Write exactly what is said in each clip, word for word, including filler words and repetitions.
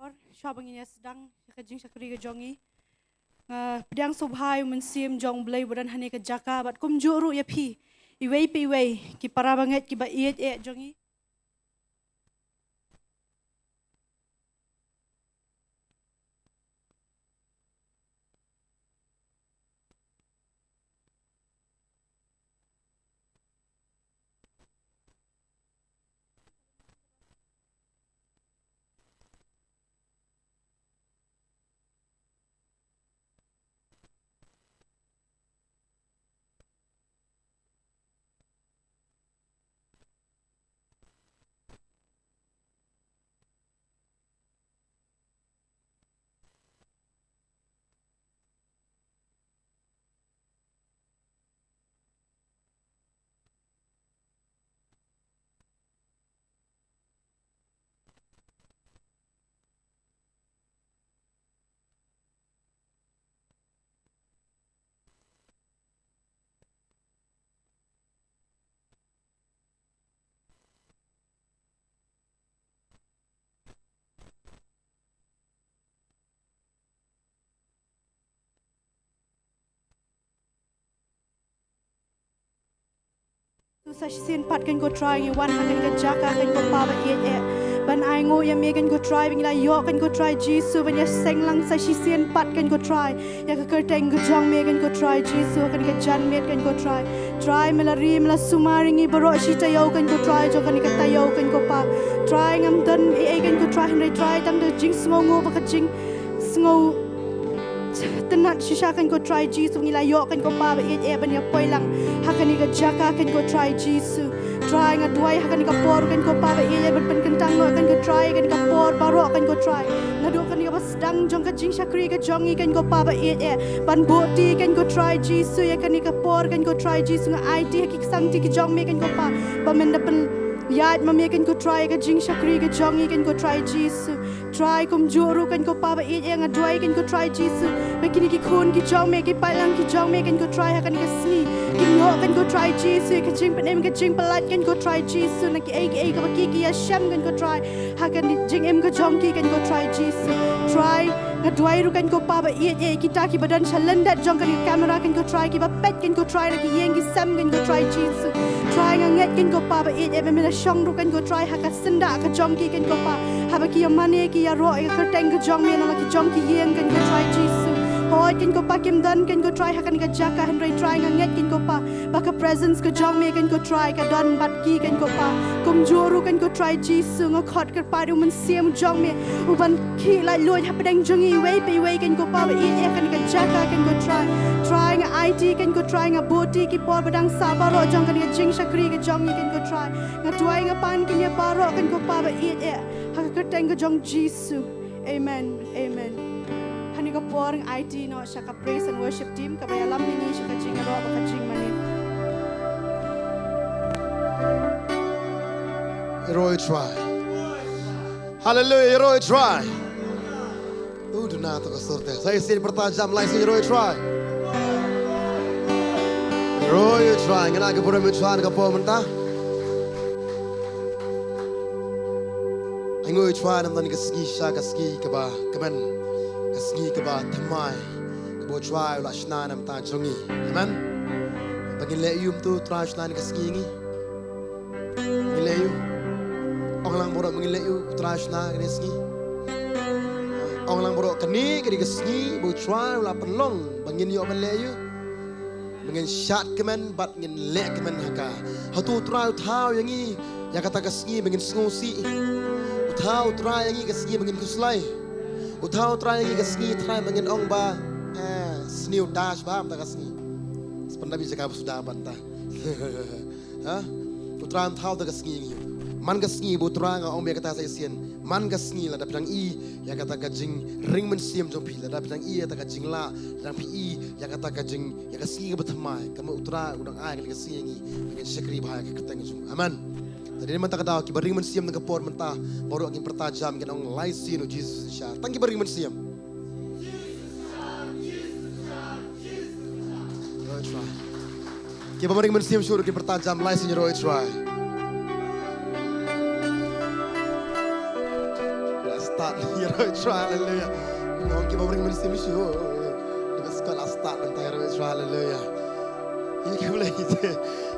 Shwa ba ngin ïa sdang ïa ka jingshakri ka jong ngi, nga pdiang sngewbha ïa u Mynsiem jong U Blei ba don hangne ha ka jaka bad kumjuh ruh ïa phi iwei pa iwei, ki para bangeit kiba ïeit eh jong ngi. To sa shisien pat kan ko Trai ngi wan ha kane ka jaka kan ko Pa ba ïeit eh, ban ai nguh ïa me kan ko Trai ba ngi la ïoh kan ko Trai Jisu ban ïa seng lang sa shisien pat kan ko Trai ïa ka kyrteng ka jong me kan ko Trai Jisu ha kane ka janmiet kan ko Trai. Trai me la ri me la sumar ïa ngi baroh shi taïew kan ko Trai jong kane ka taïew kan ko Pa. Trai ngam don ei ei kan ko Trai hynrei Trai tang da ka jingsngewnguh bad ka jingsngew tynnat shisha kan ko Trai Jisu ngi la ïoh kan ko Pa ba ïeit eh ban ïa poi lang ha kane ka jaka kan ko Trai Jisu. Trai nga duwai ha kane ka por kan ko Pa ba ïeit eh ban pynkyntang noh kan ko Trai kane ka por baroh kan ko Trai. Naduh kane kaba sdang jong ka jingshakri ka jong ngi kan ko Pa ba ïeit eh ban buh ti kan ko Trai Jisu ïa kane ka por kan ko Trai Jisu nga aiti ha ki ksangti ki jong me kan ko Pa ba men da pynïaid ma me kan ko Trai ka jingshakri ka jong ngi kan ko Trai Jisu. Trai kumjuh ruh kan ko Pa ba ïeit eh nga duwai kan ko Trai Jisu ba kine ki khun ki jong me ki paidlang ki jong me kan ko Trai ha kane ka sngi kin ïoh kan ko Trai Jisu ka jingpynim ka jingpyllait kan ko Trai Jisu na kiei kiei kaba ki ki ïa shem kan ko Trai ha ka jingim ka jong ki kan ko Trai Jisu. Trai nga duwai ruh kan ko Pa ba ïeit eh kita kiba don sha lyndet jong kane ka camera kan ko Trai kiba peit kan ko Trai na ki ïing ki sem kan ko Trai Jisu. Trai nga ngeit kan ko Pa ba ïeit eh ba me la shong ruh kan ko Trai ha ka syndah ka jong ki kan ko Pa haba ki ïa mane ki ïaroh ïa ka kyrteng ka jong me na la ki jong ki ïing kan ko Trai Jisu. Hooid kan ko Pa kim don kan ko Trai ha kane ka jaka hynrei Trai nga ngeit kan ko Pa ba ka presence ka jong me kan ko Trai ka don bad ki kan ko Pa. Kumjuh ruh kan ko Trai Jisu nga khot kyrpad ïa u Mynsiem jong me u ban khih laitluid hapdeng jong ngi iwei pa iwei kan ko Pa ba ïeit eh ha kane ka jaka kan ko Trai. Trai nga aiti kan ko Trai nga buh ti ki por ba dang sah baroh jong kane ka jingshakri ka jong ngi kan ko Trai. Nga duwai nga pan kine baroh kan ko Pa ba ïeit eh ha ka kyrteng ka jong Jisu. Amen. Amen. Ha kane ka por nga aiti noh sha ka praise and worship team kaba ïalam ïa ngi sha ka jingïaroh bad ka jingmane. Ïaroh ïa u Trai. Haleluia, ïaroh ïa u Trai. U duna to ka sur te. Sa shisien pyrta jam lai shisien ïaroh ïa u Trai. Ïaroh ïa u Trai, ngan ai ka burom ïa u Trai ha kane ka por mynta. Ai nguh ïa u Trai namar kane ka sngi shisha ka sngi kaba kmen, ka sngi kaba thymmai kaba u Trai u la shna na ka bynta jong ngi. Amen. Ba ngin leh aïu mynta u Trai u shna kane ka sngi ïa ngi? Ngin leh aïu? Ong lang baroh ba ngin leh aïu u Trai u shna kane ka sngi. Ong lang baroh kane ka dei ka sngi ba u Trai u la pynlong ba ngin ïoh ban leh aïu? Ba ngin shad kmen bad ngin leh kmen ha ka. Hato u Trai u thaw ïa ngi ïa kata ka sngi ba ngin sngewsih? U thaw u Trai ïa ngi ka sngi ba ngin khuslai? U thaw u Trai ïa ngi ka sngi trai ba ngin ong ba, eh, sniew dash ba mynta ka sngi? Spanda bi jaka ba suda ba mynta. Ha? U Trai um thaw da ka sngi ngi. Man ka sngi ba u Trai nga ong ba ïa kata sa shisien. Man ka sngi lada phi dang i ïa kata ka jingring mynsiem jong phi, lada phi dang i ïa kata ka jinglah, lada phi i ïa kata ka jing, ïa ka sngi kaba thymmai, kaba u Trai u dang ai ka sngi ngi, ngin shakri bha ïa ka kyrteng jong u. Amen. Te dei mynta ka daw kiba ring mynsiem na ka por mynta baroh ngin pyrta jam ngin ong lai sien u Jesus shisha. Tang kiba ring mynsiem. Ïaroh ïa u Trai. Kiba ring mynsiem shuh ruh kin pyrta jam lai sien ïaroh ïa u Trai. Bless Start, ïaroh ïa U Trai, haleluya. Ngong ki bym ring mynsiem shuh. Dei ba skat la start mynta, ïaroh ïa U Trai, haleluya. Ngi khublei,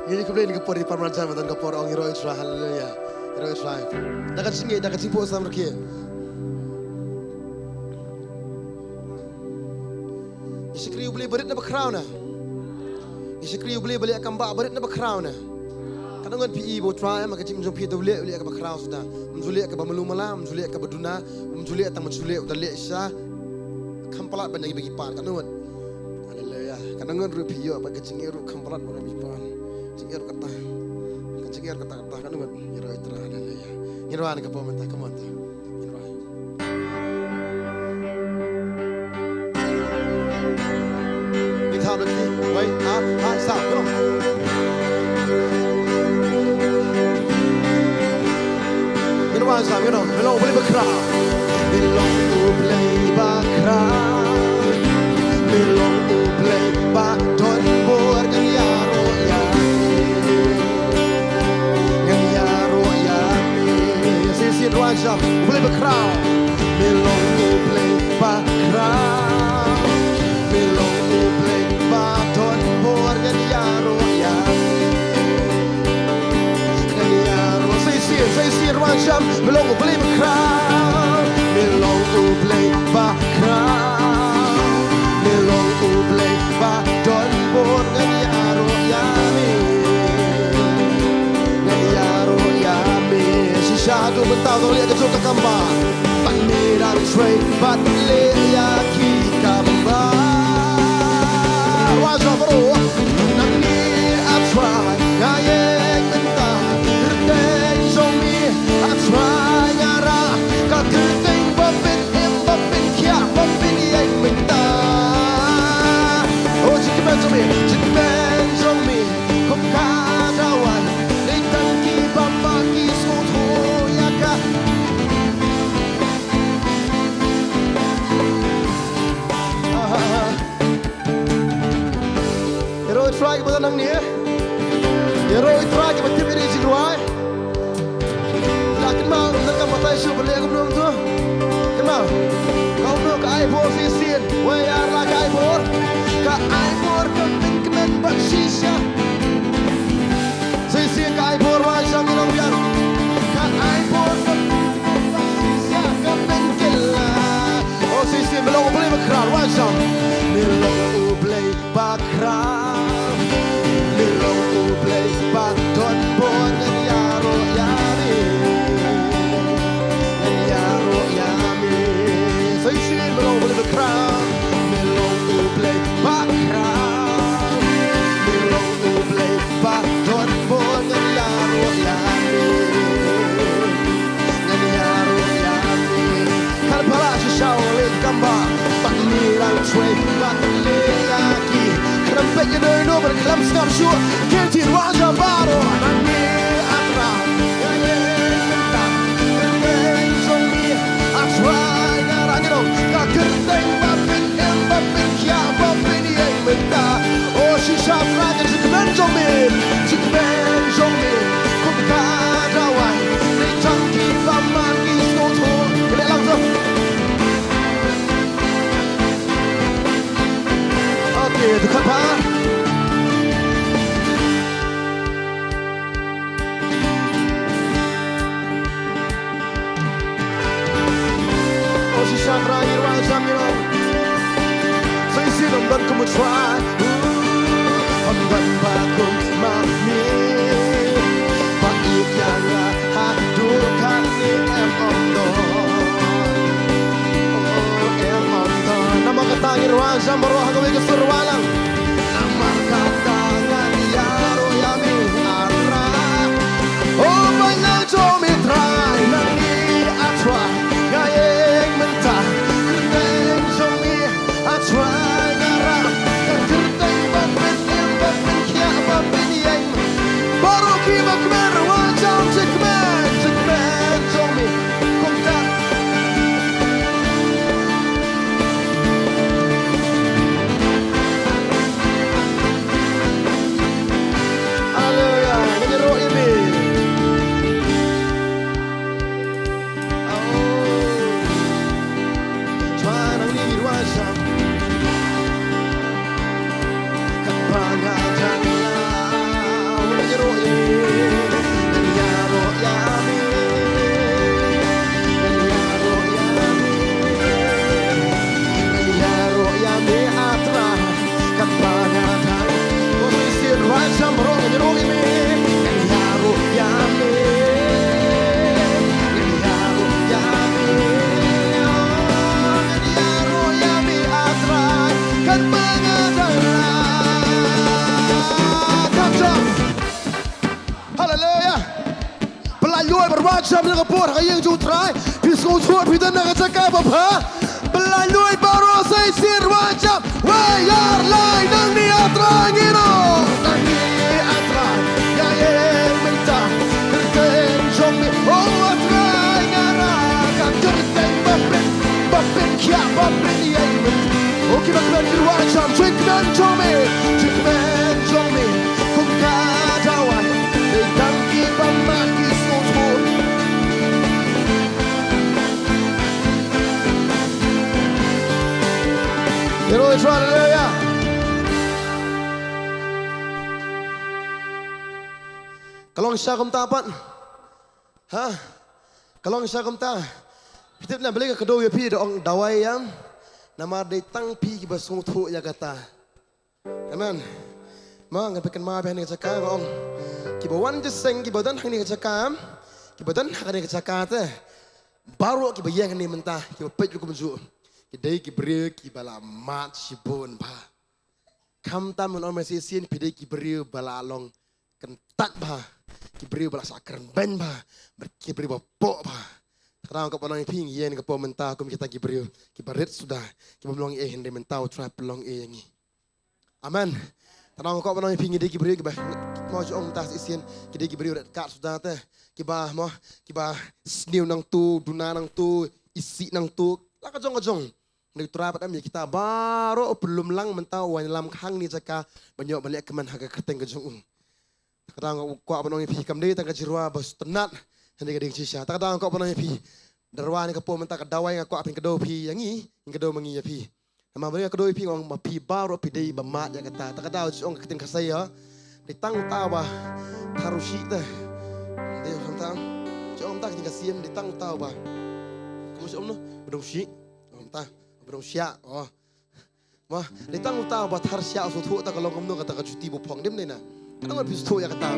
ngi khublei ïa ka por ïa pynban jan, ba don ka por ong ïaroh ïa U Trai, haleluya. Ïaroh ïa U Trai. Da ka jingngeit, da ka jingphohsam ruh ki. Ngi shakri U Blei ba rit ne ba khraw ne? Ngi shakri U Blei ba leh kam ba, ba rit ne ba khraw ne? Katno ngut phi i ba U Trai em ha ka jingim jong phi, u leh, u leh kaba khraw suda. Um ju leh kaba malu mala, um ju leh kaba duna, um ju leh tang, um ju leh, u da leh shisha. Kham palat ban ïa ngi ba ngi pan, katno ngut? Haleluya. Katno ngut ruh phi ïoh ba ka jingim ruh kham palat ban ïa ngi ba ngi pan? Jingim ruh kata. Ka jingim ruh kata, kata, katno ngut? Ïaroh ïa U Trai, haleluya. Ngin rwai na ka por mynta, come on ta. Ngin rwai. Ngin thap lynti. Wei, ar, phai, saw, come on. Ngin rwai saw, you know, me long U Blei ba khraw. Me long U Blei ba khraw. Me long U Blei ba don bor, ngan ïaroh ïa me. Ngan ïaroh ïa me. Shisien rwai saw, U Blei ba khraw. Me long U Blei ba khraw. Me long U Blei ba don bor, ngan ïaroh ïa me. Ngan ïaroh, sa shisien, sa shisien rwai saw, me long U Blei ba khraw. Me long U Blei ba khraw. Me long U Blei ba don bor, ngan ïaroh ïa me. Ngan ïaroh ïa me. Shisha haduh mynta to leh ka jong ka kam ba. Bad me dang trei bad leh ïa ki kam ba. Rwai saw baroh. Nangne A Trai nga ïeng mynta, kyrteng jong me A Trai nga rah, ka kyrteng ba pyn-im, ba pynkhiah, ba pynïeng mynta. Oh, jingkmen jong me, jingkmen jong me kum ka dawai, leit tang ki bymman ki sngewthuh ïa ka. Ah, ah, ah. Ïaroh ïa U Trai kiba don hangne. Ïaroh ïa U Trai kiba tip ïa ka jingrwai. La kynmaw, nang ka batai shuh ba leh kumno to. Kynmaw. Kumno ka ai bor shisien. Wei ar la ka ai bor. Ka ai bor ka pynkmen bad shisha. Shisien ka ai bor, rwai saw, ngi long biang. Ka ai bor ka pynkmen bad shisha, ka pynkylla. Oh, shisien me long U Blei ba khraw, rwai saw. Me long U Blei ba khraw. Me long U Blei ba don bor, ngan ïaroh ïa me. Ngan ïaroh ïa me. Sa shisien me long U Blei ba khraw. Me long U Blei ba khraw. Me long U Blei ba don bor, ngan ïaroh ïa me. Ngan ïaroh ïa me. Khlem pala shisha u leh kam ba. Bad me dang trei bad leh ïa ki. Khlem peit ïa no ïa no bad khlem sngap shuh. Kynti rwai saw baroh. Nangne A Trai nga ïeng mynta, kyrteng jong me A Trai nga rah, ngi ong. Ka kyrteng ba pyn-im, ba pynkhiah, ba pynïeng mynta. Oh, shisha Trai, ka jingkmen jong me, jingkmen jong me kum ka dawai, leit tang ki bymman ki sngewthuh. Leh lang to. Okay, dkhot ba. Oh, shisha Trai, ngi rwai saw, ngi rwai. Sa shisien ym don kum U Trai. Ym don ba kum ma me. Ba ïeit ïa nga haduh katne em, ym don. Oh, em, ym don. Namar kata ngi rwai saw baroh ha kawei ka sur, rwai lang. Namar kata ngan ïaroh ïa me, A Trai. Oh, ba nang jong me Trai, nangne A Trai nga ïeng mynta, kyrteng jong me A Trai nga rah, ka kyrteng ba pyn-im, ba pynkhiah, ba pynïeng. Baroh kiba kmen, rwai saw, jingkmen, jingkmen jong me. Kumta. Na ka por ha ka ïing jong u Trai, phi sngewthuh phi don ha ka jaka ba bha. Ba la lait baroh sa shisien, rwai jam. Wei, ar, lai, nangne, ah Trai, ngi ïoh. Nangne, ah Trai, ïa ïeng mynta. Kyrteng jong me, oh ah Trai, nga rah ka kyrteng ba pyn, ba pynkhiah, ba pynïeng mynta. Oh, kiba kmen ki rwai jam, jingkmen jong me, jingkmen jong me. Kum ka dawai, dei tang kiba mad ki sngewthuh. Ïaroh ïa u Trai, haleluya. Ka long shisha kumta pat. Ha? Ka long shisha kumta. Phi tip ne balei nga kdew ïa phi da ong dawai ïa. Namar dei tang phi kiba sngewthuh ïa kata. Amen. Ma, ngan pynkynmaw bha hangne ha ka jaka, nga ong, kiba wan jingïaseng, kiba don hangne ha ka jaka, kiba don hangne ha ka jaka te. Baroh kiba ïeng hangne mynta, kiba peit ruh kumjuh. Ki dei ki briew kiba la mad shibun bha. Khamtam ngan ong mynta shisien, phi dei ki briew ba la long kyntat bha, ki briew ba la sah kren beiñ bha, bad ki briew ba poh bha. Te nga kwah ban ong ïa phi, ngi ïeng ha kane ka por mynta kum kita ki briew kiba rit suda, kiba ym long ei, hynrei mynta u Trai pynlong ei ïa ngi. Amen. Te nga kwah ban ong ïa phi, ngi dei ki briew kiba, mo, ju ong mynta shisien, ki dei ki briew rit kat suda te, kiba, mo, kiba sniew nangtu, duna nangtu, isih nangtu, la ka jong ka jong. Hynrei u Trai pat em ïa kita baroh, u pynlum lang mynta, u wan ïalam hangne ha ka jaka ban ïoh ban leh kmen ha ka kyrteng ka jong u. Te nga kwah ban ong ïa phi, kam dei tang ka jingrwai ba sngewtynnat, hynrei ka dei ka jingshisha. Te nga kwah ban ong ïa phi, da rwai hangne ha ka por mynta, ka dawai nga kwah phin kdew phi ïa ngi, ngin kdew ma ngi ïa phi. Namar balei nga kdew ïa phi, nga ong ma phi baroh phi dei ba mad ïa kata. Te ka dei, ju ong ka ktien Khasi ïa, dei tang uta uba thar u shih te. Dei, ong tang, ju ong tang ka ktien Khasi, dei tang uta uba, kumno ju ong, no, ba dang shih. Ong tang, ba dang shih. Oh. Ma, dei tang uta uba thar shiah u sngewthuh, ta ka long kumno kata ka juti ba phong, ym dei ne? Kata ngan phi sngewthuh ïa kata.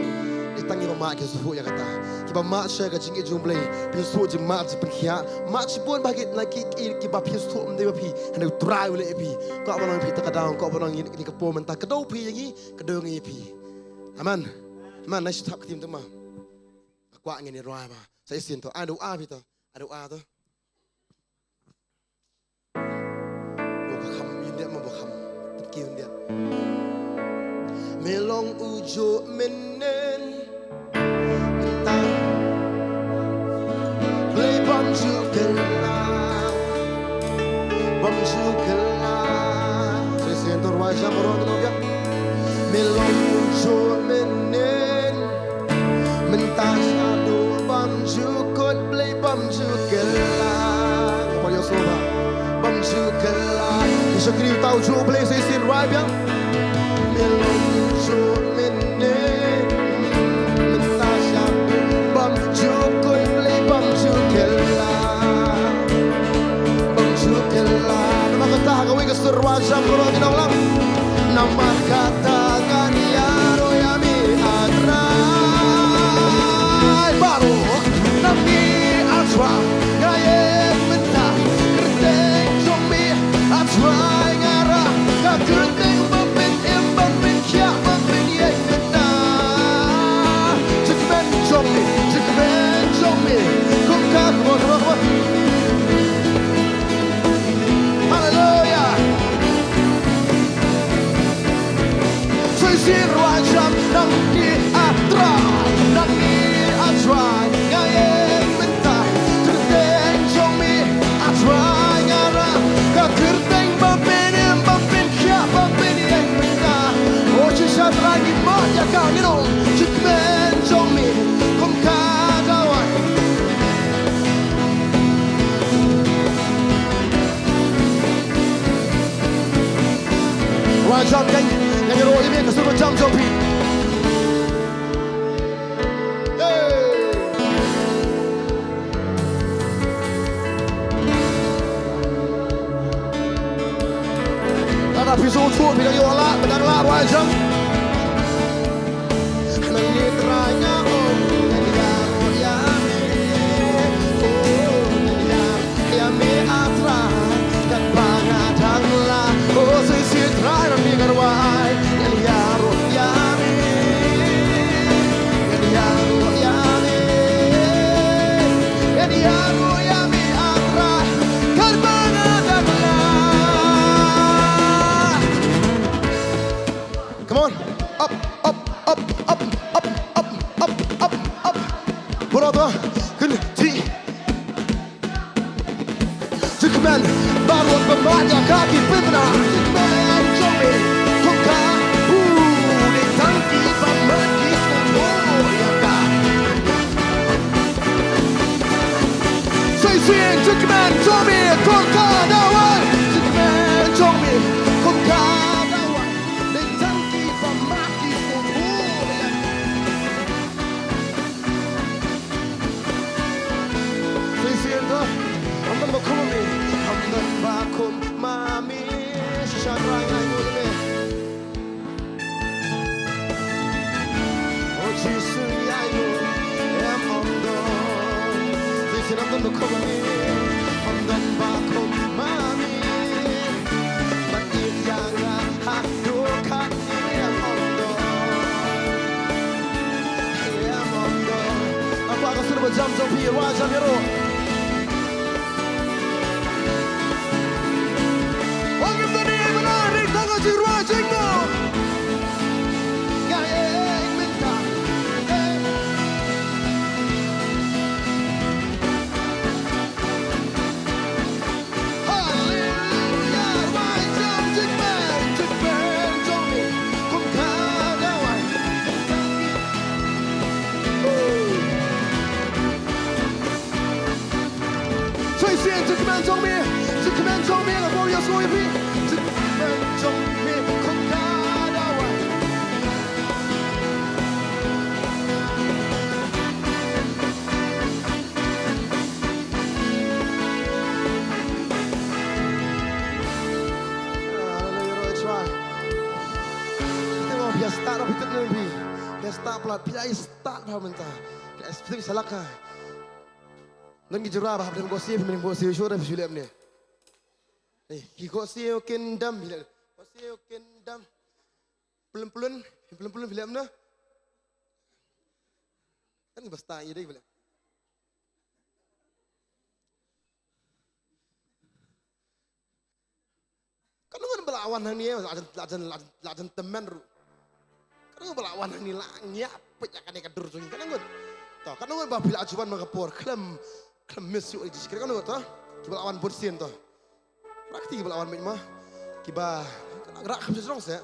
Dei tang kiba mad ki sngewthuh ïa kata. Kiba mad sha ka jingïeit jong U Blei, phi sngewthuh jingmad jingpynkhiah. Mad shibun bha ki, na ki, ki, kiba phi sngewthuh ym dei ba phi. Hynrei U Trai u leh ïa phi. Kwah ban ong ïa phi, te ka dei, kwah ban ong ïa ngi, kane ka por mynta, kdew phi ïa ngi, kdew ngi ïa phi. Amen. Amen. Nai shu thap ka tim te ma. Kwah ngin ïa rwai bha. Sa shisien to, ai da u A phi to. Ai da u A to. Ba kham ïa u diat, mo, ba kham. Tip ki ïa u diat. Me long u juh mynnin mynta. Blei bym ju kylla, bym ju kylla. Sa shisien to, rwai jam baroh ngi nong ïa. Me long u juh mynnin mynta, shaduh bym ju kut, Blei bym ju kylla. Ngin ïa sngewbha. Bym ju kylla. Ngi shakri uta u juh Blei sa shisien, rwai biang. Me long u juh mynnin mynta, shaduh bym ju kut, Blei bym ju kylla. Bym ju kylla. Namar kata ha kawei ka sur, rwai jam baroh ngi nong lang. Namar kata ngan ïaroh ïa me, ah Trai. Baroh na ngi, ah Trai, nga ïeng mynta. Kyrteng jong me, ah Trai, nga rah. Ka kyrteng ba pyn-im, ba pynkhiah, ba pynïeng mynta. Jingkmen jong me, jingkmen jong me. Kum ka, come on, come on, come on. Haleluya. Sa shisien rwai jam, na ngi, ah Trai, na ngi, ah Trai, nga ïeng mynta. Kyrteng jong me, ah Trai, nga rah. Ka kyrteng ba pyn-im, ba pynkhiah, ba pynïeng mynta. O shisha Trai, ngi mad ïa ka, ngi ong, jingkmen jong me, kum ka dawai. Rwai jam kein, ngan ïaroh ïa me ka sur ba jam jong phi. Hey. Lada phi sngewthuh phi dang ïoh lah, phi dang lah rwai jam. Hangne Trai nga ong, ngan ïaroh ïa me. Oh, ngan ïaroh ïa me, ah Trai, katba nga dang lah. Oh, sa shisien Trai, na me nga rwai, ngan ïaroh ïa me. Ngan ïaroh ïa me. Baroh ba mad ïa ka ki pynbna. Jingkmen jong me kum ka. U dei tang kiba mad ki sngewthuh ïa ka. Sa shisien, jingkmen jong me kum ka dawai. Jingkmen jong me kum ka dawai. Dei tang kiba mad ki sngewthuh ïa ka. Sa shisien to. Ym don ba khum ma me. Ym don ba khum ma me. Shisha trai ngai mo me. O Jisu ïa ïoh em ym don. Sa shisien ym don ba khum ma me. Ym don ba khum ma me. Ba ïeit ïa nga haduh katne em ym don. Em ym don. Nga kwah ka sur ba jam jong phi, rwai jam ïaroh. Ong ïa kane ba la ring tang ka jingrwai jingmut. Nga ïeng mynta. Haleluia, rwai jam jingkmen, jingkmen jong me kum ka dawai. Sa shisien jingkmen jong me, jingkmen jong me, nga bor ïa sngewbha ïa phi. Jingkmen jong me kum ka dawai. Haleluia, rwai jam. Phi tip mo, phi ïa start, phi tip ne em phi? Phi ïa start palat, phi ïa start palat mynta. Phi ïa start, phi ïa sa lak ha. Don ki jura ba hap dem khohsiew, phi ym khohsiew shuh, phi shu leh ne. Eh, ki khohsiew kin dem, phi leh. Khohsiew kin dem. Pynlong pynlong, pynlong pynlong phi leh ne. Kan ba start ïa dei phi leh. Katno ngut ba la wan hangne, la jan, la jan, la jan, la jan tymmen ruh. Katno ngut ba la wan hangne la ngiah peit ïa kane ka dur jong ngi, katno ngut. To, katno ngut ba phi la ju wan man ka por, khlem, khlem miss ïa u Jisu Khrist, katno ngut to. Kiba la wan bun sien to. Ra kti kiba la wan beit ma. Kiba, ra kham sha jrong seh.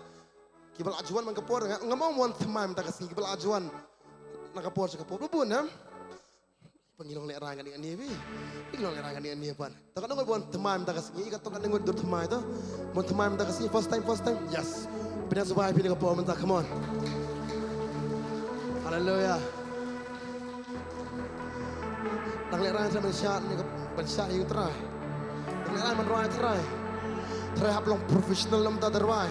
Kiba la ju wan man ka por, nga, ngam ong wan thymmai mynta ka sngi, kiba la ju wan na ka por sha ka por. Ba bun em. Ba ngi long lehrain kane kane phi. Ngi long lehrain kane kane pat. To katno ngut ba wan thymmai mynta ka sngi, katno ngut dur thymmai to. Ba wan thymmai mynta ka sngi, first time, first time. Yes. Pynïasoh bha ïa phi na ka por mynta, come on. Haleluia. Dang lehrain sa ban shad ne ka, ban shad ïa u Trai. Dang lehrain ban rwai Trai. Trai hap long professional na ka bynta da rwai.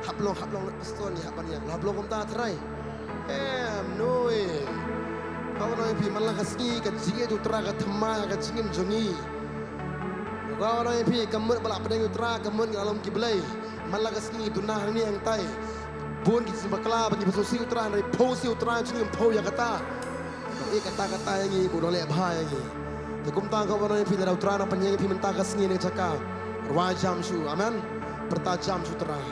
Hap long, hap long pastor ne, hap ban ïa, hap long kumta Trai. Em, no way. Ka wan ïa phi man la ka sngi ka jingïeit u Trai ka thymmai ka jingim jong ngi. Ka wan ïa phi ka mut ba la pdiang u Trai ka mut ngi la long ki blei. Man la ka sngi duna hangne hangtai. Bun ki jingbakla ba ngi ba sngewsih u Trai hynrei phew sih u Trai jong ngi phew ïa kata. Ïa kata kata ïa ngi, u nongleh bha ïa ngi. Te kumta ka wan ïa phi lada u Trai u nang pynïeng ïa phi mynta ka sngi ne ka jaka. Rwai jam shuh, amen. Pyrta jam shuh Trai.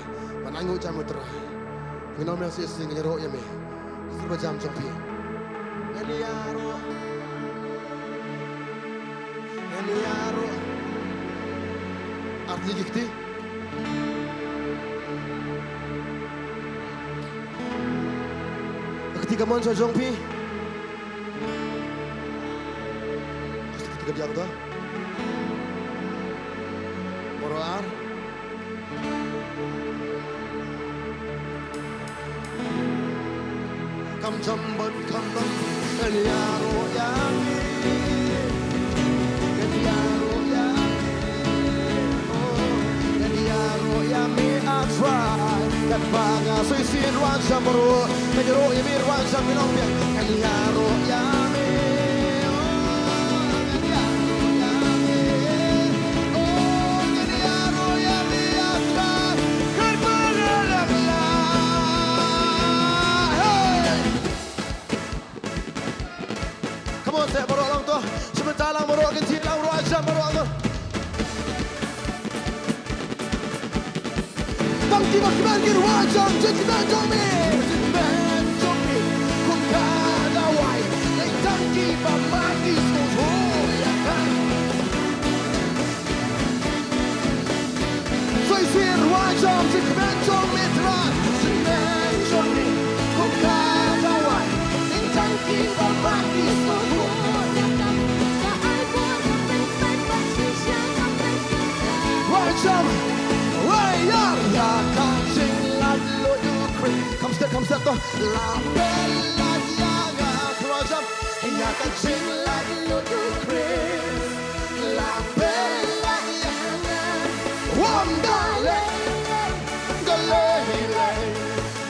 Ban ainguh jam u Trai. Ngi nang meng shisien ngi ïaroh ïa me. Sngewbha jam jong phi. Ngi ïaroh. Ngi ïaroh. Arti ki kti. Ka kti kamon sha jong phi. Ka kti ka biang to. Baroh ar. Kam jam ban kam ban. Ngan ïaroh ïa me. Ngan ïaroh ïa me. Oh, ngan ïaroh ïa me, I try. Katba nga soi sien rwai jam baroh. Ngan ïaroh ïa me rwai jam me long biang. Ngan ïaroh ïa me. Oh, ngan ïaroh ïa me. Oh, ngan ïaroh ïa me, I try. Katba nga lam la. Hey! Come on, seh baroh lang to. Shim bynta lang baroh, kin jied lang baroh, jam baroh lang to. Tang kiba kmen ki rwai jam, jingkmen jong me, jingkmen jong me. Kum ka dawai, dei tang kiba mad ki sngewthuh ïa ka. Jong jingkmen jong me Trai, jingkmen jong me, ko ka dawai, ning tang ki ba ma ki sngewthuh. Wai jam, wai ïar ïa ka jinglaitluid u Khrist. Kham step, kham step to. La pynlait ïa nga, wai jam, ïa ka jinglaitluid u Khrist. La pynlait ïa nga. Wan da lei, da lei lei,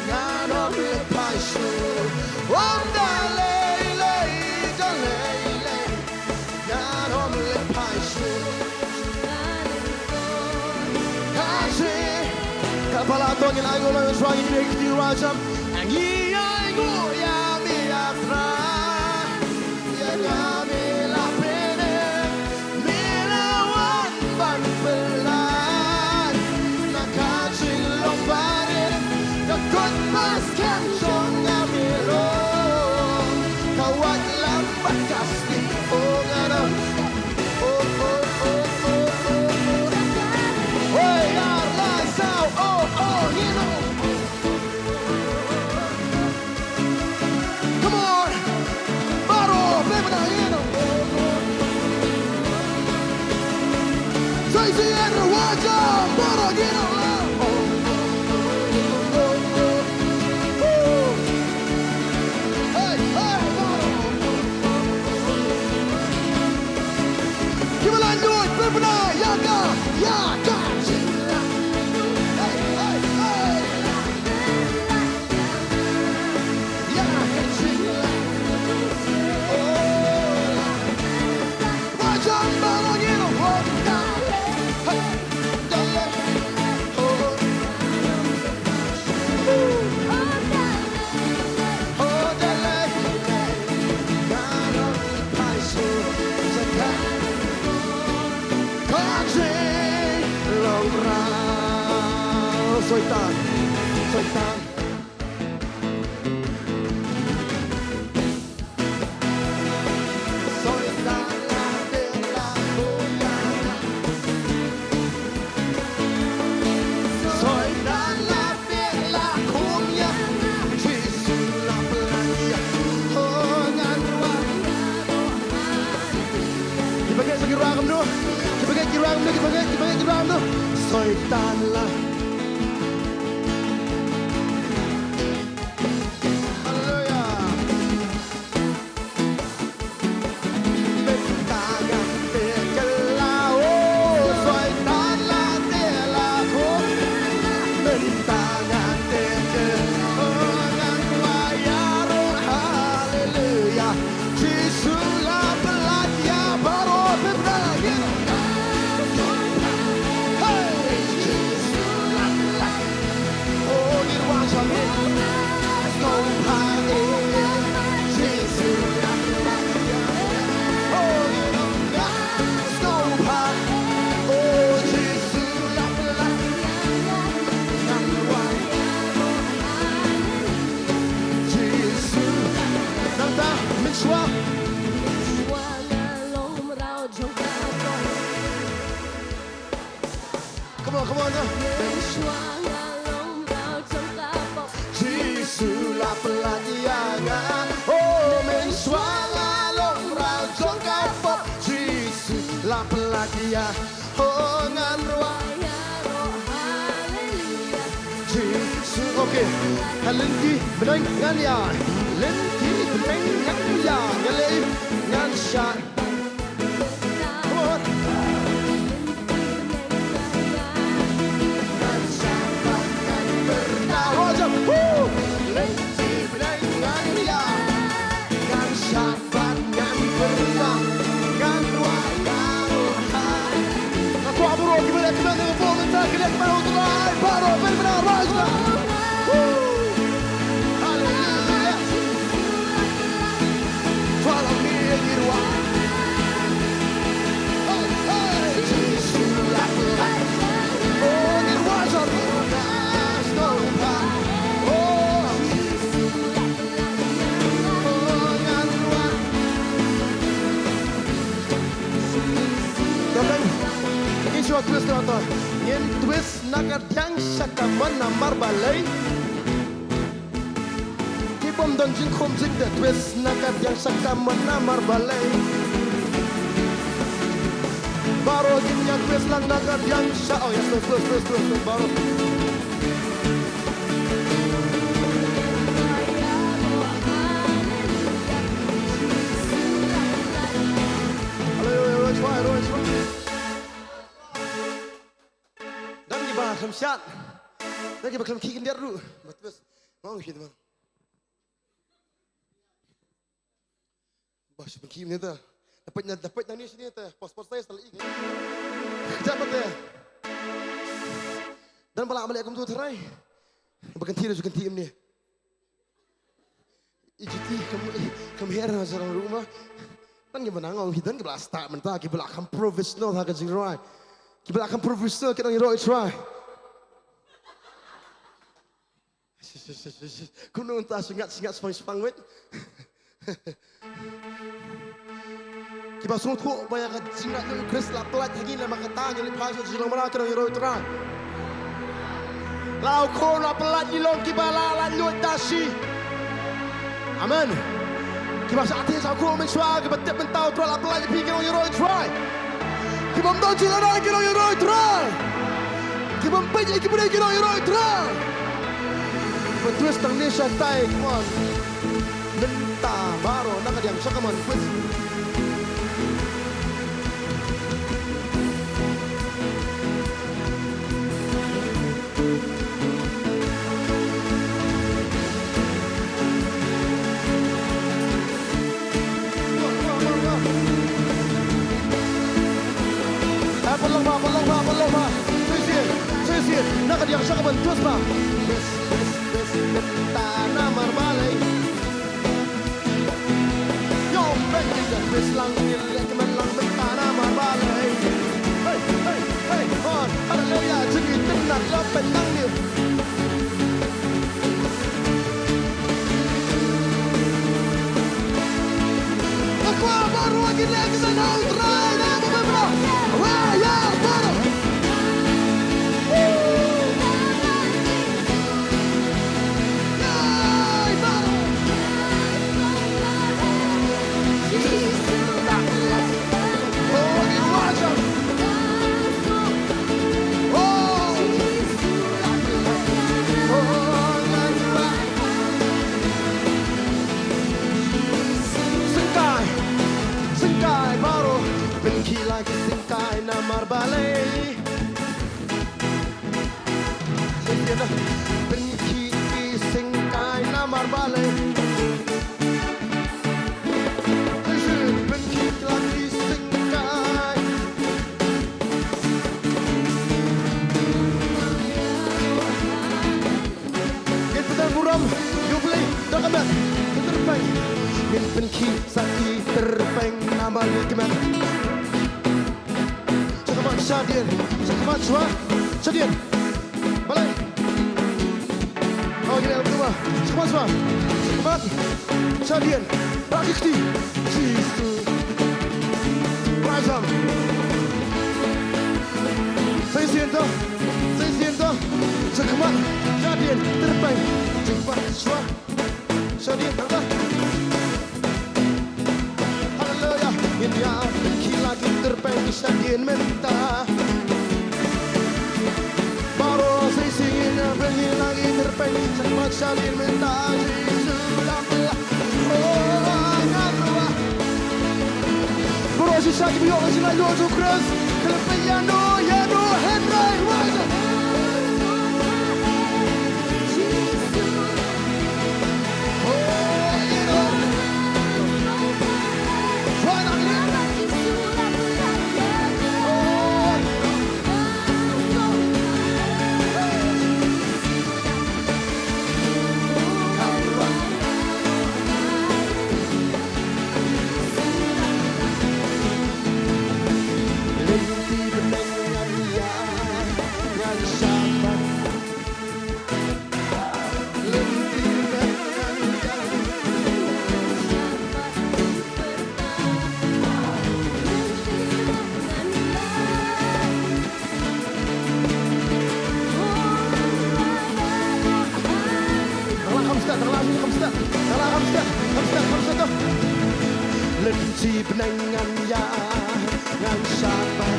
ngan ym leit phai shuh. Wan da lei lei, da lei lei, ngan ym leit phai shuh. Ka jingkyrpad to ngin ainguh lang shuwa, ngin ïa kti wai jam. Ngi ainguh ïa me, ïa Trai. Ïa nga me la pyneh, me la wan ban pynlait. Na ka jinglong barim, ka kut ba skhem jong nga me long. Ka wait lang bad ka stieh, oh ngan ym. Oh, oh, oh, oh, oh, oh. Hoi, ar, lai, saw, oh, oh, ngin ym. Come on. Baroh, pynbna ïa no. Sai si er waja, baroh ïa no. Woo. Hey, hey, baroh. Kiba la nud, pynbna ïa ka, ïa ka. Hey, hey, hey. Soitan, Soitan. Ki bangeit ki rwai kumno? Ki bangeit ki rwai kumno? Ki bangeit, ki bangeit ki rwai kumno? Soitan la. Haleluya. Mynta ngan teh kylla, oh, Soitan la teh la khum. Mynta ngan teh kylla, oh, ngan wai ïaroh, haleluya. Jisu la pynlait ïa baroh, pynbna ïa. Hey, Jisu la pynlait. Come on, come on, yeah. Jisu la pynlait ïa nga. Oh, mynshuwa nga long mraw jong ka pop. Jisu la pynlait ïa. Oh, ngan rwai. Jisu, okay. Ha lynti bneng ngan ïa. Lynti bneng ngan ïa. Nga leh ngan shah. Hallelujah. Follow me and you are. Hey, hey, Jisu la pynlait. Oh, it was a there's no power. Oh, oh, ngan rwai. Ka bang. Ngi Twist, twist, twist. Ngin twist na ka diang sha ka mon namar balei. Ki bym don jingkhum jingdih, twist na ka diang sha ka mon namar balei. Baroh ngin ïa twist lang na ka diang sha, oh yes, twist, twist, twist, twist, twist, baroh. Hello, hello, try, hello, try. Don kiba khlem shad. Don kiba khlem khih khyndiat ruh. Ba twist. Ngong shi te man. Ba shu pynkhih ne te. Da peit na, da peit na ne shi ne te. Pas pas tai sala ik. Jap te. Don ba lah ban leh kumtu tharai. Ba kynthih ruh shu kynthih ne. I juti kam, kam her ha jarang ruh ma. Don kiba nang ong hi, don kiba la start mynta, kiba la kham professional ha ka jingrwai. Kiba la kham professional ki nongïaroh i trai. Kumno mynta shu ngat, shu ngat, shipang, shipang wait. Kiba sngewthuh ba ïa ka jingïaroh Khrist la pyllait ha ngi, lem bad kata ngi leit phai sha jinglong mara ki nongïaroh i trai. La u khun la pyllait, ngi long kiba la, la lait da shi. Amen. Kiba shah thied sha u khun mynshuwa, kiba tip mynta u Trai la pyllait ïa phi ki nongïaroh i trai. Ki bym don jingïaroh ki nongïaroh i trai. Ki bym peit ïa ki briew ki nongïaroh i trai. Ba twist tang ne shatai, come on. Mynta baroh na ka diang sha ka mon, twist. Ha, pynlong bha, pynlong bha, pynlong bha. Shisien, shisien. Na ka diang sha ka mon, twist bha. Twist, twist, twist, mynta namar balei. Yo, bad ngi ïa twist lang, ngi leh kmen lang mynta namar balei. Hey, hey, hey, on. Hallelujah, jingïatynnad la pynang ngi. Nga kwah baroh ngi leh kmen ha u Trai namar ba. Wa, ya, baroh. Sngewkai, sngewkai baroh, pynkhih la ki sngewkai namar balei. Pynkhih ki sngewkai namar balei. Pynkhih la ki sngewkai. Ngin pyndonkam burom ïa U Blei da ka met ka tyrpeng. Ngin pynkhih sa ki tyrpeng namar ïa ka met. Sha khmat shadien, sha khmat shuwa shadien. Balei? Hawa ngi leh kumba. Sha khmat shuwa. Sha khmat shadien. Rah ki kti. Jisu. Rise up. Sa shisien to. Sa shisien to. Sha khmat shadien. Tyrpeng. Sha khmat shuwa. Shadien tang ba. Haleluya. Ngin ïa pynkhih la ki tyrpeng shadien mynta. Baroh sa shisien ngin ïa pynkhih la ki tyrpeng sha khmat shadien mynta. Jisu lam la. Oh, ngan ruh. Baroh shisha kiba ïoh ka jinglaitluid jong U Khrist. Khlem peit ïano, ïano, hynrei ruh. Bneng ngan ïa, ngan shah ban.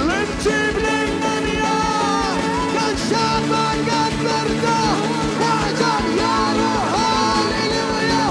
Lynti bneng ngan ïa, ngan shah ban ngan pyrta. Hajan ïaroh, haleluya.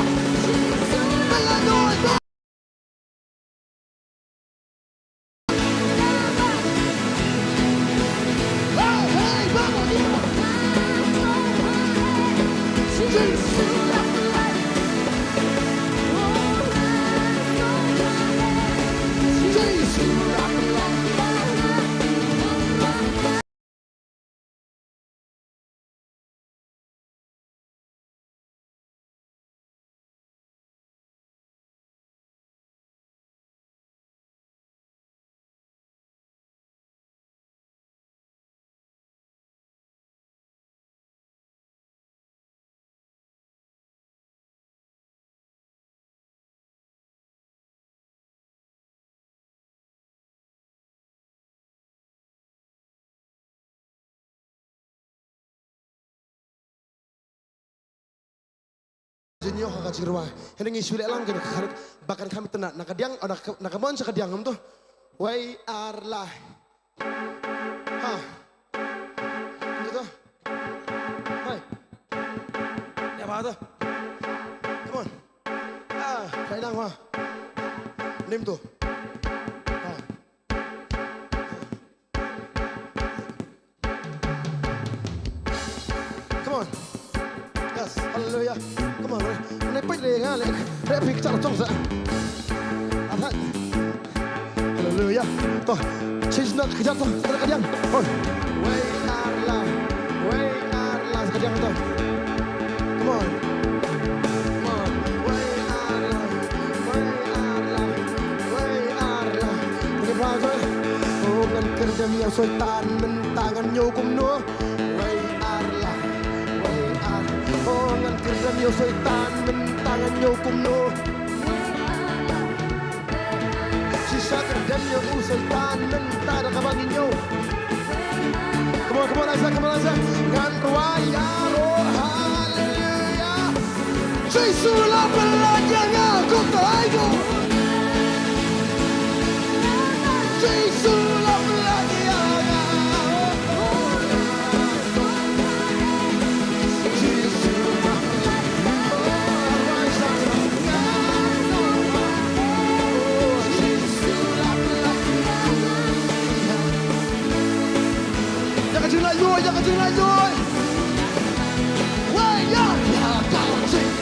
Jin ïoh ha ka jingrwai. Hynrei ngi shu leh lang kane ka kharek ba kan kham itynnad na ka diang, na ka, na ka mon sha ka diang, em to. Wei ar lai. Ha. Em to. Hai. Ïa ba to. Come on. Ah, lai nang ha. Nim to. Ha. Come on. Yes, hallelujah. Come on. Nai peit re nga le. Re pik char chong sa. Atat. Hallelujah. To. Change na ka jat to. Ka jat. Hoi. Wei ar lai. Wei ar lai ka jat to. Come on. Come on. Wei ar lai. Wei ar lai. Wei ar lai. Ngi ba to. Oh, ngan kyrdem ïa u Soitan mynta ngan ñiew kumno. Wei ar lai. Wei ar. Oh, ngan kyrdem ïa u Soitan mynta ngan ñiew kumno. Shisha kyrdem ïa u Soitan mynta da kaba ngi ñiew. Come on, come on, Isaac, come on, Isaac. Ngan rwai ïaroh, hallelujah. Jisu la pyllait ïa nga, kumta ai ko. Jisu la pyllait ïa nga. Ïa ka jinglaitluid, ïa ka jinglaitluid. Wei ïa, ïa ka jinglaitluid.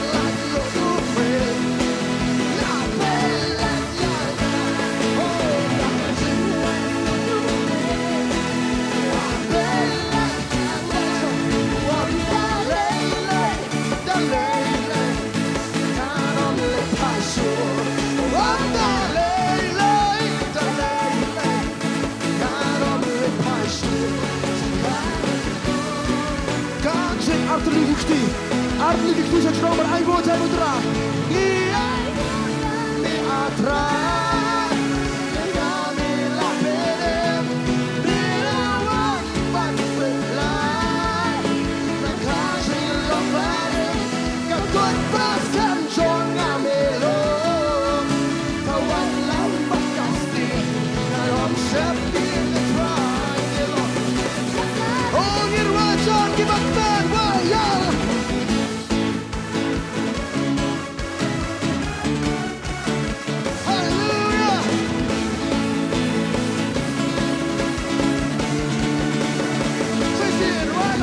Ka jing artylli ki kti. Artylli ki kti sha shnong ban ai nguh ïa U Trai. Ngi ai nguh ïa me A Trai. Ïa me la pyrem. Me la wan ban pynlait. Na ka jinglong barim. Ka kut ba skhem jong nga me long. Ka wan lam ba ka sting. Ka long shep ïa ka Trai. Oh, ngin wan jan ki ban ban, wa ïa. Hallelujah. Praise it, right?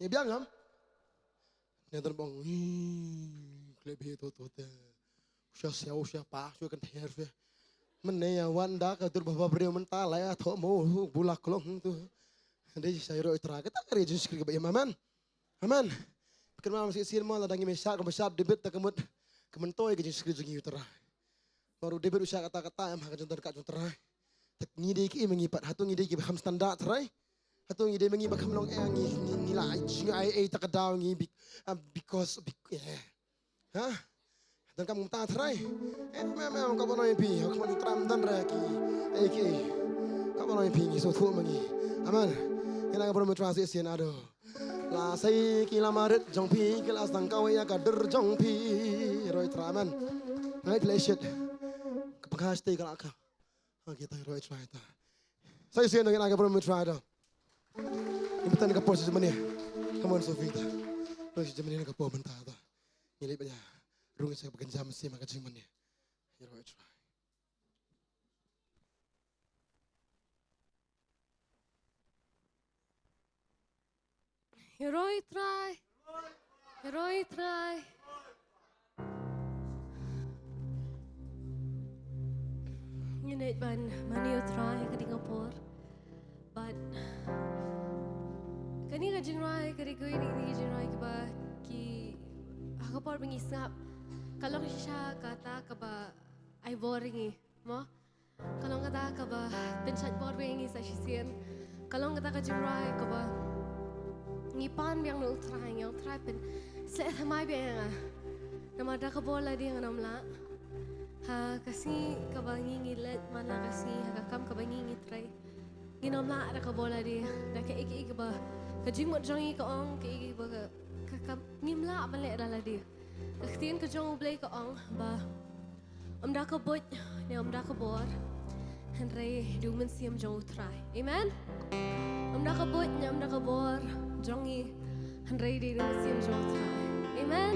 Biang ngam. Ne don bong. Kle bi to to te. Sha sha sha pa sha kan ther fe. Mynne ïa wan da ka dur ba ba briew mynta la ïa tho mo bula klong tu. Dei sa ïa roi Trai kata ka ri Jisu Khrist ba ïa amen. Amen. Pynban ma shisien mo la dang ngi me shad ka ba shad David ta ka mut. Ka myntoi ka Jisu Khrist jong ngi Trai. Baru David u shah kata kata em ha ka jingdon ka jong Trai. Te ngi dei ki ma ngi pat hato ngi dei ki ba kham standard Trai. Hato ngi dei ma ngi ba kham long eh ngi ngi ngi la ai jing ai ai ta ka daw ngi bi- ah, because bec- eh. Ha? Don kam ta Trai. Eh me me ka ba noi pi ha ka ma Trai don ra ki. Eh ki. Ka ba noi pi ngi so thu ma ngi. Amen. Ina ka ba noi Trai shisien ado. La sai ki la marit jong phi ki la sdang kawei ïa ka dur jong phi. Roi Trai amen. Ngai phi la shit. Ka pangha stay ka la ka. Okay, ta roi Trai ta. Sai sien ngi na ka bro mi Trai ta. Ngi batan ka por sa jemane. Come on Sophie ta. Roi sa jemane na ka por mynta ta. Ngi leh ba ïa rung sa ka jam sim ka jingmane. Roi Trai. Roi Trai. Roi Trai. Ngin ïa ban mane ïa u Trai ka ding ka por. Bad kane ka jingrwai ka dei kawei na ki jingrwai kiba ki ha ka por ba ngi sngap ka long shisha kata kaba ai bor ïa ngi mo. Ka long kata kaba pynshait bor biang ïa ngi sa shisien. Ka long kata ka jingrwai kaba ngi pan biang na u Trai, ngi ong Trai pynsleh thymmai biang ïa nga. Namar da ka bor lade ngan ym lah. Ha ka sngi kaba ngi ngi leit man la ka sngi ha ka kam kaba ngi ngi trei. Ngin ym lah da ka bor lade da kaei kaei kaba ka jingmut jong ngi ka ong kaei kaei kaba ka, ka kam ngim lah ban leh da lade. Ka ktien ka jong U Blei ka ong ba ym da ka buit ne ym da ka bor, hynrei da u mynsiem jong u Trai. Amen. Ym da ka buit ne ym da ka bor jong ngi, hynrei da u mynsiem jong u Trai. Amen.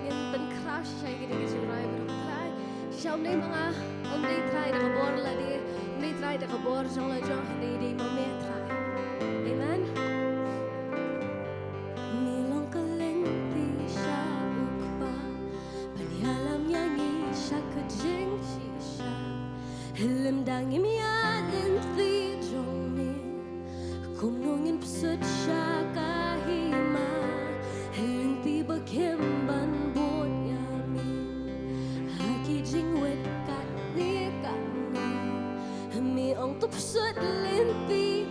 Ngin pynkhraw shisha ïa kine ki jingrwai baroh Trai. Shisha ym dei ma nga, ym dei Trai da ka bor lade, ym dei Trai da ka bor jong la jong, hynrei dei ma me Trai. Amen. Me long ka lynti sha u Kpa ban ïalam ïa ngi sha ka jingshisha. Lymda ngim ïaid lynti jong me, kumno ngin psiah sha ka hima? Lynti ba khim ban bud ïa me ha ki jingwit katne katne. Me ong to psiah lynti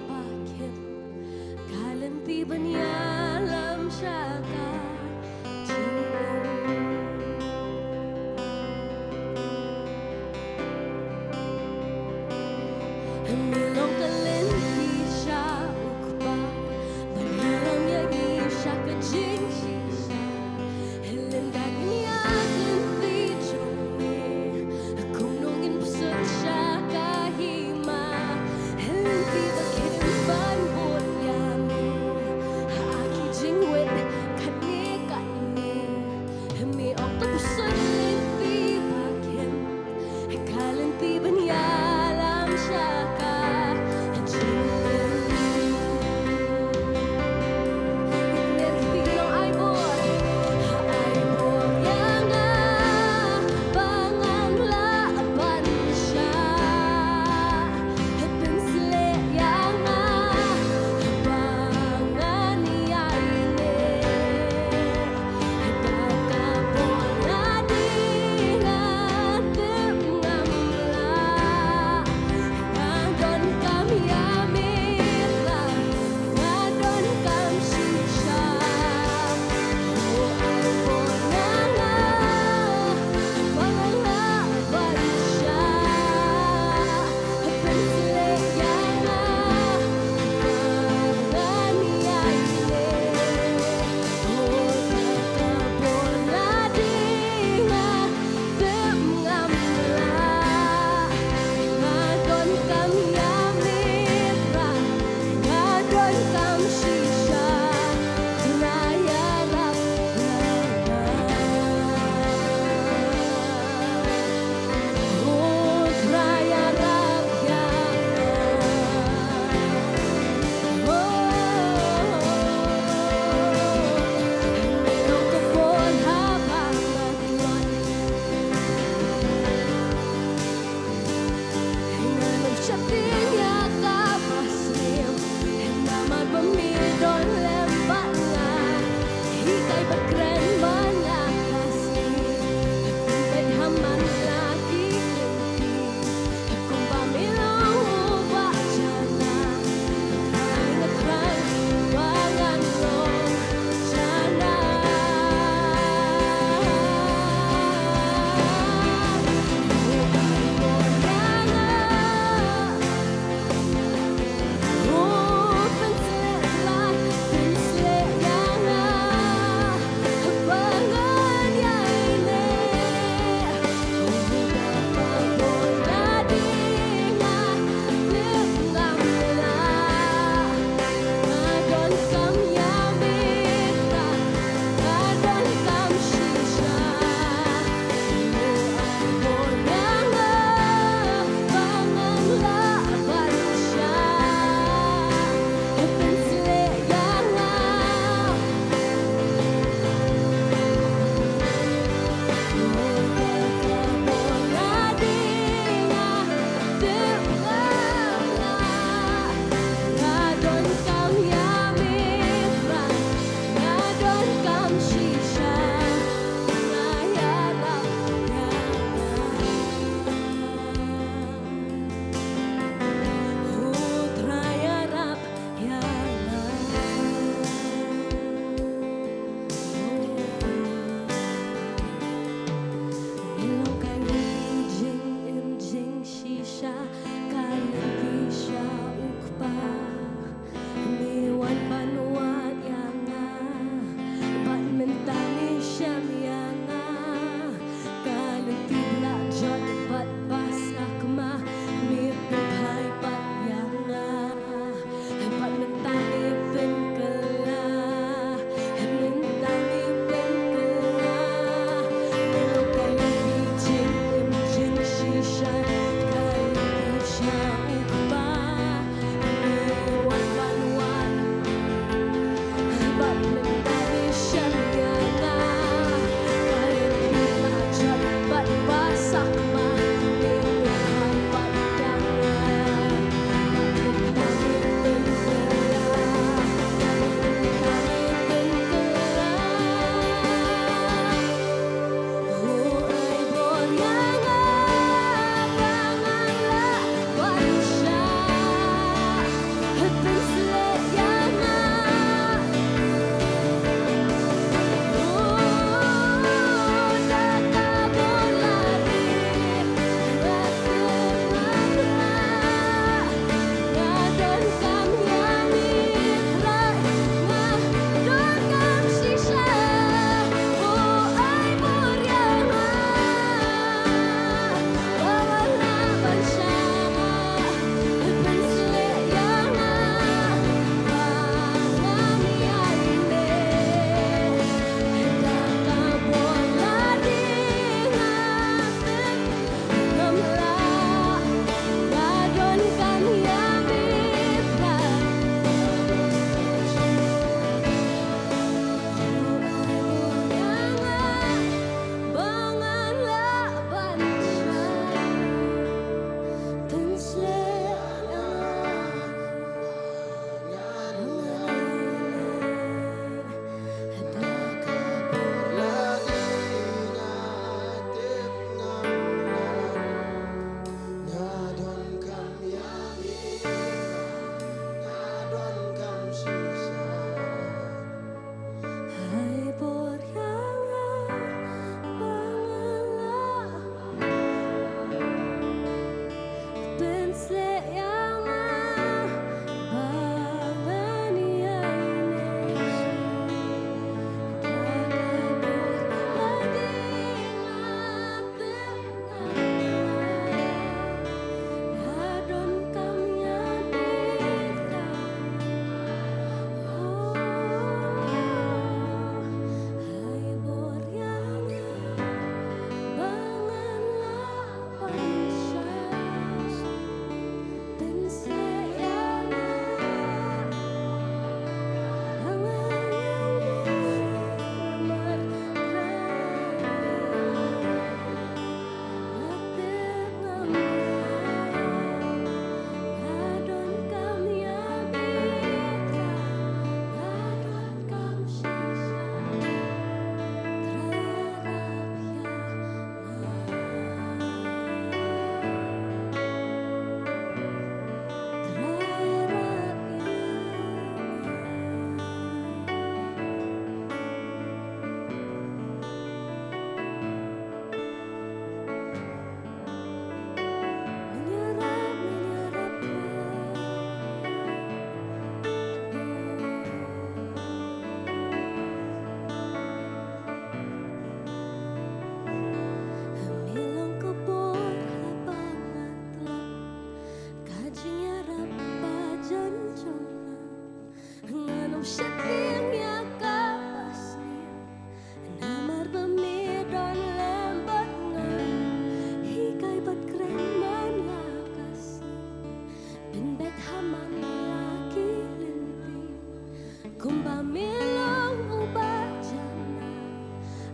Kumba me long uba janai,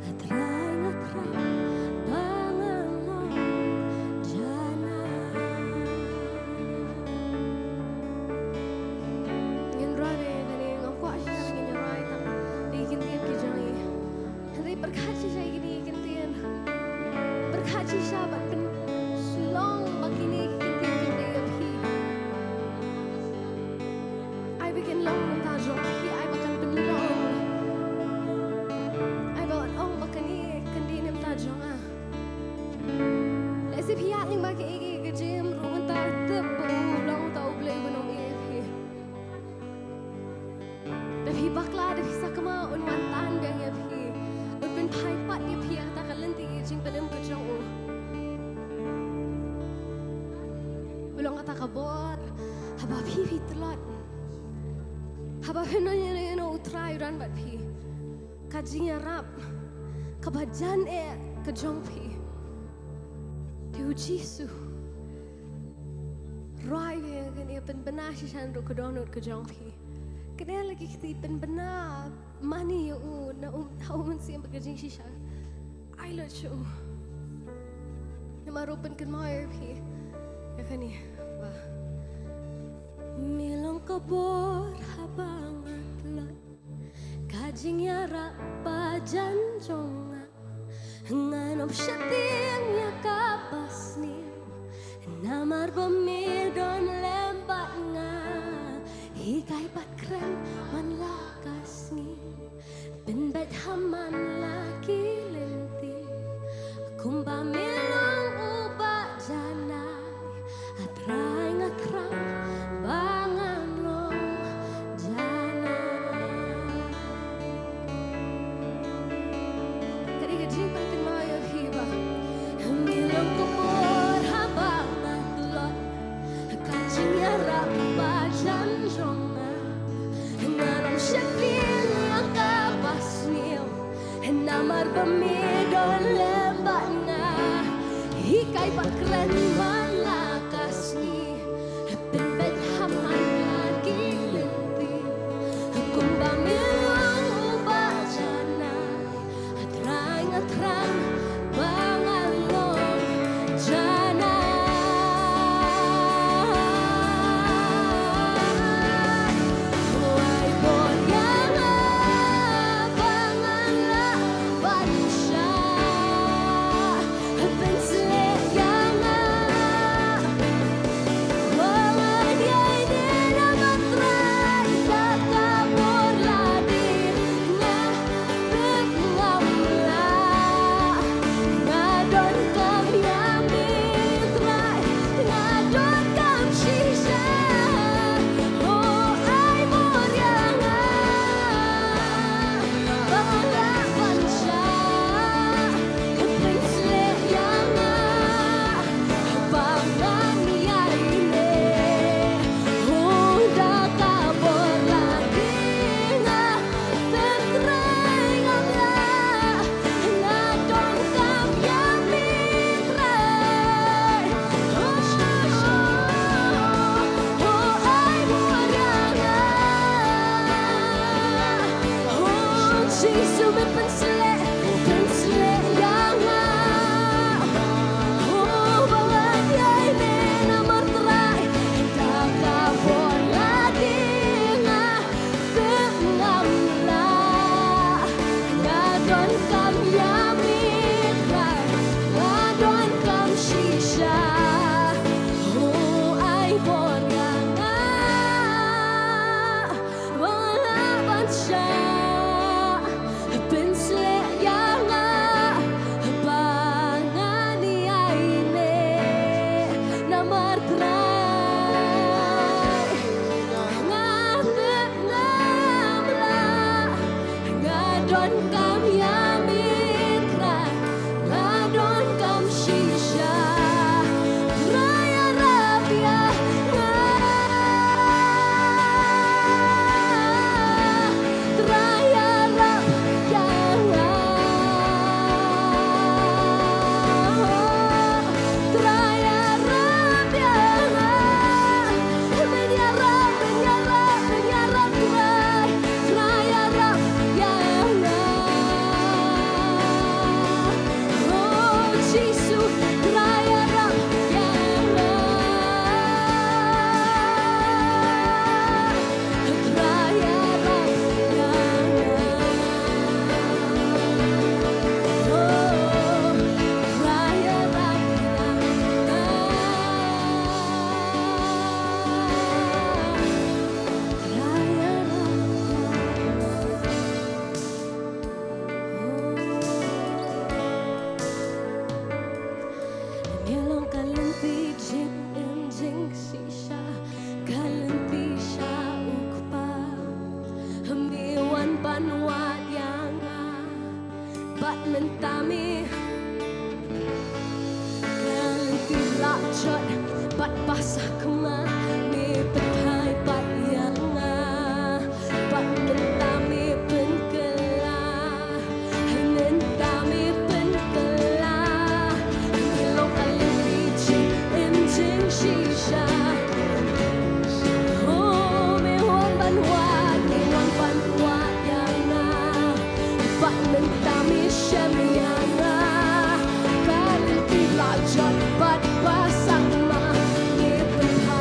A Trai nga thrang ba ngan long janai. Ngin rwai ïa kane, ngam kwah shisha ngin ïa rwai tang ïa ki ktien ki jong ngi. Hynrei pyrkhat shisha ïa kine ki ktien. Pyrkhat shisha bad pynlong ba kine ki ktien kin dei ïa phi. Ai ba kin long na ka bynta jong phi, ai ba kan pynlong. Ai ba kan ong ba kane kan dei na ka bynta jong nga. Lehse phi ïaid lyngba kaei kaei ka jingim ruh mynta, tip ba u long uta U Blei uba ong ïa phi. Da phi bakla, da phi sakma, un wan tan biang ïa phi. Un pynphai pat ïa phi ïa kata ka lynti jingpynim ka jong u. U long kata ka bor haba phi phi tlot, haba phin ïoh ïa U Trai u don bad phi. Ka jingïarap kaba jan eh ka jong phi. Te U Jisu rwai ïa kane, pynbna shisha ruh ka dohnud ka jong phi. Kane la ki kti pynbna mane ïa u na um, ha u mynsiem bad ka jingshisha. Ai lut sha u. Namar u pynkynmaw ïa phi ïa kane ba me long ka bor haba nga tlot, ka jingïarap ba jan jong nga. Ngan ym sheptieng ïa kaba sniew, namar ba me don lem bad nga. Hikai bad kren man la ka sngi, pynbeit ha man la ki lynti. Kumba me long uba janai, A Trai nga thrang ba ngan long janai. Ka dei ka jingpynkynmaw ïa phi ba me long ka bor haba nga tlot, ka jingïarap ba jan jong nga. Ngan ym sheptieng ïa kaba sniew, namar ba me don lem bad nga. Hikai bad kren man la ka sngi, pynbeit ha man la ki lynti. Kumba me long uba janai, A Trai nga thrang ba ngan long janai. Wai bor ïa nga ba ngan lah ban Mynta me ka lynti la jot bad ba sakma, me pynphai pat ïa nga. Bad mynta me pynkylla, mynta me pynkylla. Me long ka lynti jingim jingshisha. Oh, me wan ban wad, me wan ban wad ïa nga. Bad mynta me shem ïa nga. Ka lynti la jot bad ba sakma, me pynphai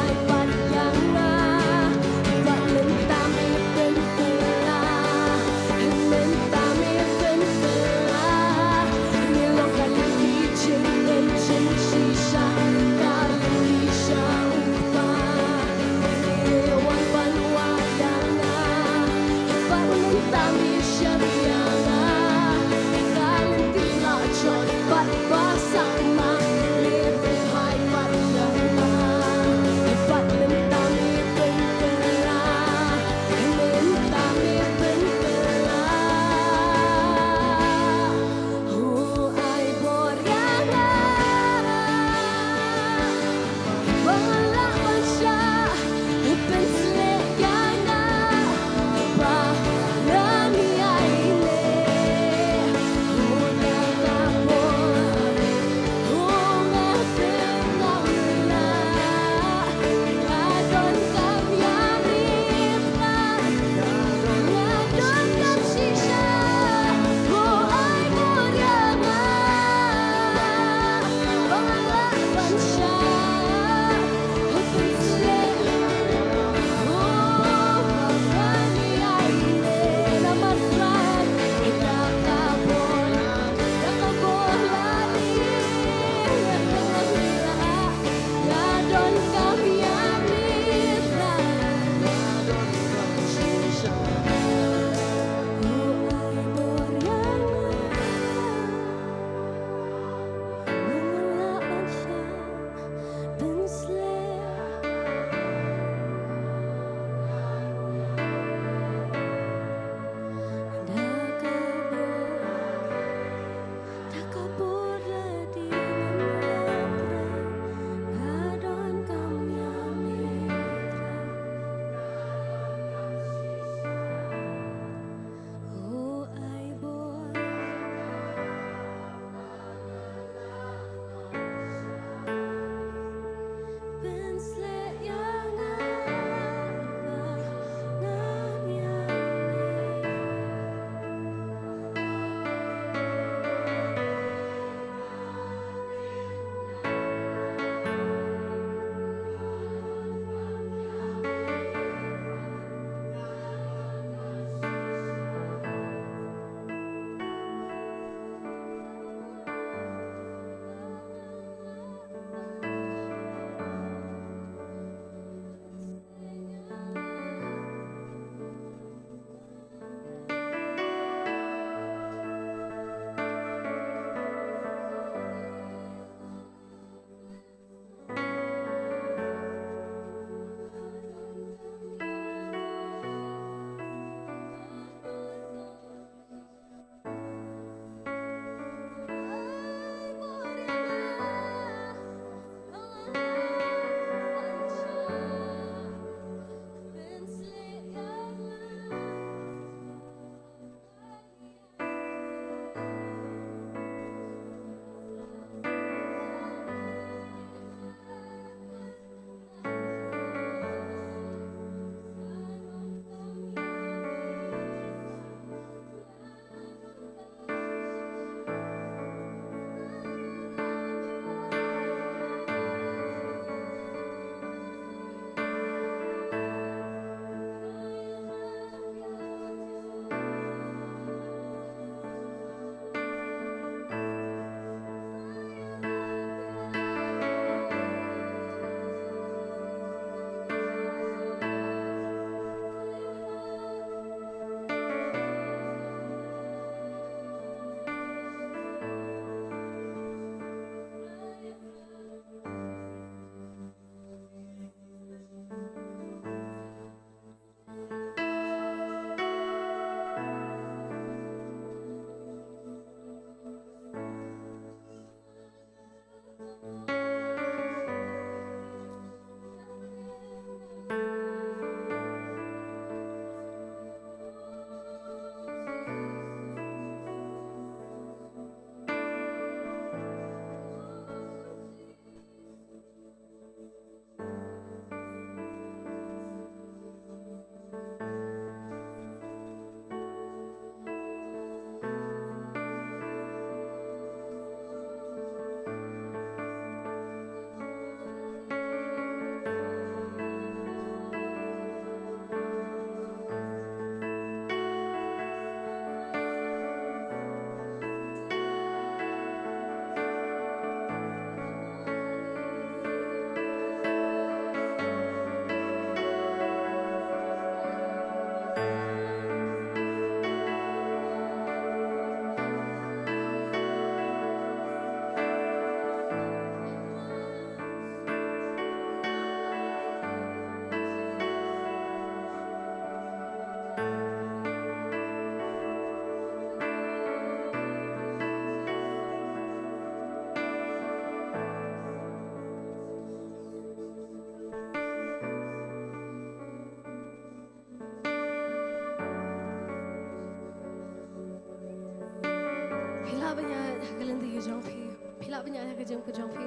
Pynïaid ha ka lynti ka jong phi. Phi lah pynïaid ha ka jingim ka jong phi.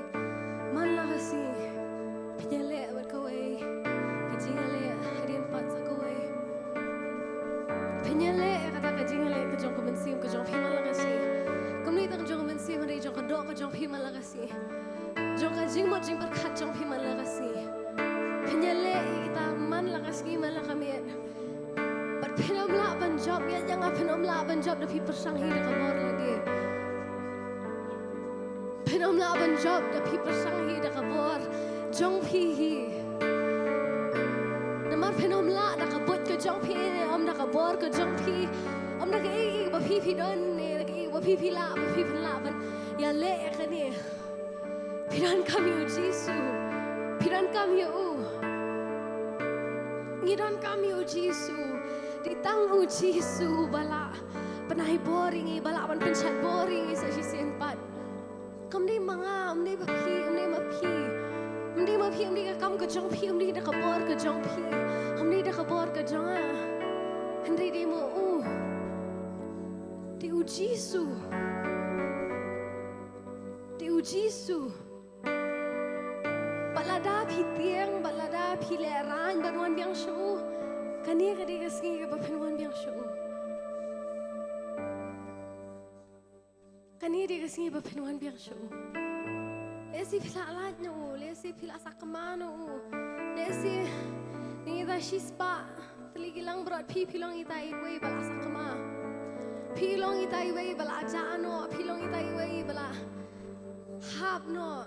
Man la ka sngi phin ïaleh bad kawei ka jingïaleh hadien pat sa kawei. Phin ïaleh ïa kata ka jingïaleh ka jong ka mynsiem ka jong phi man la ka sngi. Kumne tang jong ka mynsiem hynrei jong ka doh ka jong phi man la ka sngi. Jong ka jingmut jingpyrkhat jong phi man la ka sngi. Phin ïaleh ïa kita man la ka sngi man la ka miet. Bad phin ym lah ban jop, ïa nga phin ym lah ban jop da phi pyrshang hi da ka bor lade. Phin ym lah ban jop da phi pyrshang hi da ka bor jong phi hi. Namar phin ym lah da ka buit ka jong phi, ym da ka bor ka jong phi, ym da kaei kaei ba phi phi don ne da kaei ba phi phi lah, ba phi phin lah ban ïaleh ïa kane. Phi donkam ïa u Jisu. Phi donkam ïa u. Ngi donkam ïa u Jisu. Dei tang u Jisu ba lah pynai bor ïa ngi, ba lah ban pynshait bor ïa ngi sa shisien pat. Kam dei ma nga, kam dei ma phi, kam dei ma phi. Kam dei ma phi, kam dei ka kam ka jong phi, kam dei da ka bor ka jong phi. Kam dei da ka bor ka jong nga. Hynrei dei ma u. Dei u Jisu. Dei u Jisu. Bad lada phi tieng, bad lada phi lehraiñ ban wan biang sha u, kane ka dei ka sngi kaba phin wan biang sha u. Kane dei ka sngi ba phin wan biang sha u. Lehse phi la lait na u, lehse phi la sakma na u, lehse ngi da shispah tylli ki langbrot, phi phi long ita iwei ba la sakma. Phi long ita iwei ba la jah noh, phi long ita iwei ba la hap noh.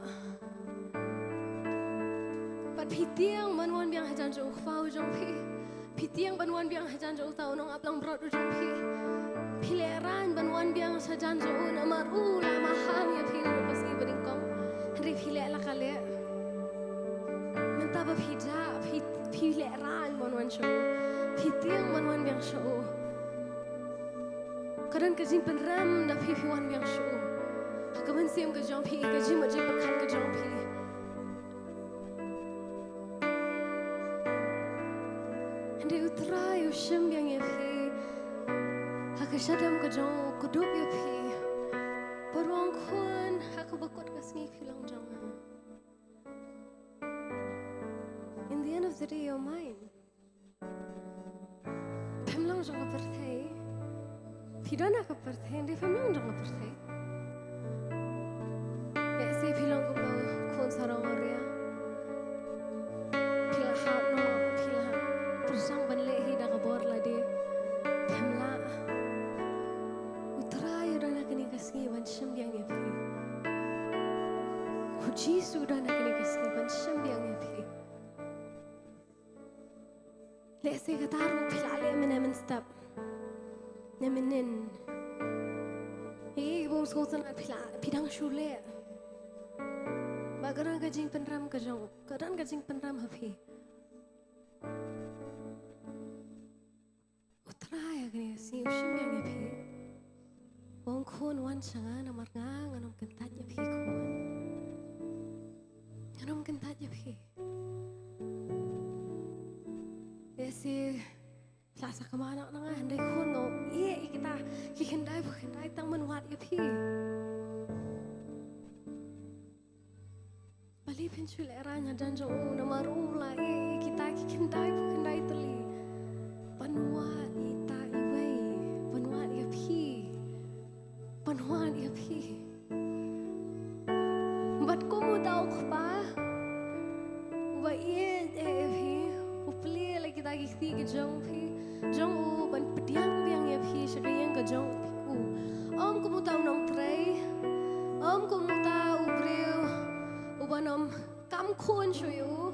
Bad phi tieng ban wan biang hajan jong u Kpa u jong phi. Phi tieng ban wan biang hajan jong uta u nongaplangbrot u jong phi. Phi lehraiñ ban wan biang hajan jong u namar u la maham ïa phi na ka sngi ba nyngkong. Hynrei phi leh la ka leh. Mynta ba phi jah, phi, phi lehraiñ ban wan sha u. Phi tieng ban wan biang sha u. Ka don ka jingpynrem da phi phi wan biang sha u. Ha ka mynsiem ka jong phi, ka jingmut jingpyrkhat ka jong phi. Hynrei u Trai u shim biang ïa phi. Ha ka shadem ka jong u, u kdup ïa phi. Bad u ong, khun, ha kaba kut ka sngi phi long jong nga. In the end of the day, you're mine. Phim long jong ka pyrthei. Phi don ha ka pyrthei, hynrei phim long jong ka pyrthei. Lehse phi long kum u khun sarong awria. Phi la hap noh, phi la pyrshang ban leh hi da ka bor lade. Phim lah. U Trai u don ha kane ka sngi ban shim biang ïa phi. U Jisu u don ha kane ka sngi ban shim biang ïa phi. Lehse kata ruh phi la leh mynne mynstep. Ne mynnin. Ei, bym sngewtynnat phi la, phi dang shu leh. Ba ka don ka jingpynrem ka jong, ka don ka jingpynrem ha phi. U Trai ha kane ka sngi u shim biang ïa phi. U ong, khun, wan sha nga namar nga ngan ym kyntait ïa phi, khun. Ngan ym kyntait ïa phi. Lehse phi la sakma noh na nga, hynrei khun, nga ïeh ïa kita ki khyndai ba khyndai tang ban wad ïa phi. Balei phin shu lehraiñ hajan jong u, namar u la ïeh ïa kita ki khyndai ba khyndai tylli ban wad ïa ita iwei, ban wad ïa phi, ban wad ïa phi. Bad kum uta u kpa uba ïeit ïa phi, u plie la kita ki kti ki jong phi, jong u ban pdiang biang ïa phi sha ka ïing ka jong u. Ym kum uta u nongtrei, ym kum uta u briew uban ym kam khun shuh ïa u.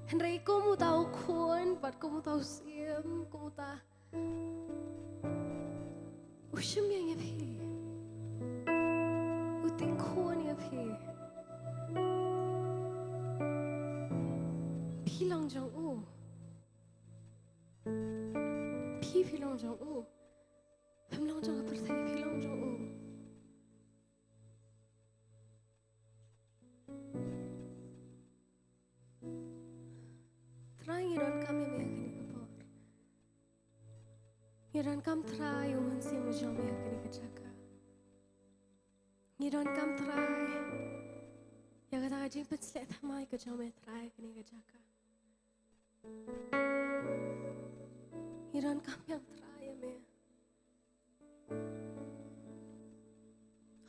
Hynrei kum uta u khun, bad kum uta u syiem, kum uta u shim biang ïa phi. U tieng khun ïa phi. Phi long jong u. Phi, phi long jong u. Phim long jong ka pyrthei, phi long jong u. Trai, ngi donkam ïa me ha kane ka por. Ngi donkam, Trai, ïa u Mynsiem Jong me ha kane ka jaka. Ngi donkam Trai ïa kata ka jingpynsleh thymmai ka jong me Trai ha kane ka jaka. Ngi donkam ïa Trai ïa me.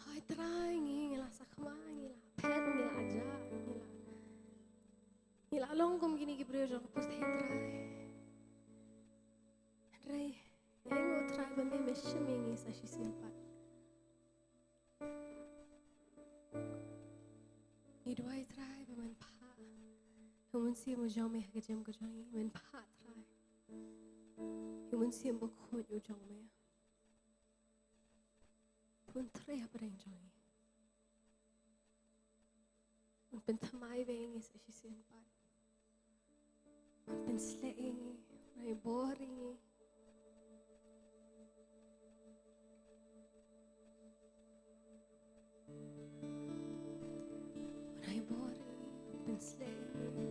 Hooid Trai, ngi, ngi la sakma, ngi la phet, ngi la jah, ngi la, ngi la long kum kine ki briew jong ka pyrthei Trai. Hynrei ïa ngi Trai ba me, me shim ïa ngi sa shisien pat. Ngi duwai Trai ba men phah ïa u Mynsiem u jong me ha ka jingim ka jong ngi, men phah Trai ïa u Mynsiem Bakhuid u jong me. Pyntrei hapdeng jong ngi. Un pynthymmai bad ïa ngi sa shisien pat. Un pynsleh ïa ngi, un ai bor ïa ngi. Un ai bor ïa ngi, un pynsleh ïa ngi.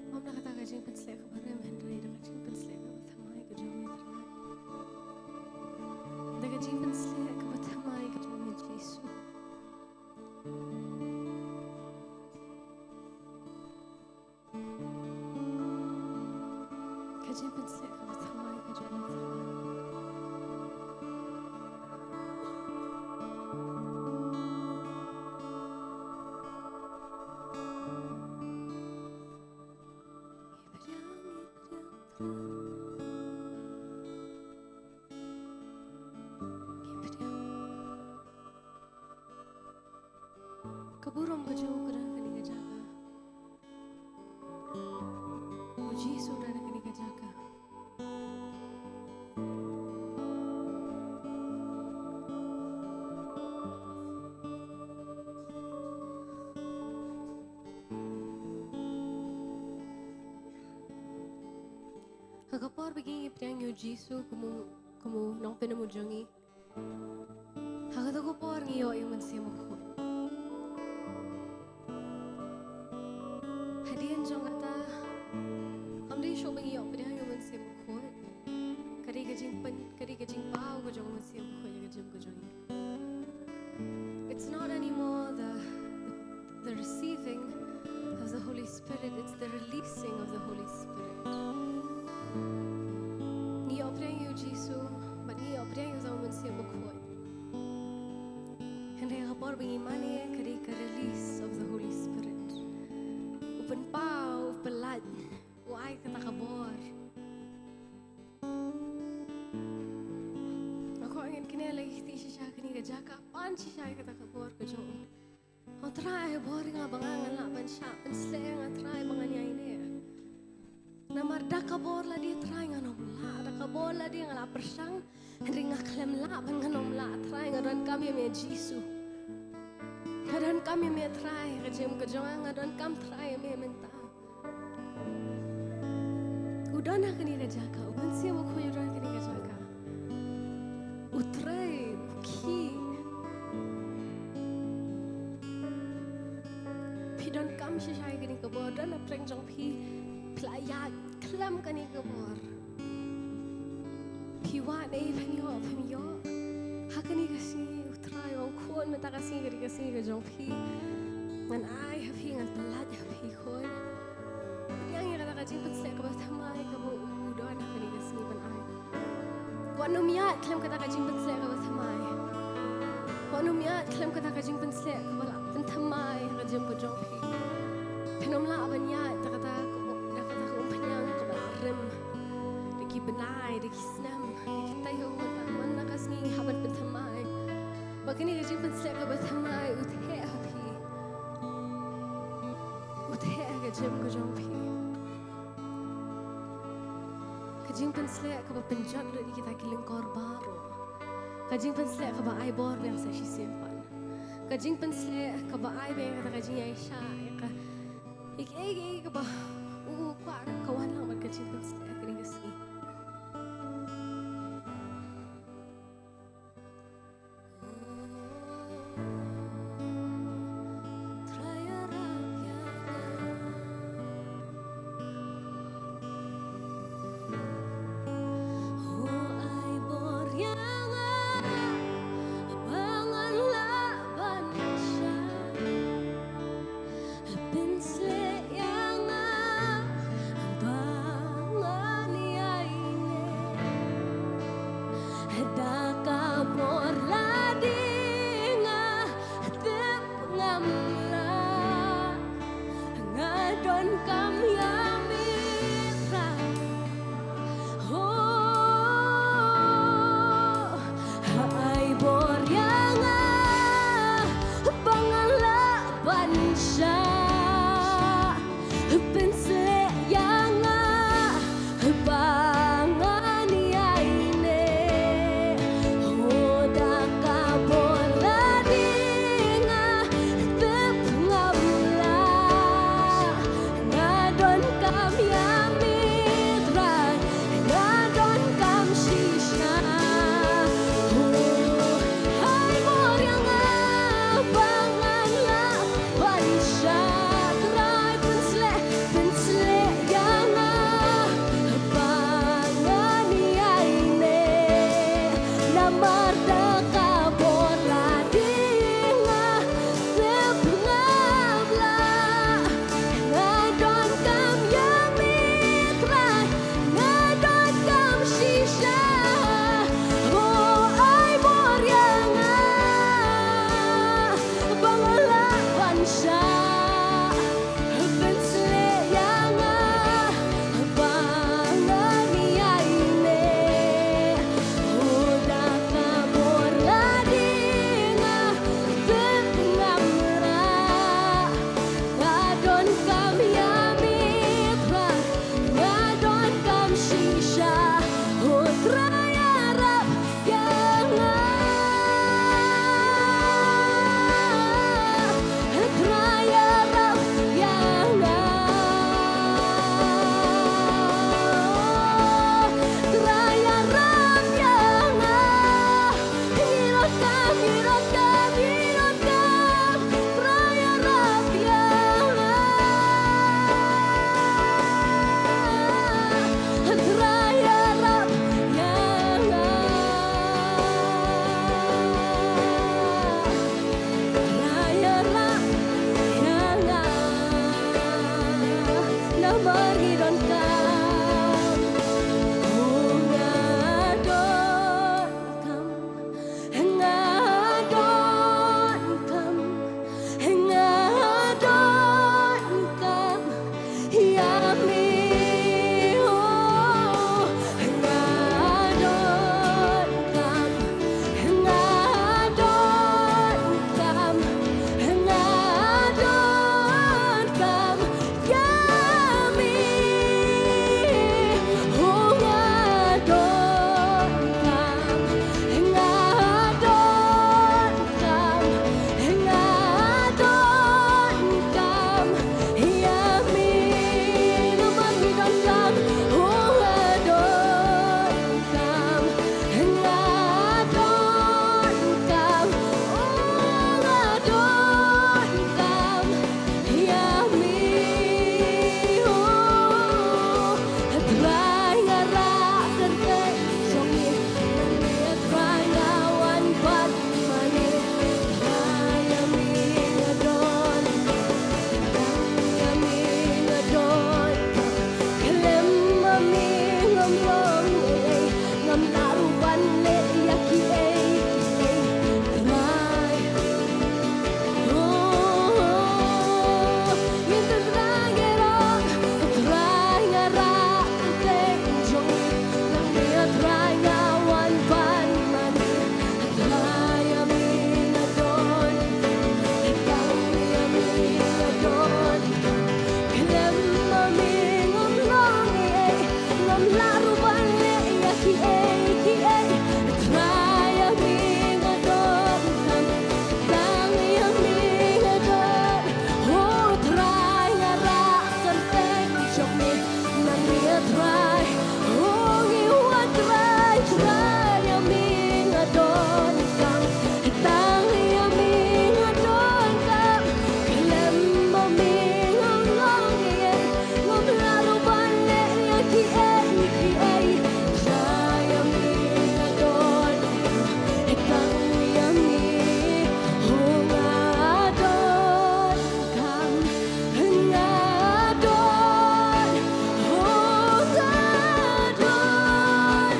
Ym da kata ka jingpynsleh kaba rem hynrei da ka jingpynsleh kaba thymmai ka jong me Trai. Da ka jingpynsleh kaba thymmai ka jong me Jisu. Ka jingpynsleh kaba thymmai ka jong me Trai. Ka burom ka jong u ka don ha kane ka jaka. U Jisu u don ha kane ka jaka. Ha ka por ba ngi pdiang ïa u Jisu kum u, kum u nongpynim u jong ngi, ha kata ka por ngi ïoh ïa u Mynsiem Bakhuid. Hadien jong kata, ym dei shuh ba ngi ïoh pdiang ïa u Mynsiem Bakhuid. Ka dei ka jingpyn, ka dei ka jingpaw ka jong u Mynsiem Bakhuid ïa ka jingim ka jong ngi. It's not anymore the, the, the receiving of the Holy Spirit, it's the releasing of the Holy Spirit. Ngi ïoh pdiang ïa u Jisu, bad ngi ïoh pdiang ïa u Mynsiem Bakhuid. Hynrei ka por ba ngi mane ka dei ka release of the Holy Spirit. U pynpaw, u pynlait, u ai kata ka bor. Nga kwah ngin kynnoh lagi kti shisha ha kane ka jaka, pan shisha ïa kata ka bor ka jong u. O Trai, bor ïa nga ba nga ngan lah ban shah pynsleh, nga Trai ba ngan ïaineh. Namar da ka bor lade Trai ngan ym lah, da ka bor lade nga la pyrshang, hynrei nga khlem lah ban ngan ym lah Trai, nga donkam ïa me Jisu. Nga donkam ïa me Trai, ka jingim ka jong nga, nga donkam Trai ïa me mynta. U don ha kane ka jaka, u Mynsiem Bakhuid u don ha kane ka jaka. U trei, u khih. Phi donkam shisha ïa kane ka bor, don hapdeng jong phi, phi la ïaid khlem kane ka bor. Phi wad ei phin ïoh, phin ïoh. Ha kane ka sngi, u Trai u ong khun mynta ka sngi ka dei ka sngi ka jong phi. Ngan ai ha phi, ngan pynlait ha phi khun. Pdiang ïa kata ka jingpynsleh kaba thymmai kaba u don ha kane ka sngi ban ai. Wat nym ïaid khlem kata ka jingpynsleh kaba thymmai. Wat nym ïaid khlem kata ka jingpynsleh kaba la pynthymmai ha ka jingim ka jong phi. Phin ym lah ban ïaid da kata ka, da kata ka umphniang kaba la rim. Da ki bnai, da ki snem, da kitei ha u mynta, mynta ka sngi ngi hap ban pynthymmai. Ba kane ka jingpynsleh kaba thymmai u theh ha phi. U theh ha ka jingim ka jong phi. Ka jingpynsleh kaba pynjot lut ïa kita ki lyngkor baroh. Ka jingpynsleh kaba ai bor biang sa shisien pat. Ka jingpynsleh kaba ai biang kata ka jingïaishah ïa ka, ïa kiei kiei kaba u kwah ka wan lang bad ka jingpynsleh ha kane ka sngi. Trai nga rah kyrteng jong me, nangne Trai nga wan pat mane. Trai ïa me nga don, tang ïa me nga don. Khlem ma me ngam long ei ei, ngam lah ruh ban leh ïa kiei kiei. Trai. Oh, ngin trai ngi rah, Trai nga rah kyrteng jong me, nangne Trai nga wan pat mane. Trai ïa me nga don, tang ïa me nga don. Khlem ma me ngam long ei ei, ngam lah ruh ban leh ïa kiei kiei. Trai ïa me nga don, tang ïa me nga don. Oh Trai nga rah kyrteng jong me, nangne Trai. Oh ngi wan Trai, Trai ïa me nga donkam. Tang ïa me nga donkam. Khlem ma me ngam long ei ei, ngam lah ruh ban leh ïa kiei kiei. Trai ïa me nga donkam, tang ïa me, oh nga donkam. Nga don, oh nga don,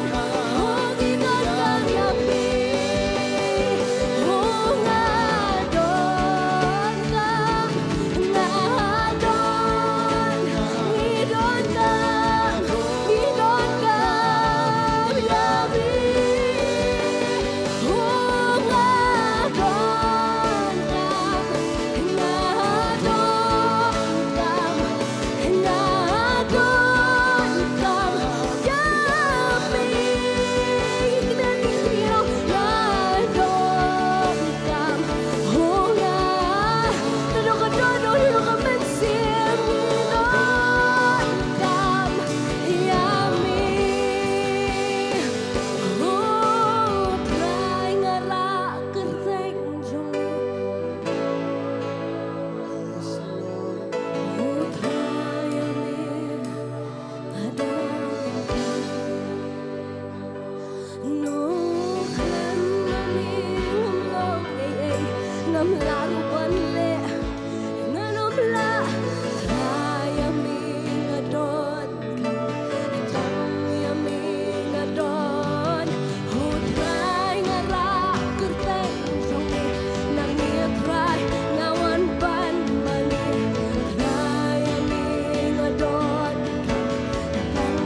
oh ngi donkam ïa me. Oh nga donkam, nga don, ngi donkam, ngi donkam ïa me. Oh nga donkam, nga donkam, nga donkam ïa me. Nga donkam, oh nga, naduh ka dohnud, naduh ka mynsiem, ngi donkam ïa me. Oh Trai nga rah kyrteng jong me. Oh Trai ïa me nga donkam. Nukhlem ma me ngam long ei ei, ngam lah ruh ban leh, ngan ym lah. Trai ïa me nga don. Tang ïa me nga don, oh Trai nga rah kyrteng jong me, nangne Trai nga wan ban mane. Trai ïa me nga don, tang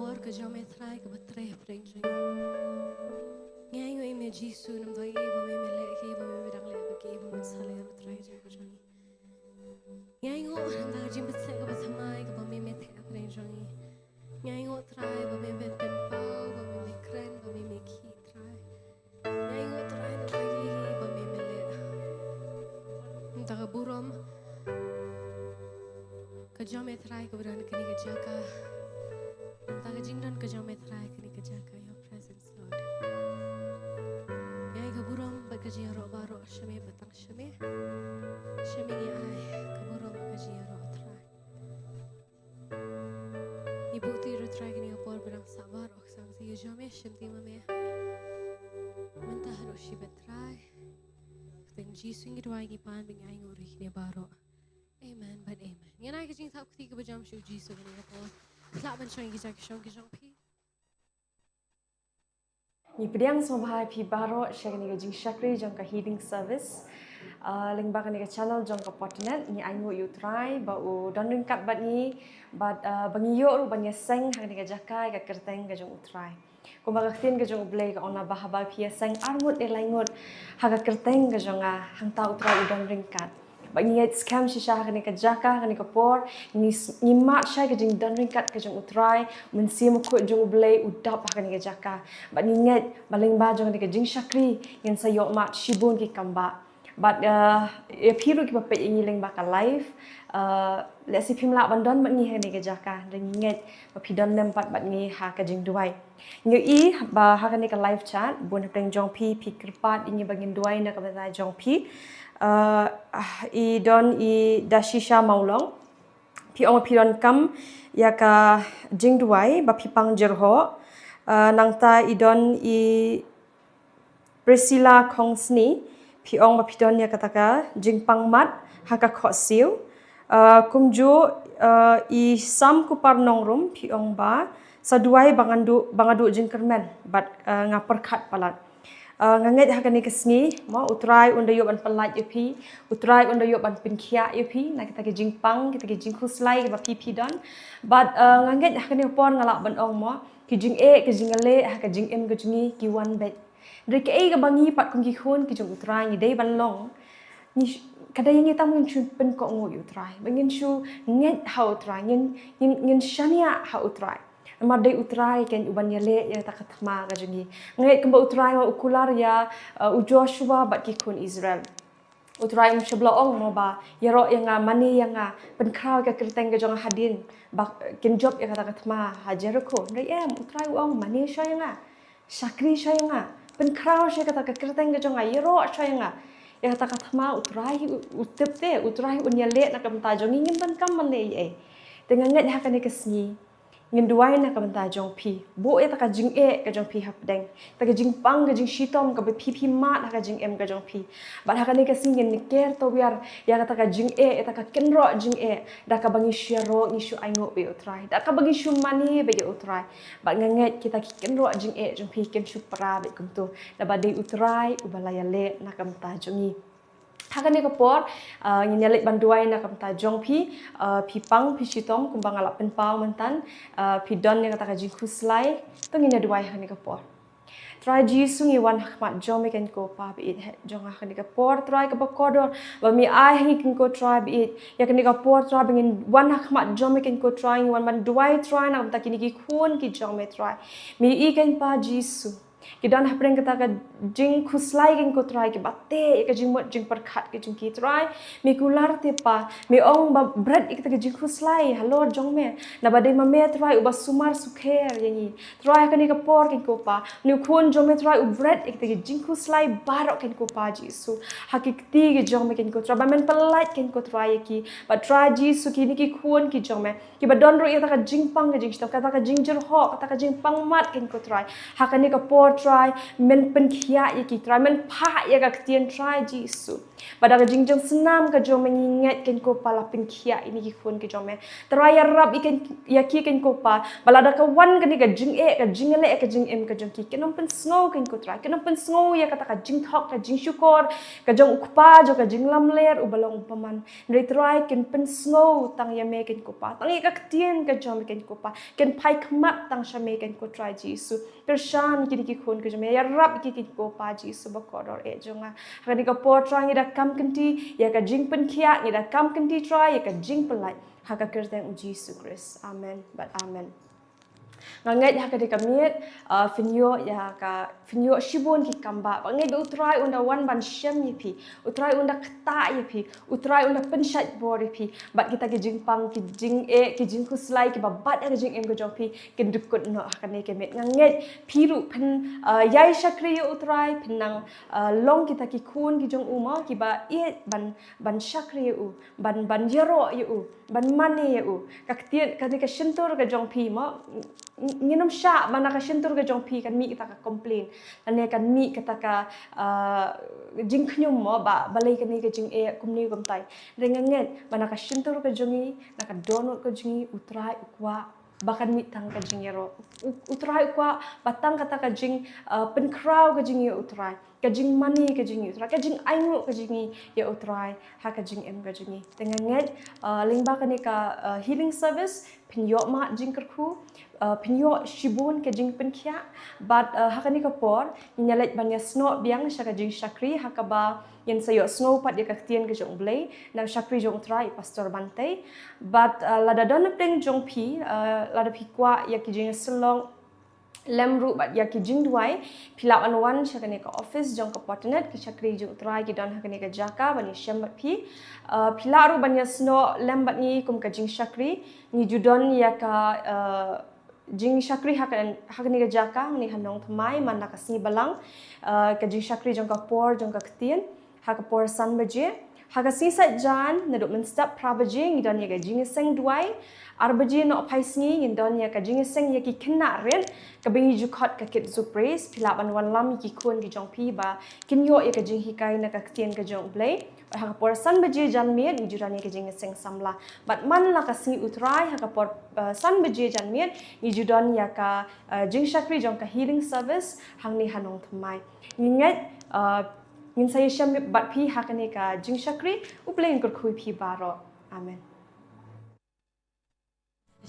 Por ka jong me Trai kaba trei hapdeng jong ngi. Ngi ainguh ïa me Jisu namar ba me me leh ki ba me me dang leh ba ki ba me sa leh ruh Trai jong ka jong ngi. Ngi ainguh namar ka jingpynseh kaba thymmai kaba me me theh hapdeng jong ngi. Ngi ainguh Trai ba me me pynpaw ba me me kren ba me me khih Trai. Ngi ainguh Trai namar ba me me leh. Namar ka burom ka jong me Trai kaba don kane ka jaka. Namar ka jingdon ka jong me Trai kane ka jaka your presence Lord. Ngi ai ka burom bad ka jingïaroh baroh sha me bad tang sha me. Sha me ngi ai ka burom bad ka jingïaroh Trai. Ngi buh ti ruh Trai kane ka por ba dang sah baroh ka sang ti ka jong me shim ti ma me. Mynta haduh shibit Trai. Tang Jisu ngi duwai ngi pan ba ngi ainguh ruh kine baroh. Amen bad amen. Ngi ai ka jingthap kti kaba jam sha u Jisu kane ka por. Lah ban shong ki jaka shong ki jong phi. Ngi pdiang sngewbha ïa phi baroh sha kane ka jingshakri jong ka healing service. Ah, lyngba kane ka channel jong ka Potternet ngi ainguh ïa u Trai ba u don ryngkat bad ngi bad ah, ba ngi ïoh ruh ban ïaseng ha kane ka jaka ïa ka kyrteng ka jong u Trai. Kumba ka ktien ka jong u Blei ka ong naba haba phi ïaseng arngut ne laingut ha ka kyrteng ka jong nga hangta u Trai u don ryngkat. Ba ngi ngeit skhem shisha ha kane ka jaka ha kane ka por ngi s- ngi mad shai ka jingdon ryngkat ka jong u Trai, Mynsiem Bakhuid jong u Blei u dap ha kane ka jaka. Ba ngi ngeit ba lyngba jong kane ka jingshakri ngin sa ïoh mad shibun ki kam ba. Bad uh, ïa phi ruh kiba peit ïa ngi lyngba ka live, uh, lehse phim lah ban don bad ngi ha kane ka jaka, hynrei ngi ngeit ba phi don lem pat bad ngi ha ka jingduwai. Ngi ïohi ba ha kane ka live chat bun hapdeng jong phi phi kyrpad ïa ngi ba ngin duwai na ka bynta jong phi. Uh, ah, i don i Dashisha Mawlong. Phi ong ba phi donkam ïa ka jingduwai ba phi pang jyrhoh. Uh, nangta i don i Priscilla Khongsni, phi ong ba phi don ïa kata ka jingpang mat ha ka khohsiew. Uh, kumjuh uh, i Sam Kupar Nongrum phi ong ba sa duwai ba ngan duh ba nga duh jingkyrmen bad uh, nga pyrkhat palat. Uh, nga ngeit ha kane ka sngi mo u Trai un da ïoh ban pynlait ïa phi, u Trai un da ïoh ban pynkhiah ïa phi na kita ki jingpang kita ki jingkhuslai kiba phi phi don. Bad uh, nga ngeit ha kane ka por nga lah ban ong mo ki jingeh ki jingeh ha ka jingim ka jong ngi ki wan beit. Hynrei kaei kaba ngi pat kum ki khun ki jong u Trai ngi dei ban long. Ngi sh- ka dei ngi tam ngin shu pynkohnguh ïa u Trai ba ngin shu ngeit ha u Trai ngin ngin ngin shaniah ha u Trai. Namar dei u Trai ken uban ïaleh ïa kata ka thma ka jong ngi. Ngeit kumba u Trai ma u kular ïa uh, u Joshua bad ki khun Israel. U Trai um shym la ong mo ba ïaroh ïa nga mane ïa nga pynkhraw ïa ka kyrteng ka jong nga hadien ba kin jop ïa kata ka thma ha Jericho. Hynrei em u Trai u ong mane sha ïa nga. Shakri sha ïa nga. Pynkhraw sha kata ka kyrteng ka jong nga ïaroh sha ïa nga. Ïa kata ka thma u Trai u tip te u Trai un ïaleh na ka bynta jong ngi ngim donkam ban leh ei ei. Te nga ngeit ha kane ka sngi ngin duwai na ka bynta jong phi. Buh ïa ta ka jingeh ka jong phi hapdeng ta ka jingpang ka jingshitom kaba phi phi mad ha ka jingim ka jong phi. Bad ha kane ka sngi ngin ker tawiar ïa kata ka jingeh ïa ta ka kynroh jingeh da kaba ngi shu ïaroh ngi shu ainguh bad ïa u Trai da kaba ngi shu mane bad ïa u Trai. Bad nga ngeit kita ki kynroh jingeh jong phi kin shu pra bad kumto da ba dei u Trai uba la ïaleh na ka bynta jong ngi. Ha kane ka por uh, ngin ïa leit ban duwai na ka bynta jong phi. Uh, phi pang phi shitom kumba nga la pynpaw myntan uh, phi don ïa kata ka jingkhuslai. To ngin ïa duwai ha kane ka por. Trai Jisu ngi wan ha khmat jong me ken ko pa bit he jong ha kane ka por Trai kaba kordor ba mi ai ha ngi ken ko Trai bit ïa kane ka por Trai ba ngin wan ha khmat jong me ken ko Trai ngi wan ban duwai Trai na ka bynta kine ki khun ki jong me Trai. Mi i ken pa Jisu ki don hapdeng kata ka jingkhuslai ken ko Trai kiba teh ïa ka jingmut jingpyrkhat ki jong ki Trai. Mi kular te pa mi ong ba bret ïa kata ka jingkhuslai halor jong me. Naba dei ma me Trai uba sumar sukher ïa ngi. Trai ha kane ka por ken ko pa ni u khun jong me Trai u bret ïa kata ka jingkhuslai baroh ken ko pa Jisu. Ha ki kti ki jong me ken ko Trai ba men pynlait ken ko Trai ïa ki ba Trai Jisu kine ki khun ki jong me kiba don ruh ïa kata ka jingpang ka jingshitom kata ka jingjyrhoh kata ka jingpang mat ken ko Trai. Ha kane ka por Trai men pynkhiah ïa ki Trai men phah ïa ka ktien Trai Jisu. Ba da ka jingjeng snam ka jong me ngi ngeit keiñ ko Pa la pynkhiah ïa kine ki khun ki jong me. Trai ïarap ïa keiñ, ïa ki keiñ ko Pa. Ba lada ka wan kane ka jingeh, ka jingleh, ka jingim ka jong ki, kin ym pynsngew keiñ ko Trai. Kin ym pynsngew ïa kata ka jingthok, ka jingshukor ka jong u Kpa jong ka jinglamler uba long u bymman. Hynrei Trai kin pynsngew tang ïa me keiñ ko Pa. Tang ïa ka ktien ka jong me keiñ ko Pa. Kin phai khmat tang sha me keiñ ko Trai Jisu. Kyrshan kine ki khun ki jong me, ïarap ïa ki keiñ ko Pa Jisu ba kordor eh jong nga. Ha kane ka por Trai ngi da kam kynti ïa ka jingpynkhiah, ngi da kam kynti Trai ïa ka jingpyllait. Ha ka kyrteng u Jisu Khrist. Amen bad amen. Nga ngeit ha kane ka miet, ah, phin ïoh ïa ka, phin ïoh shibun ki kam ba. Ba ngeit ba u Trai un da wan ban shem ïa phi. U Trai un da ktah ïa phi. U Trai un da pynshait bor ïa phi. Bad kita ki jingpang, ki jingeh, ki jingkhuslai kiba bat ïa ka jingim ka jong phi, kin dkut noh ha kane ka miet. Nga ngeit phi ruh phin, ah, ïai shakri ïa u Trai, phin nang, ah, long kita ki khun ki jong u mo, kiba ïeit ban, ban shakri ïa u, ban, ban ïaroh ïa u, ban mane ïa u. Ka ktien, kane ka shyntur ka jong phi mo, ng-, ngin ym shah ba na ka shyntur ka jong phi kan mih kata ka complain. Lane kan mih kata ka, ah, jingkhñium mo ba, balei kane ka jingeh kumne kumtai. Hynrei nga ngeit ba na ka shyntur ka jong ngi, na ka dohnud ka jong ngi, u Trai u kwah ba kan mih tang ka jingïaroh. U, u Trai u kwah ba tang kata ka jing, ah, pynkhraw ka jong ngi ïa u Trai. Ka jingmane ka jong ngi ïa u Trai. Ka jingainguh ka jong ngi ïa u Trai ha ka jingim ka jong ngi. Te nga ngeit, ah, lyngba kane ka, ah, healing service, phin ïoh mad jingkyrkhu, ah, phin ïoh shibun ka jingpynkhiah. Bad, ah, ha kane ka por ngin ïa leit ban ïasnoh biang sha ka jingshakri ha kaba ngin sa ïohsngew pat ïa ka ktien ka jong u Blei na ka shakri jong u Trai Pastor Bantei. Bad, ah, lada don napdeng jong phi, ah, lada phi kwah ïa ki jingïasyllok lem ruh bad ïa ki jingduwai, phi lah ban wan sha kane ka office jong ka Potternet. Ki shakri jong u Trai ki don ha kane ka jaka ban ïashem bad phi. Ah, phi lah ruh ban ïasnoh lem bad ngi kum ka jingshakri. Ngi ju don ïa ka, ah, jingshakri ha ka, ha kane ka jaka, hangne ha Nongthymmai, man la ka sngi Balang, ah, ka jingshakri jong ka por jong ka ktien ha ka por san baje. Ha ka sngi Saitjaiñ naduh mynstep phra baje ngi don ïa ka jingïaseng duwai. Ar baje noh phai sngi ngin don ïa ka jingïaseng ïa ki khynnah rit kaba ngi ju khot ka Kids Who Prays. Phi lah ban wanlam ïa ki khun ki jong phi ba kin ïoh ïa ka jinghikai na ka ktien ka jong u Blei. Ha ka por san baje janmiet ngi ju don ïa ka jingïaseng samla. Bad man la ka sngi U Trai ha ka por, eh, san baje janmiet ngi ju don ïa ka, eh, jingshakri jong ka healing service hangne ha Nongthymmai. Ngi ngeit, eh, ngin sa ïashem bad phi ha kane ka jingshakri. U Blei un kyrkhu ïa phi baroh. Amen.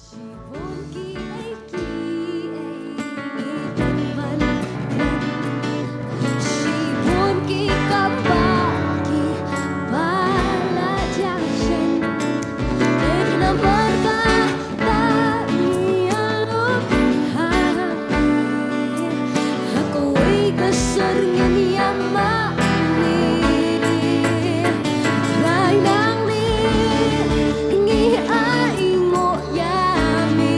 Shibun kiei kiei ngi dang ban wan. Shibun ki kambah kiba la jah shen. Dei namar kata ngi ïalum ha phi. Ha kawei ka sur ngin ïamane. Trai nangne ngi ainguh ïa me.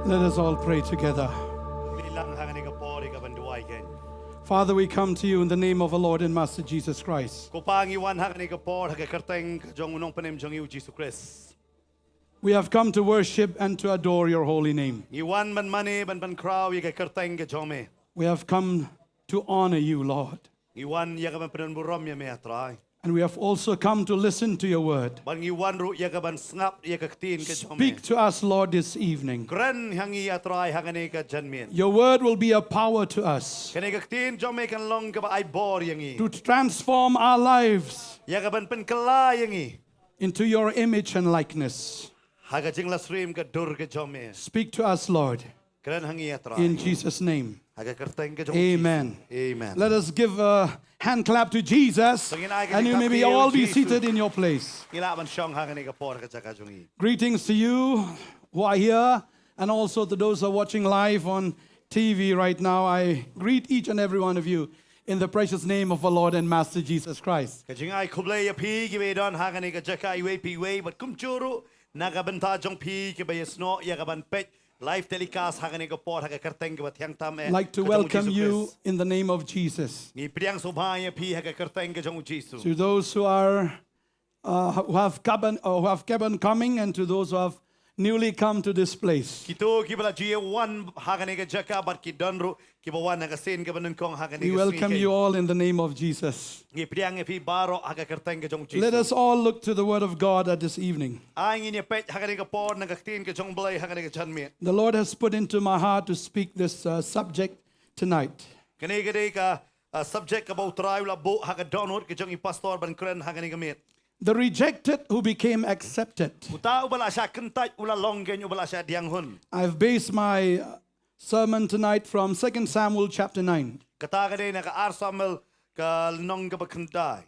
Let us all pray together. Ngi lang ha kane ka por ïa ka ban duwai kein. Father, we come to you in the name of our Lord and Master Jesus Christ. Ko Pa, ngi wan ha kane ka por ha ka kyrteng ka jong u Nongpynim jong ngi u Jisu Khrist. We have come to worship and to adore your holy name. Ngi wan ban mane ban ban khraw ïa ka kyrteng ka jong me. We have come to honor you, Lord. Ngi wan ïa ka ban pynburom ïa me, A Trai. And we have also come to listen to your word. Bad ngi wan ruh ïa ka ban sngap ïa ka ktien ka jong me. Speak to us, Lord, this evening. Kren ha ngi, A Trai, ha kane ka janmiet. Your word will be a power to us. Kane ka ktien jong me kan long kaba ai bor ïa ngi. To transform our lives. Ïa ka ban pynkylla ïa ngi. Into your image and likeness. Ha ka jinglehsyriem ka dur ka jong me. Speak to us, Lord. Kren ha ngi, A Trai. In Jesus' name. Ha ka kyrteng ka jong u Jisu. Amen. Amen. Let us give a hand clap to Jesus, and you may be all be seated in your place. To ngin ai ka jingkyrkhu ïa u Jisu. Ngi lah ban shong ha kane ka por ha ka jaka jong ngi. Greetings to you who are here, and also to those who are watching live on T V right now. I greet each and every one of you in the precious name of our Lord and Master Jesus Christ. Ka jingai khublei ïa phi kiba don ha kane ka jaka iwei pa iwei, bad kumjuh ruh na ka bynta jong phi kiba ïasnoh ïa ka ban peit live telecast ha kane ka por ha ka kyrteng kaba thiang tam eh, ka jong u Jisu Khrist. Like to welcome you in the name of Jesus. Ngi pdiang sngewbha ïa phi ha ka kyrteng ka jong u Jisu. To those who are, uh, who have come, or who have kept on coming, and to those who have newly come to this place. Kito kiba la ju ïa wan ha kane ka jaka bad ki don ruh kiba wan ha ka sien kaba nyngkong ha kane ka sngi. We welcome you all in the name of Jesus. Ngi pdiang ïa phi baroh ha ka kyrteng ka jong u Jisu. Let us all look to the word of God at this evening. Ai ngin ïa peit ha kane ka por na ka ktien ka jong u Blei ha kane ka janmiet. The Lord has put into my heart to speak this, uh, subject tonight. Kane ka dei ka, uh, subject kaba u Trai u la buh ha ka dohnud ka jong i pastor ban kren ha kane ka miet. The rejected who became accepted. Uta uba la shah kyntait u la long kein uba la shah diang hun. I've based my, uh, sermon tonight from Second Samuel chapter nine. Kata ka dei na ka ar Samuel ka lynnong kaba khyndai.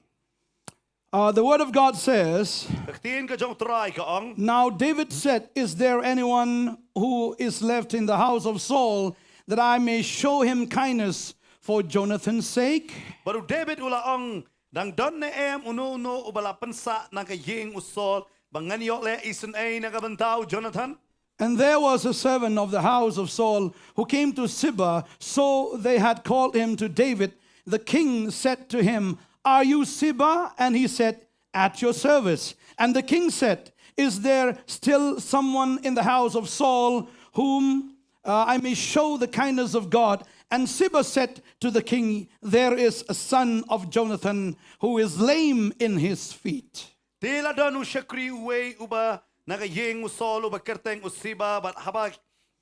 Uh, the word of God says, ka ktien ka jong u Trai ka ong. Now David said, "Is there anyone who is left in the house of Saul that I may show him kindness for Jonathan's sake?" Bad u David u la ong, Dang don ne em uno uno uba la pynsah na ka ïing u Saul ba ngan ïoh leh isynei na ka bynta u Jonathan? And there was a servant of the house of Saul who came to Ziba, so they had called him to David. The king said to him, "Are you Ziba?" And he said, "At your service." And the king said, "Is there still someone in the house of Saul whom, uh, I may show the kindness of God?" And Ziba said to the king, "There is a son of Jonathan who is lame in his feet." Te la don u shakri uwei uba na ka ïing u Saul uba kyrteng u Ziba, bad haba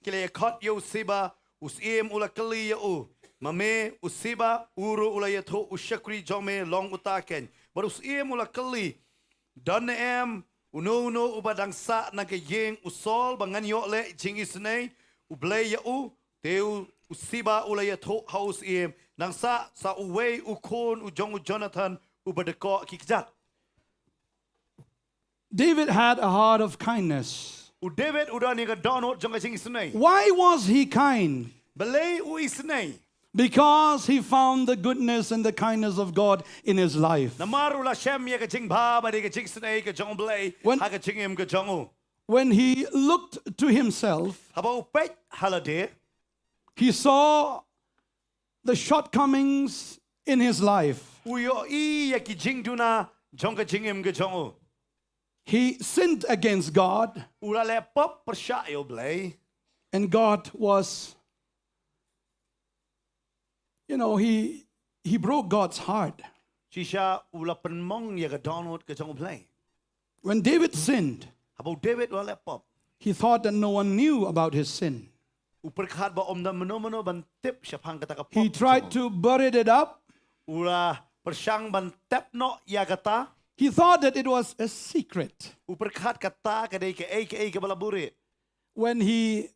ki la ïakhot ïa u Ziba, u syiem u la kylli ïa u, "Ma me u Ziba?" U ruh u la ïathuh, "U shakri jong me long uta kein." Bad u syiem u la kylli, "Don ne em uno uno uba dang sah na ka ïing u Saul ba ngan ïoh leh jingisynei U Blei ïa u?" Te u, u Ziba u la ïathuh ha u syiem, "Nang sah sa uwei u khun u jong u Jonathan uba dkoh ki kjat." David had a heart of kindness. U David u don ïa ka dohnud jong ka jingisynei. Why was he kind? Balei u isynei? Because he found the goodness and the kindness of God in his life. Namar u la shem ïa ka jingbha bad ïa ka jingisynei ka jong U Blei ha ka jingim ka jong u. When he looked to himself, haba u peit ha lade, he saw the shortcomings in his life. U ïohi ïa ki jingduna jong ka jingim ka jong u. He sinned against God. U la leh pop pyrshah ïa U Blei. And God was, you know, he, he broke God's heart. Shisha u la pynmong ïa ka dohnud ka jong U Blei. When David sinned, haba u David u la leh pop, he thought that no one knew about his sin. U pyrkhat ba ym don mano mano ban tip shaphang kata ka pop. He tried to bury it up. U la pyrshang ban tep noh ïa kata. He thought that it was a secret. U pyrkhat kata ka dei kaei kaei kaba la buhrieh. When he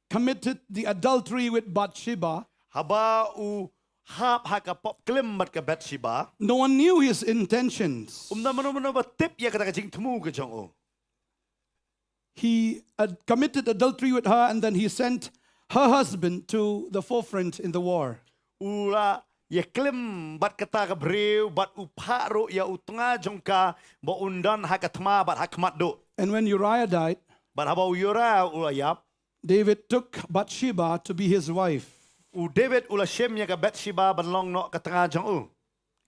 committed the adultery with Bathsheba, haba u hap ha ka pop klim bad ka Bathsheba, no one knew his intentions. Ym don mano mano ba tip ïa kata ka jingthmu ka jong u. He had committed adultery with her, and then he sent her husband to the forefront in the war. U la ïa klim bad kata ka briew, bad u phah ruh ïa u tnga jong ka ba un don ha ka thma bad ha khmat duh. And when Uriah died, bad haba u Uriah u la ïap, David took Bathsheba to be his wife. U David u la shim ïa ka Bathsheba ban long noh ka tnga jong u.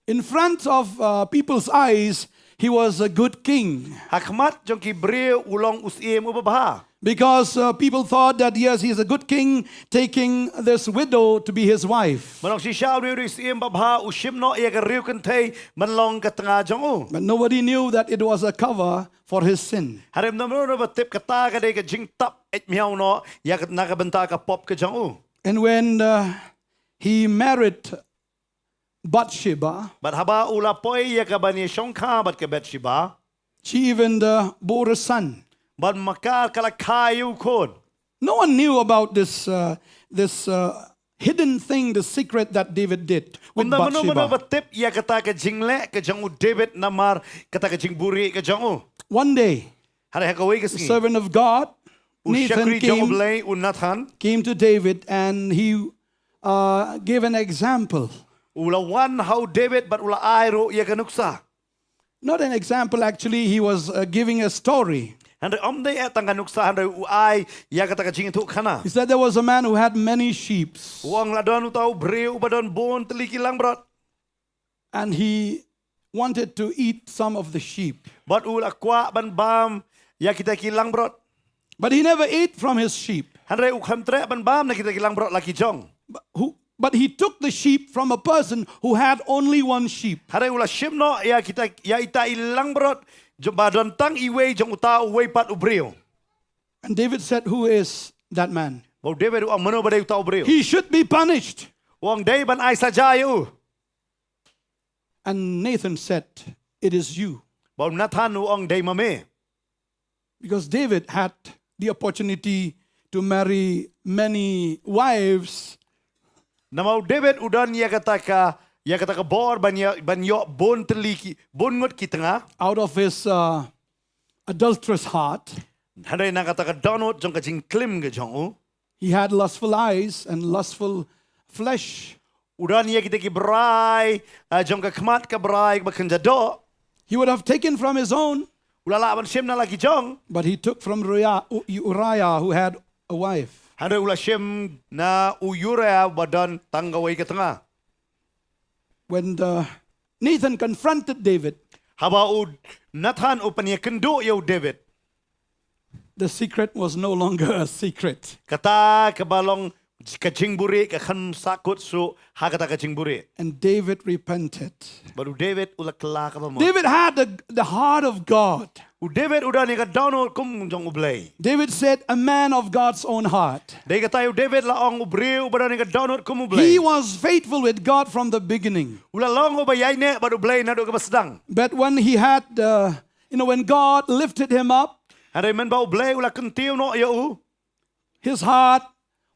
In front of uh, people's eyes, he was a good king. Ha khmat jong ki briew u long u syiem uba bha. Because uh, people thought that yes, he's a good king, taking this widow to be his wife. Ba long shisha u dei u syiem ba bha, u shim noh ïa ka riew kynthei ban long ka tnga jong u. But nobody knew that it was a cover for his sin. Hynrei ym don uno uba tip kata ka dei ka jingtap ïeit-miaw noh ïa ka, na ka bynta ka pop ka jong u. And when uh, he married Bathsheba, Bad haba u la poi ïa ka ban ïashongkha bad ka Bathsheba, she even uh, bore a son. bad ma ka ka la kha ïa u khun. No one knew about this, uh, this uh, hidden thing, the secret that David did with Ym don uno uno Bathsheba. uba tip ïa kata ka jingleh ka jong u David namar kata ka jingbuhrieh ka jong u. One day, Hynrei ha kawei ka the sngi, servant of God, u Nathan, shakri jong u came, Blei u Nathan, came to David and he uh, gave an example. u la wan ha u David bad u la ai ruh ïa ka nuksa. Not an example, actually, he was uh, giving a story. Hynrei ym dei eh tang ka nuksa, hynrei u ai ïa kata ka jingïathuhkhana. He said there was a man who had many sheep, U ong la don uta u briew uba don bun tylli ki langbrot. And he wanted to eat some of the sheep. Bad u la kwah ban bam ïa kita ki langbrot. But he never ate from his sheep. Hynrei u khlem treh ban bam na kita ki langbrot la ki jong. But, who, but he took the sheep from a person who had only one sheep. Hynrei u la shim noh ïa kita, ïa ita i langbrot jong, ba don tang iwei jong uta uwei pat u briew. And David said, "Who is that man? Bad u David u ong, mano ba dei uta u briew? He should be punished." U ong, dei ban ai saja ïa u. And Nathan said, "It is you." Bad u Nathan u ong, dei ma me. Because David had the opportunity to marry many wives. Namar u David u don ïa kata ka, ïa kata ka bor ban ïa, ban ïoh bun tylli ki, bun ngut ki tnga. Out of his uh, adulterous heart, Hynrei na kata ka dohnud jong ka jingklim ka jong u, he had lustful eyes and lustful flesh. U don ïa kita ki brai, ah, jong ka khmat, ka brai ba kynja doh. He would have taken from his own, U la lah ban shim na la ki jong. But he took from Uriah, U- Uriah, who had a wife. Hynrei u la shim na u Uriah ba don tang kawei ka tnga. When the Nathan confronted David, Haba u Nathan u pynïakynduh ïa u David, the secret was no longer a secret. kata kaba long ka jingbuhrieh ka khlem sahkut shuh ha kata ka jingbuhrieh. And David repented. Bad u David u la kylla kaba mut. David had the, the heart of God. U David u don ïa ka dohnud kum jong u Blei. David said, "A man of God's own heart." Dei kata u David la ong u briew uba don ïa ka dohnud kum u Blei. He was faithful with God from the beginning. U la long uba ïaineh bad u Blei naduh kaba sdang. But when he had, uh, you know, when God lifted him up, Hynrei mynba u Blei u la kyntiew noh ïa u, his heart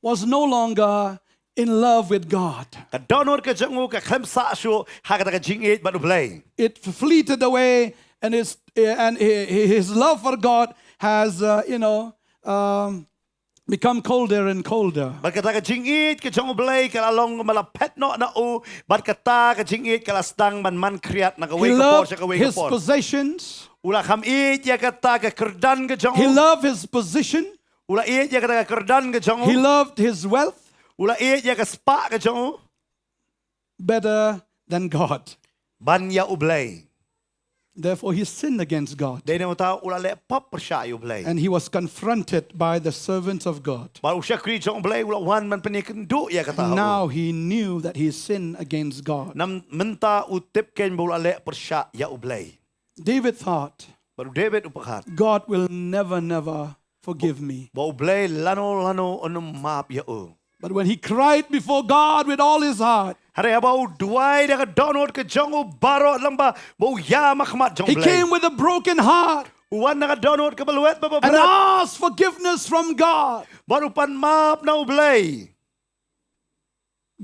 was no longer in love with God. ka dohnud ka jong u ka khlem sah shuh ha kata ka jingïeit bad u Blei. It fleeted away, and his, and hi- hi- his love for God has, uh, you know, um, become colder and colder. Bad kata ka jingïeit ka jong u Blei ka la long ba la phet noh na u, bad kata ka jingïeit ka la sdang ban man khriat na He kawei ka por loved sha kawei ka his por. Possessions. U la kham ïeit ïa kata ka kyrdan ka jong He u. Loved his position. U la ïeit ïa kata ka kyrdan ka jong u. He loved his wealth U la ïeit ïa ka spah ka jong u. Better than God. Ban ïa u Blei. Therefore, he sinned against God. Dei na uta u la leh pop pyrshah ïa u Blei. And he was confronted by the servants of God. Bad u shakri jong u Blei u la wan ban pynïakynduh ïa kata ha u. Now he knew that he sinned against God. Namar mynta u tip kein ba u la leh pyrshah ïa u Blei. David thought, Bad u David u pyrkhat, "God will never, never forgive me." ba u Blei lano lano un ym map ïa u. But when he cried before God with all his heart, Hynrei haba u duwai da ka dohnud ka jong u baroh lyngba, ba u ïa makhmat jong u Blei, he came with a broken heart u wan da ka dohnud kaba lwet bad ba and bret, asked forgiveness from God. Bad u pan map na u Blei.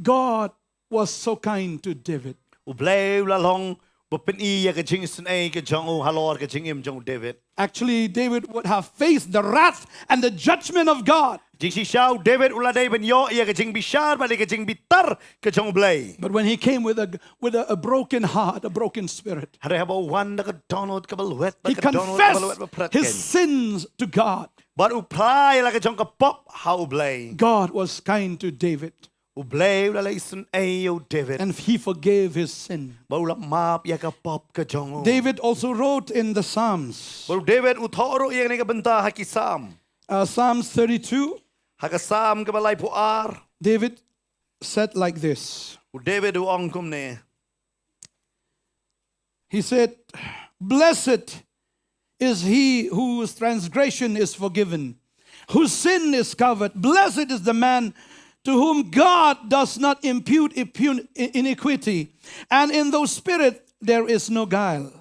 God was so kind to David. U Blei u la long ba pyni ïa ka jingisynei ka jong u halor ka jingim jong u David. Actually, David would have faced the wrath and the judgment of God. Jingshisha u David u la dei ban ïoh ïa ka jingbishar bad ïa ka jingbitar ka jong u Blei. But when he came with a, with a, a broken heart, a broken spirit, Hynrei haba u wan da ka dohnud kaba lwet, he bad ka dohnud kaba lwet confessed bad ba bret his kein, sins to God. Bad u phla ïa la ka jong ka pop ha U Blei. God was kind to David. U Blei u la leh isynei ïa u David. And he forgave his sin. Bad u la map ïa ka pop ka jong u. David also wrote in the Psalms. Bad u David u thoh ruh ïa kane ka bynta ha ki Salm. Uh, Psalms thirty-two. Ha ka Salm kaba laiphew ar. David said like this. U David u ong kumne. He said, "Blessed is he whose transgression is forgiven, whose sin is covered. Blessed is the man to whom God does not impute impun-, i-, iniquity, and in whose spirit there is no guile."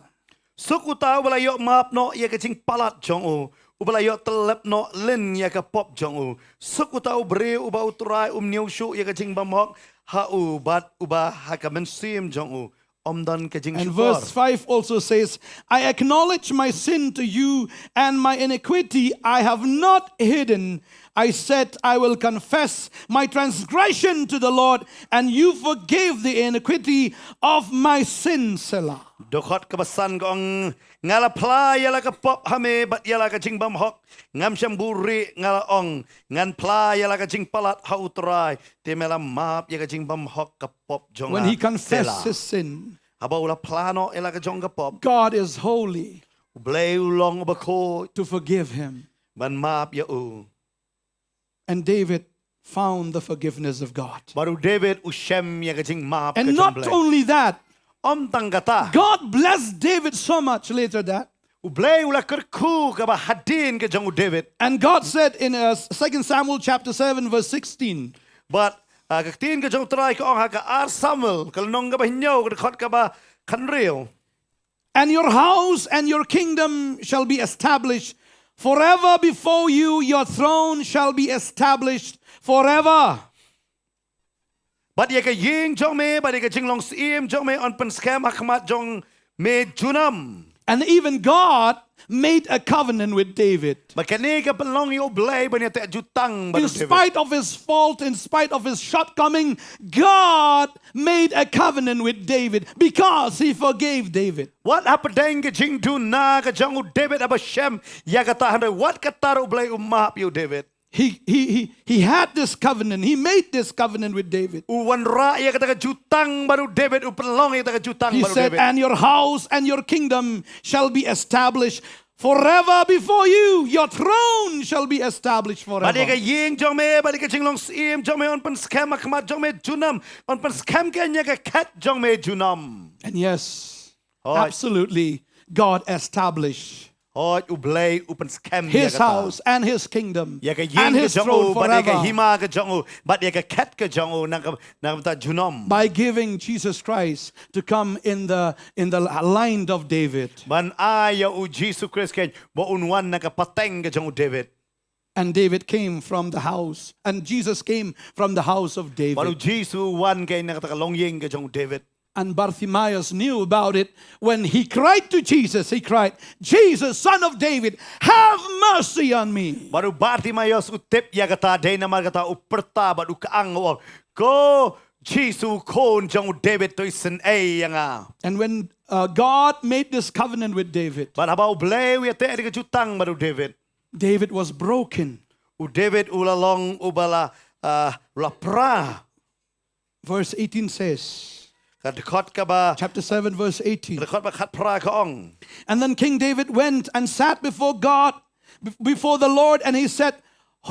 Suk uta uba la ïoh map noh ïa ka jingpalat jong u, uba la ïoh tyllep noh lin ïa ka pop jong u. Suk uta u briew uba U Trai um ñiew shuh ïa ka jingbymhok ha u, bad uba ha ka mynsiem jong u ym don ka jingshukor. And verse five also says, "I acknowledge my sin to you, and my iniquity I have not hidden. I said, I will confess my transgression to the Lord, and you forgave the iniquity of my sin." Selah. Dkhot kaba san ka ong, "Nga la phla ïa la ka pop ha me bad ïa la ka jingbymhok. Ngam shym buhrieh, nga la ong, ngan phla ïa la ka jingpalat ha U Trai, te me la map ïa ka jingbymhok ka pop jong nga." When he confessed his sin, haba u la phla noh ïa la ka jong ka pop, God is holy. U Blei u long uba khuid. To forgive him. Ban map ïa u. And David found the forgiveness of God. Bad u David u shem ïa ka jingmap ka jong U Blei. And not only that, ym tang kata, God blessed David so much later that. U Blei u la kyrkhu kaba hadien ka jong u David. And God said in, uh, Second Samuel chapter seven, verse sixteen. Bad, uh, ka ktien ka jong U Trai ka ong ha ka ar Samuel, ka lynnong kaba hynñiew, ka dkhot kaba khathynriew. "And your house and your kingdom shall be established forever before you, your throne shall be established forever." Bad ïa ka ïing jong me, bad ïa ka jinglong syiem jong me, yn pynskhem ha khmat jong me junom. And even God made a covenant with David. Bad kane ka pynlong ïa U Blei ban ïateh jutang bad u David. In spite of his fault, in spite of his shortcoming, God made a covenant with David because he forgave David. Wat hapdeng ka jingduna ka jong u David haba shem ïa kata, hynrei wat kata ruh U Blei u map ïa u David. He, he, he, he had this covenant. He made this covenant with David. U wanrah ïa kata ka jutang bad u David, u pynlong ïa kata ka jutang bad u David. He said, "And your house and your kingdom shall be established forever before you. Your throne shall be established forever." Bad ïa ka ïing jong me, bad ïa ka jinglong syiem jong me, yn pynskhem ha khmat jong me junom, yn pynskhem keiñ ïa ka khet jong me junom. And yes, Hooid. Absolutely, God established Hooid, U Blei u pynskhem ïa kata. His house and his kingdom and his throne forever. Ïa ka ïing ka jong u, bad ïa ka hima ka jong u, bad ïa ka khet ka jong u, na ka, na ka bynta junom. By giving Jesus Christ to come in the, in the line of David. Ban ai ïa u Jisu Khrist keiñ, ba un wan na ka pateng ka jong u David. And David came from the house, and Jesus came from the house of David. Bad u Jisu u wan keiñ na kata ka longïing ka jong u David. And Bartimaeus knew about it. When he cried to Jesus, he cried, "Jesus, Son of David, have mercy on me." Bad u Bartimaeus u tip ïa kata, dei namar kata u pyrta bad u kyang, u ong, "Ko Jisu, Khun jong u David, to isynei ïa nga." And when, uh, God made this covenant with David, bad haba U Blei u ïateh ïa ka jutang bad u David, David was broken. U David u la long uba la, uh, la pra. Verse eighteen says, ka dkhot kaba, chapter seven, verse eighteen. Ka dkhot ba khatphra ka ong. And then King David went and sat before God, b-, before the Lord, and he said,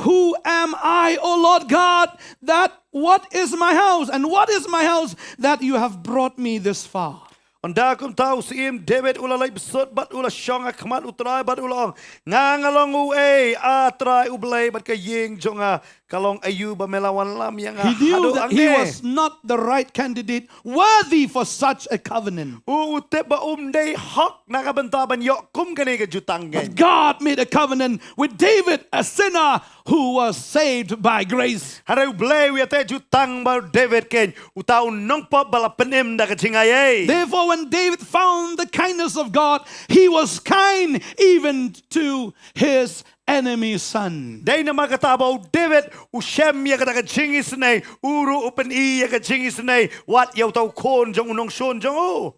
"Who am I, O Lord God, that what is my house, and what is my house that you have brought me this far?" Ynda kumta u syiem David u la leit bsut bad u la shong ha khmat U Trai bad u la ong, "Nga nga long uei, A Trai U Blei, bad ka ïing jong nga ka long aïu ba me la wanlam ïa nga haduh hangne?" He knew that he was not the right candidate, worthy for such a covenant. U, u tip ba um dei hok na ka bynta ban ïoh kum kane ka jutang. But God made a covenant with David, a sinner who was saved by grace. Hynrei U Blei u ïateh jutang bad u David keiñ, uta u nongpop ba la pynim da ka jingaiei. Therefore, when David found the kindness of God, he was kind even to his enemy's son. Dei namar kata ba u David u shem ïa kata ka jingisynei, u ruh u pyni ïa ka jingisynei wat ïa uta u khun jong u nongshun jong u.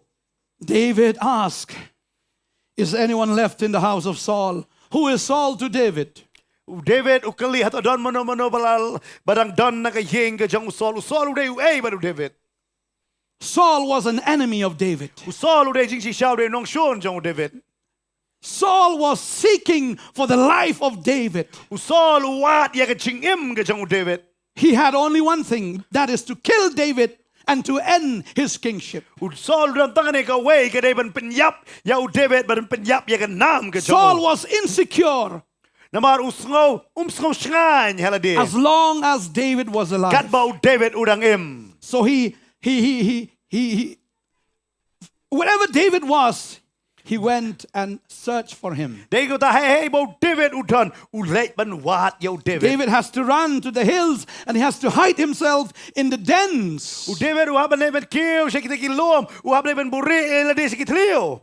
David asked, "Is anyone left in the house of Saul?" Who is Saul to David? U David u kylli hato don mano mano ba la, ba dang don na ka ïing ka jong u Saul. U Saul u dei uei bad u David? Saul was an enemy of David. U Saul u dei jingshisha, u dei nongshun jong u David. Saul was seeking for the life of David. U Saul u wad ïa ka jingim ka jong u David. He had only one thing, that is to kill David and to end his kingship. U Saul u don tang kane kawei, ka dei ban pynïap ïa u David, ban pynïap ïa ka nam ka jong u. Saul was insecure. Namar u sngew, um sngew shngaiñ ha lade. As long as David was alive. Katba u David u dang im. So he, he, he, he, he, he, wherever David was, he went and searched for him. Dei kumta hei hei ba u David u don, u leit ban wad ïa u David. David has to run to the hills and he has to hide himself in the dens. U David u hap ban leit ban kiew sha kita ki lum, u hap leit ban buhrieh ïa lade sha ki thliew.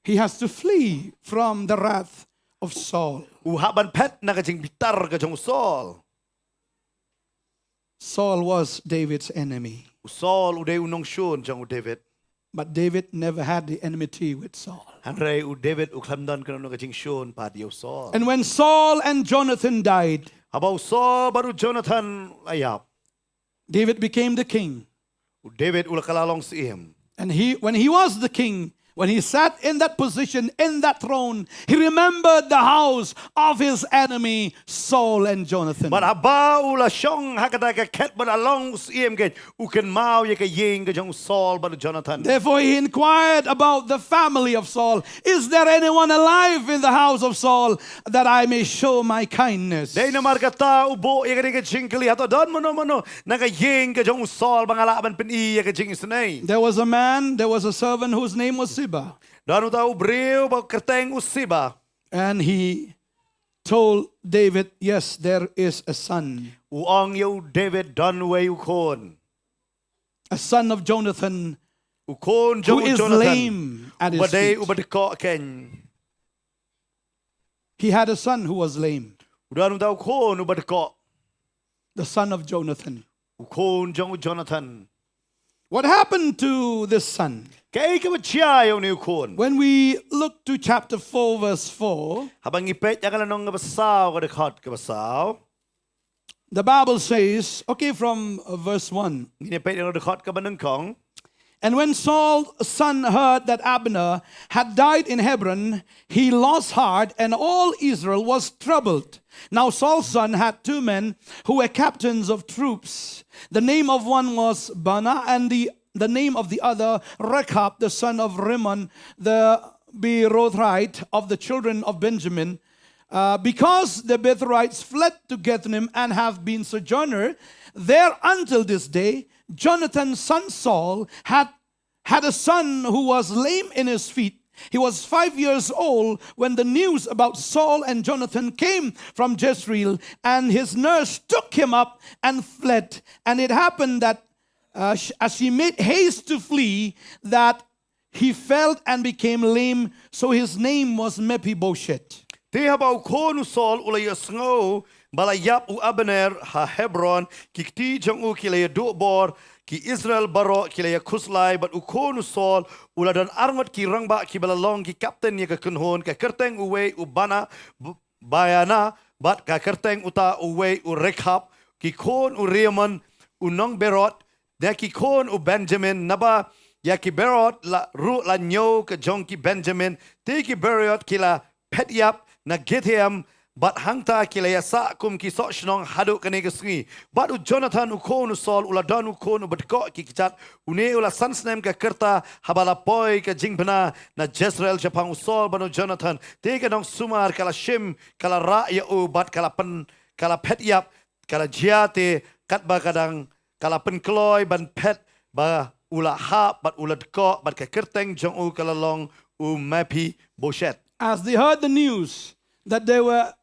He has to flee from the wrath of Saul. U hap ban phet na ka jingbitar ka jong u Saul. Saul was David's enemy. U Saul u dei u nongshun jong u David. But David never had the enmity with Saul. Hynrei u David u khlem don kano kano ka jingshun pat ïa u Saul. And when Saul and Jonathan died, haba u Saul bad u Jonathan la ïap, David became the king. U David u la kylla long syiem. And he, when he was the king, when he sat in that position, in that throne, he remembered the house of his enemy, Saul and Jonathan. Bad haba u la shong ha kata ka khet ba la long syiem, keiñ u kynmaw ïa ka ïing ka jong u Saul bad u Jonathan. Therefore, he inquired about the family of Saul. Is there anyone alive in the house of Saul that I may show my kindness? Dei namar kata u buh ïa kane ka jingkylli, hato don mano mano na ka ïing ka jong u Saul ba nga lah ban pyni ïa ka jingisynei. There was a man, there was a servant whose name was Ziba. Don uta u briew ba kyrteng u Ziba. And he told David, "Yes, there is a son." U ong ïa u David, don uwei u khun. A son of Jonathan, u khun jong u Jonathan, who is lame at his feet. Uba dei uba dkoh keiñ. He had a son who was lame. U don uta u khun uba dkoh. The son of Jonathan. U khun jong u Jonathan. What happened to this son? Kaei kaba jia ïa une u khun? When we look to chapter four, verse four, haba ngi peit ïa ka lynnong kaba saw, ka dkhot kaba saw, the Bible says, okay, from, uh, verse one. Ngin ïa peit ïa ka dkhot kaba nyngkong. And when Saul's son heard that Abner had died in Hebron, he lost heart, and all Israel was troubled. Now Saul's son had two men who were captains of troops. The name of one was Baanah, and the, the name of the other Rechab, the son of Rimmon, the Beerothite of the children of Benjamin. Uh, because the Beerothite fled to Gathrim and have been sojourner there until this day, Jonathan's son Saul had, had a son who was lame in his feet. He was five years old when the news about Saul and Jonathan came from Jezreel, and his nurse took him up and fled. And it happened that, uh, sh-, as she made haste to flee, that he fell and became lame, so his name was Mephibosheth. Te haba u khun u Saul u la ïohsngew ba la ïap u Abner ha Hebron, ki kti jong u ki la ïaduh bor, ki Israel baroh ki la ïakhuslai, bad u khun u Saul u la don arngut ki rangbah kiba la long ki kapten ïa ka kynhun, ka kyrteng uwei u Baanah, B-, Baanah, bad ka kyrteng uta uwei u Rechab, ki khun u Rimmon, u nong Beeroth, na ki khun u Benjamin, naba ïa ki Beeroth la ruh la ñiew ka jong ki Benjamin, te ki Beeroth ki la phet ïap na Gittaim, bad hangta ki la ïasah kum ki sohshnong haduh kane ka sngi. Bad u Jonathan u khun u Saul u la don u khun uba dkoh ki kjat, une u la san snem ka rta haba la poi ka jingbna na Jezreel shaphang u Saul bad u Jonathan. Te ka nongsumar ka la shim, ka la rah ïa u bad ka la pyn, ka la phet ïap, ka la jia te katba ka dang, ka la pynkloi ban phet, ba u la hap bad u la dkoh, bad ka kyrteng jong u ka la long u Mephibosheth. As they heard the news that they were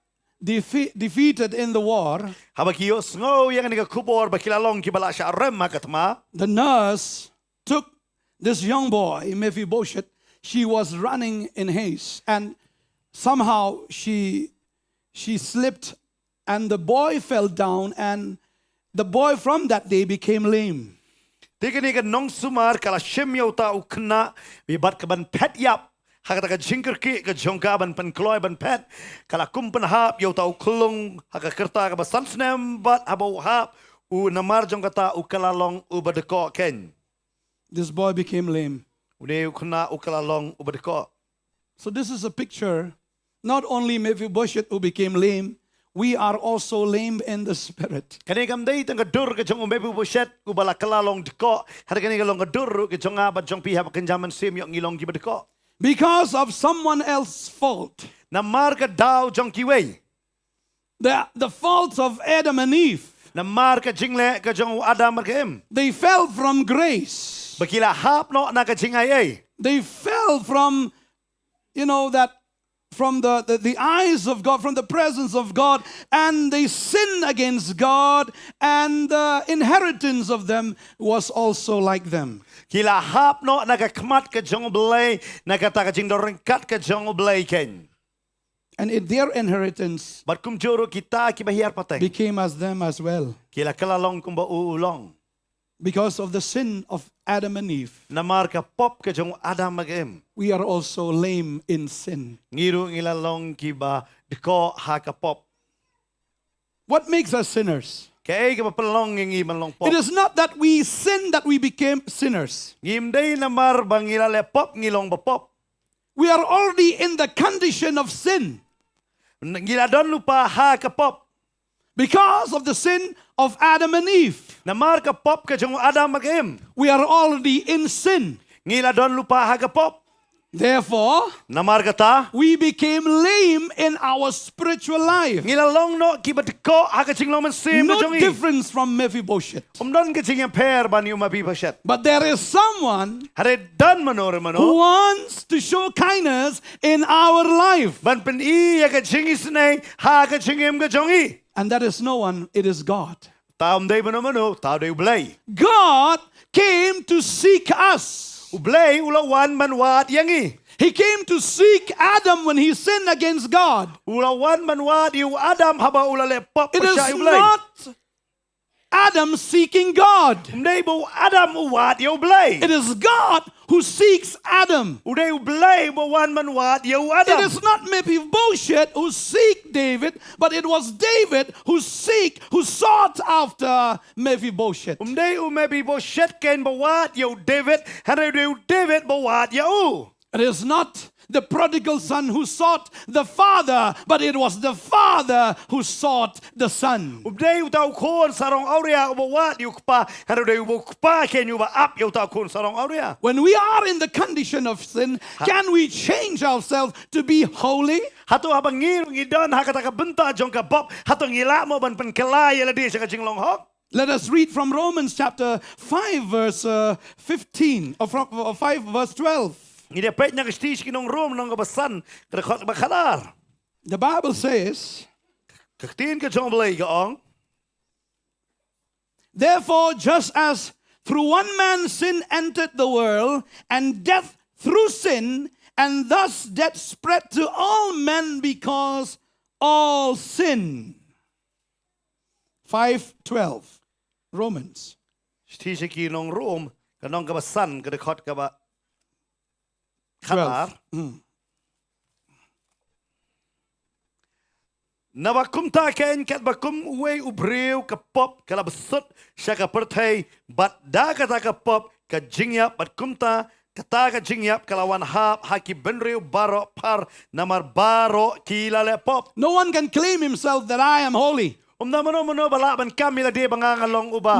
defe-, defeated in the war, haba ki ïohsngew ïa kane ka khubor ba ki la long kiba la shah rem ha ka thma, the nurse took this young boy, Mephibosheth. She was running in haste, and somehow she, she slipped, and the boy fell down, and the boy from that day became lame. Te kane ka nongsumar ka la shim ïa uta u khynnah, bad ka ban phet ïap Ha kata ka jingkyrkieh ka jong ka ban pynkloi ban phet, ka la kum pynhap ïa uta u khyllung ha ka rta kaba san snem bad haba u hap, u namar jong kata u kylla long uba dkoh keiñ. This boy became lame. Une u khynnah u kylla long uba dkoh. So this is a picture, not only Mephibosheth who became lame, we are also lame in the spirit. Kane kam dei tang ka dur ka jong u Mephibosheth uba la kylla long dkoh, hynrei kane ka long ka dur ruh ka jong nga bad jong phi, haba kynja mynsiem ïoh ngi long kiba dkoh. Because of someone else's fault. Namar ka daw jong kiwei. The, the faults of Adam and Eve. Namar ka jingleh ka jong u Adam bad ka Im. They fell from grace. Ba ki la hap noh na ka jingaiei. They fell from, you know, that from the, the, the eyes of God, from the presence of God, and they sinned against God, and the inheritance of them was also like them. Ki la hap noh na ka khmat ka jong u Blei, na kata ka jingdon ryngkat ka jong u Blei keiñ. And it, their inheritance Bad kumjuh ruh kita kiba hiar pateng became as them as well. Ki la kylla long kumba u u long. Because of the sin of Adam and Eve, Namar ka pop ka jong u Adam bad ka Im, we are also lame in sin. Ngi ruh ngi la long kiba dkoh ha ka pop. What makes us sinners? Kaei kaba pynlong ïa ngi ban long pop? It is not that we sin that we became sinners. Ngim dei namar ba ngi la leh pop ngi long ba pop. We are already in the condition of sin. Ngi la don lypa ha ka pop. Because of the sin of Adam and Eve, Namar ka pop ka jong u Adam bad ka Im, we are already in sin. Ngi la don lypa ha ka pop. Therefore, Namar kata, we became lame in our spiritual life. Ngi la long noh kiba dkoh ha ka jinglong mynsiem ka jong ngi. No difference from Mephibosheth. Um don ka jingïapher ban ïa u Mephibosheth. But there is someone Hynrei don mano re mano who wants to show kindness in our life. Ban pyni ïa ka jingisynei ha ka jingim ka jong ngi. And that is no one, it is God. Tau ym dei mano mano, tau dei u Blei. God came to seek us. U Blei u la wan ban wad ïa ngi. He came to seek Adam when he sinned against God. U la wan ban wad ïa u Adam haba u la leh pop pyrshah ïa u Blei. It is not Adam seeking God. Um dei ba u Adam u wad ïa u Blei. It is God who seeks Adam. U dei u Blei ba wan ban wad ïa u Adam. It is not Mephibosheth who seek David, but it was David who seek, who sought after Mephibosheth. Um dei u Mephibosheth keiñ ba wad ïa u David, hynrei u dei u David ba wad ïa u. It is not the prodigal son who sought the father, but it was the father who sought the son. Um dei uta u khun sarong awria uba wad ïa u kpa, hynrei u dei u kpa keiñ uba ap ïa uta u khun sarong awria. When we are in the condition of sin, can we change ourselves to be holy? Hato haba ngi ruh ngi don ha kata ka bynta jong ka pop, hato ngi lah mo ban pynkylla ïa lade sha ka jinglong hok? Let us read from Romans chapter five, verse, uh, fifteen, or from, or five, verse twelve. Ngi dei peit na ka shithi sha ki nong Rom, lynnong kaba san, ka dkhot kaba khatar. The Bible says, Ka ktien ka jong u Blei ka ong, "Therefore, just as through one man sin entered the world, and death through sin, and thus death spread to all men because all sin." Five twelve, Romans. Shithi sha ki nong Rom, ka lynnong kaba san, ka dkhot kaba khatar. Twelve. Mm. Naba kumta keiñ katba kum uwei u briew ka pop ka la bsut sha ka pyrthei, bad da kata ka pop ka jingïap, bad kumta kata ka jingïap ka la wan hap ha ki bynriew baroh phar, namar baroh ki la leh pop. No one can claim himself that I am holy. Um don mano mano ba lah ban kam ïa lade ba nga nga long uba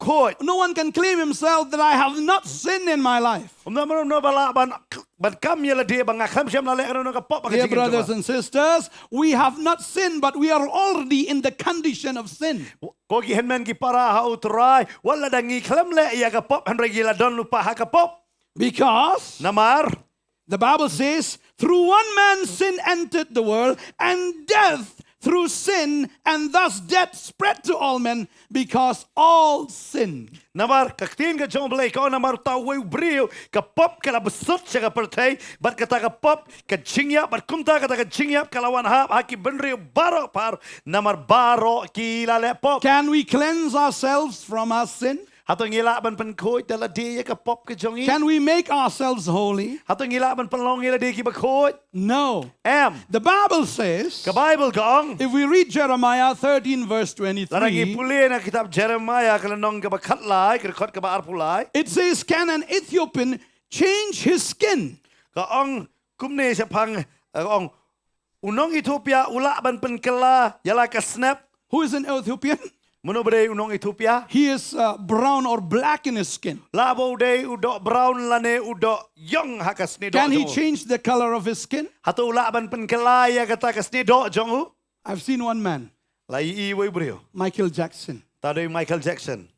khuid. No, no one can claim himself that I have not sinned in my life. Um don mano mano ba lah ban, ban kam ïa lade ba nga khlem shym la leh kano kano ka pop ha ka jingim jong nga. Dear brothers and sisters, we have not sinned, but we are already in the condition of sin. Ko ki hynmen ki para ha U Trai, wat lada ngi khlem leh ïa ka pop, hynrei ngi la don lypa ha ka pop. Because Namar the Bible says, "Through one man sin entered the world, and death through sin, and thus death spread to all men, because all sin." Namar ka ktien ka jong U Blei ka ong, namar uta uwei u briew ka pop ka la bsut sha ka pyrthei, bad kata ka pop ka jingïap, bad kumta kata ka jingïap ka la wan hap ha ki bynriew baroh phar, namar baroh ki la leh pop. Can we cleanse ourselves from our sin? Hato ngi lah ban pynkhuid da lade ïa ka pop ka jong ngi? Can we make ourselves holy? Hato ngi lah ban pynlong ïa lade kiba khuid? No. Em. The Bible says, Ka Baibl ka ong, if we read Jeremiah thirteen, verse twenty-three, lada ngi pule na kitab Jeremiah ka lynnong kaba khatlai, ka dkhot kaba arphew lai, it says, can an Ethiopian change his skin? Ka ong kumne shaphang, eh, ka ong, u nong Ethiopia u lah ban pynkylla ïa la ka snep. Who is an Ethiopian? Mano ba dei u nong Ethiopia? He is, uh, brown or black in his skin. Lah ba u dei u doh brown lane u doh ïong ha ka snieh doh jong u. Can he change the color of his skin? Hato u lah ban pynkylla ïa kata ka snieh doh jong u? I've seen one man. La ïohi wei u briew. Michael Jackson. Uta u dei Michael Jackson.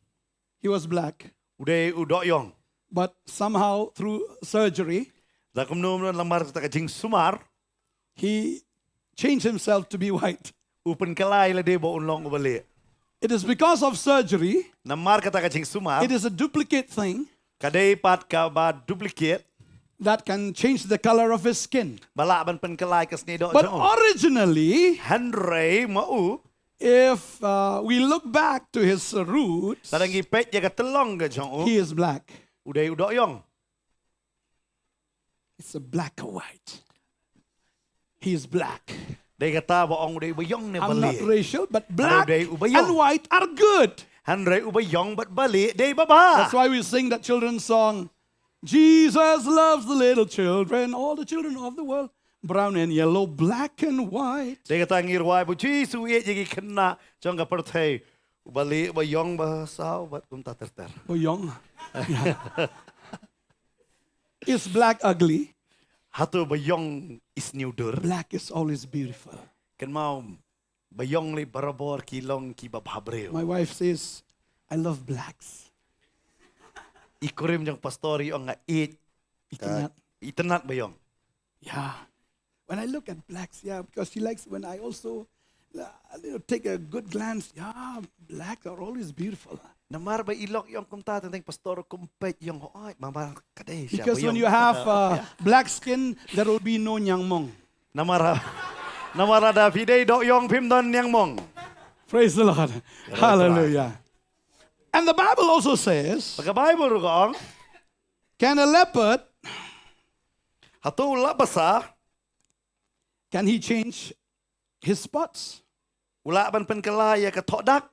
He was black. U dei u doh ïong. But somehow through surgery, da kumno kumno namar kata ka jingsumar, he changed himself to be white. U pynkylla ïa lade ba un long uba lieh. It is because of surgery. Namar kata ka jingsumar. It is a duplicate thing. Ka dei pat kaba duplicate. That can change the color of his skin. Ba lah ban pynkylla ïa ka snieh doh jong u. But originally, hynrei ma u, if, uh, we look back to his roots, lada ngi peit ïa ka tyllong ka jong u, he is black. U dei u doh ïong. It's a black or white. He is black. Dei kata ba ong u dei uba ïong ne uba lieh. I'm not racial, but black and white are good. Hynrei uba ïong bad uba lieh dei babha. That's why we sing that children's song, Jesus loves the little children, all the children of the world, brown and yellow, black and white. Dei kata ngi rwai ba U Jisu u ïeit ïa ki khynnah jong ka pyrthei, uba lieh, uba ïong, ba saw bad kumta ter ter. Uba ïong. Yeah. Is black ugly? Hato ba ïong i sniew dur? Black is always beautiful. Kynmaw, ba ïong lei barabor ki long kiba bhabriew. My wife says, I love blacks. I kurim jong pastor i ong nga ïeit, itynnad, itynnad ba ïong. Yeah. When I look at blacks, yeah, because she likes when I also, uh, you know, take a good glance. Yeah, blacks are always beautiful. Namar ba i lok ïong kumta, teng teng pastor kum peit ïong, hooid, namar ka dei sha ba ïong. Because when you have, uh, black skin, there will be no niangmong. Namar, namar lada phi dei doh ïong phim don niangmong. Praise the Lord. Hallelujah. And the Bible also says, bad ka Baibl ruh ka ong, can a leopard, hato u lah basa, can he change his spots? U lah ban pynkylla ïa ka thoh dak?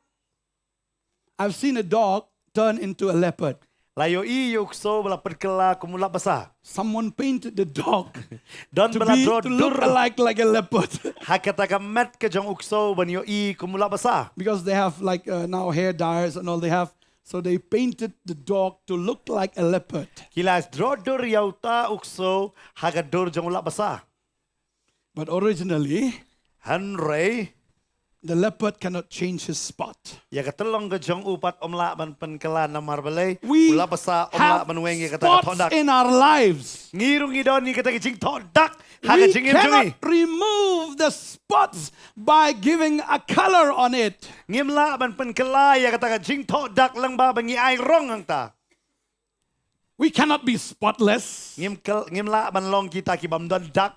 I've seen a dog turn into a leopard. La ïohi ïa u ksew ba la pynkylla kum u lah basa. Someone painted the dog to be, to look like, like a leopard. Don ba la droh dur ha kata ka met ka jong u ksew ban ïohi kum u lah basa. Because they have, like, uh, now hair dryers and all they have. So they painted the dog to look like a leopard. Ki la droh dur ïa uta u ksew ha ka dur jong u lah basa. But originally, hynrei, the leopard cannot change his spot. Ïa ka tyllong ka jong u pat um lah ban pynkylla namar balei, u lah basa um lah ban weng ïa kata ka thoh dak. We have spots in our lives. Ngi ruh ngi don ïa kata ka jingthoh dak ha ka jingim jong ngi. We cannot remove the spots by giving a color on it. Ngim lah ban pynkylla ïa kata ka jingthoh dak lyngba ba ngi ai rong hangta. We cannot be spotless. Ngim kyl-, ngim lah ban long kita ki bym don dak.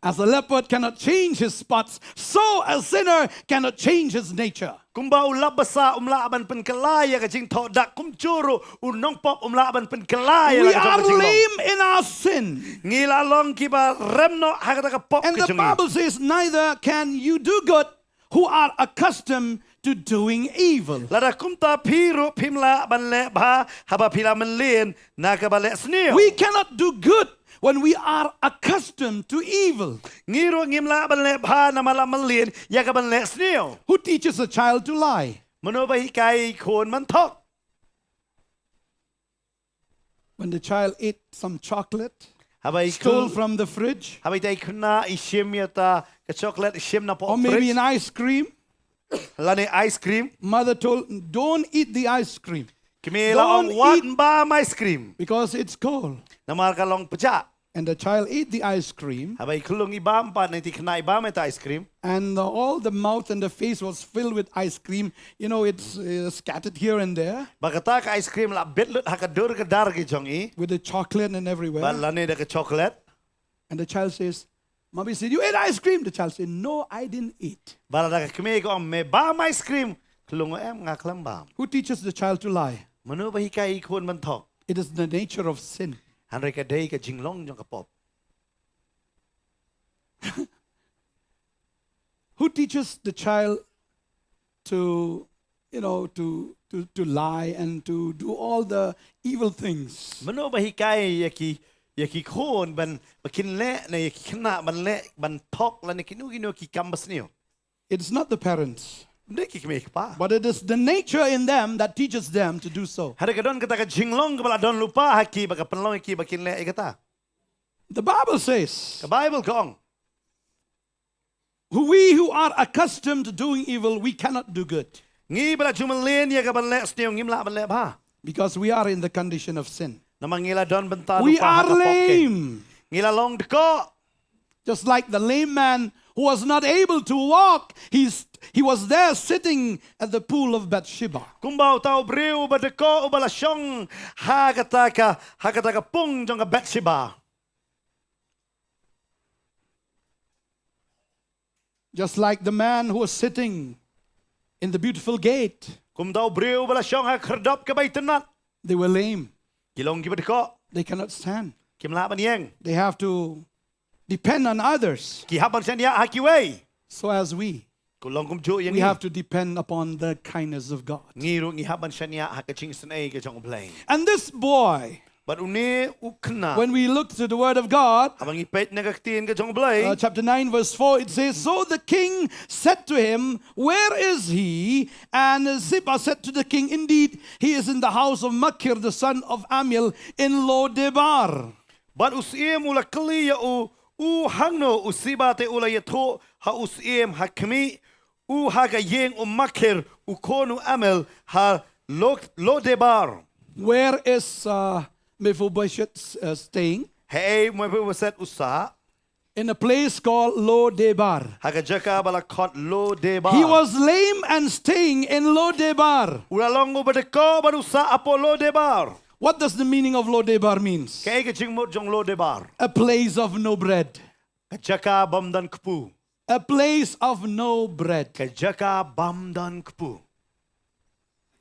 As a leopard cannot change his spots, so a sinner cannot change his nature. Kumba u lah basa um lah ban pynkylla ïa ka jingthoh dak, kumjuh ruh u nongpop um lah ban pynkylla ïa la ka jong ka jinglong. We are lame in our sin. Ngi la long kiba rem noh ha kata ka pop ka jong ngi. And the Bible says, neither can you do good who are accustomed to doing evil. Lada kumta phi ruh phim lah ban leh bha haba phi la mlien na kaba leh sniew. We cannot do good when we are accustomed to evil. Ngi ruh ngim lah ban leh bha namar la mlien ïa kaban leh sniew. Who teaches a child to lie? Mano ba hikai khun ban thok? When the child ate some chocolate, haba i stole from the fridge, haba ita i khynnah i shim ïa ta ka chocolate, i shim na poh fridge, or maybe an ice cream, lane ice cream, mother told, don't eat the ice cream. Kmie la ong, wat ym bam ice cream, because it's cold. Namar ka long pjah. And the child ate the ice cream. Haba i khyllung i bam pat, ne ita i khynnah i bam ïa ta ice cream. And the, all the mouth and the face was filled with ice cream. You know, it's, uh, scattered here and there. Bad kata ka ice cream la bit lut ha ka dur ka dar ki jong i. With the chocolate and everywhere. Bad lane da ka chocolate. And the child says, Mommy said, you ate ice cream. The child said, no, I didn't eat. Bad lada ka kmie ka ong, me bam ice cream? Khyllung, em, nga khlem bam. Who teaches the child to lie? Mano ba hikai i khun ban thok? It is the nature of sin. Hynrei ka dei ka jinglong jong ka pop. Who teaches the child to, you know, to, to, to lie and to do all the evil things? Mano ba hikai ïa ki, ïa ki khun ban, ba kin leh, ne ïa ki khynnah ban leh, ban thok lane kino kino ki kam basniew? It's not the parents. Ym dei ki kmie ki kpa. But it is the nature in them that teaches them to do so. Hynrei ka don kata ka jinglong kaba la don lypa ha ki ba ka pynlong ïa ki ba kin leh ïa kata. The Bible says, ka Bible ka ong, "Who, we who are accustomed to doing evil, we cannot do good." Ngi ba la ju mlien ïa ka ban leh sniew ngim lah ban leh bha. Because we are in the condition of sin. Namar ngi la don bynta, we are lypa ha ka pop kein, lame. Ngi la long dkoh. Just like the lame man who was not able to walk, he's, he was there sitting at the pool of Bathsheba. Kumba uta u briew uba dkoh uba la shong ha kata ka, ha kata ka pung jong ka Bathsheba. Just like the man who was sitting in the beautiful gate. Kumta u briew ba la shong ha khyrdop kaba itynnad. They were lame. Ki long kiba dkoh. They cannot stand. Kim lah ban ïeng. They have to depend on others. Ki hap ban shaniah ha kiwei. So as we, kumlong kumjuh ïa ngi, we have to depend upon the kindness of God. Ngi ruh ngi hap ban shaniah ha ka jingisynei ka jong U Blei. And this boy, bad une u khynnah, when we look to the word of God, haba ngi peit na ka ktien ka jong U Blei, uh, chapter nine, verse four, it says, "So the king said to him, 'Where is he?' And Ziba said to the king, 'Indeed, he is in the house of Makir, the son of Amiel, in Lo Debar.'" Bad u syiem u la kylli ïa u, "U hangno?" U Ziba te u la ïathuh ha u syiem, "Ha khmih, u ha ka ïing u Makir, u khun u Amiel, ha Lo-, Lo Debar." Where is, uh, Mephibosheth, uh, staying? Haei Mephibosheth u sah? In a place called Lo Debar. Ha ka jaka ba la khot Lo Debar. He was lame and staying in Lo Debar. U la long uba dkoh bad u sah hapoh Lo Debar. What does the meaning of Lo Debar means? Kaei ka jingmut jong Lo Debar? A place of no bread. Ka jaka bym don kpu. A place of no bread. Ka jaka bym don kpu.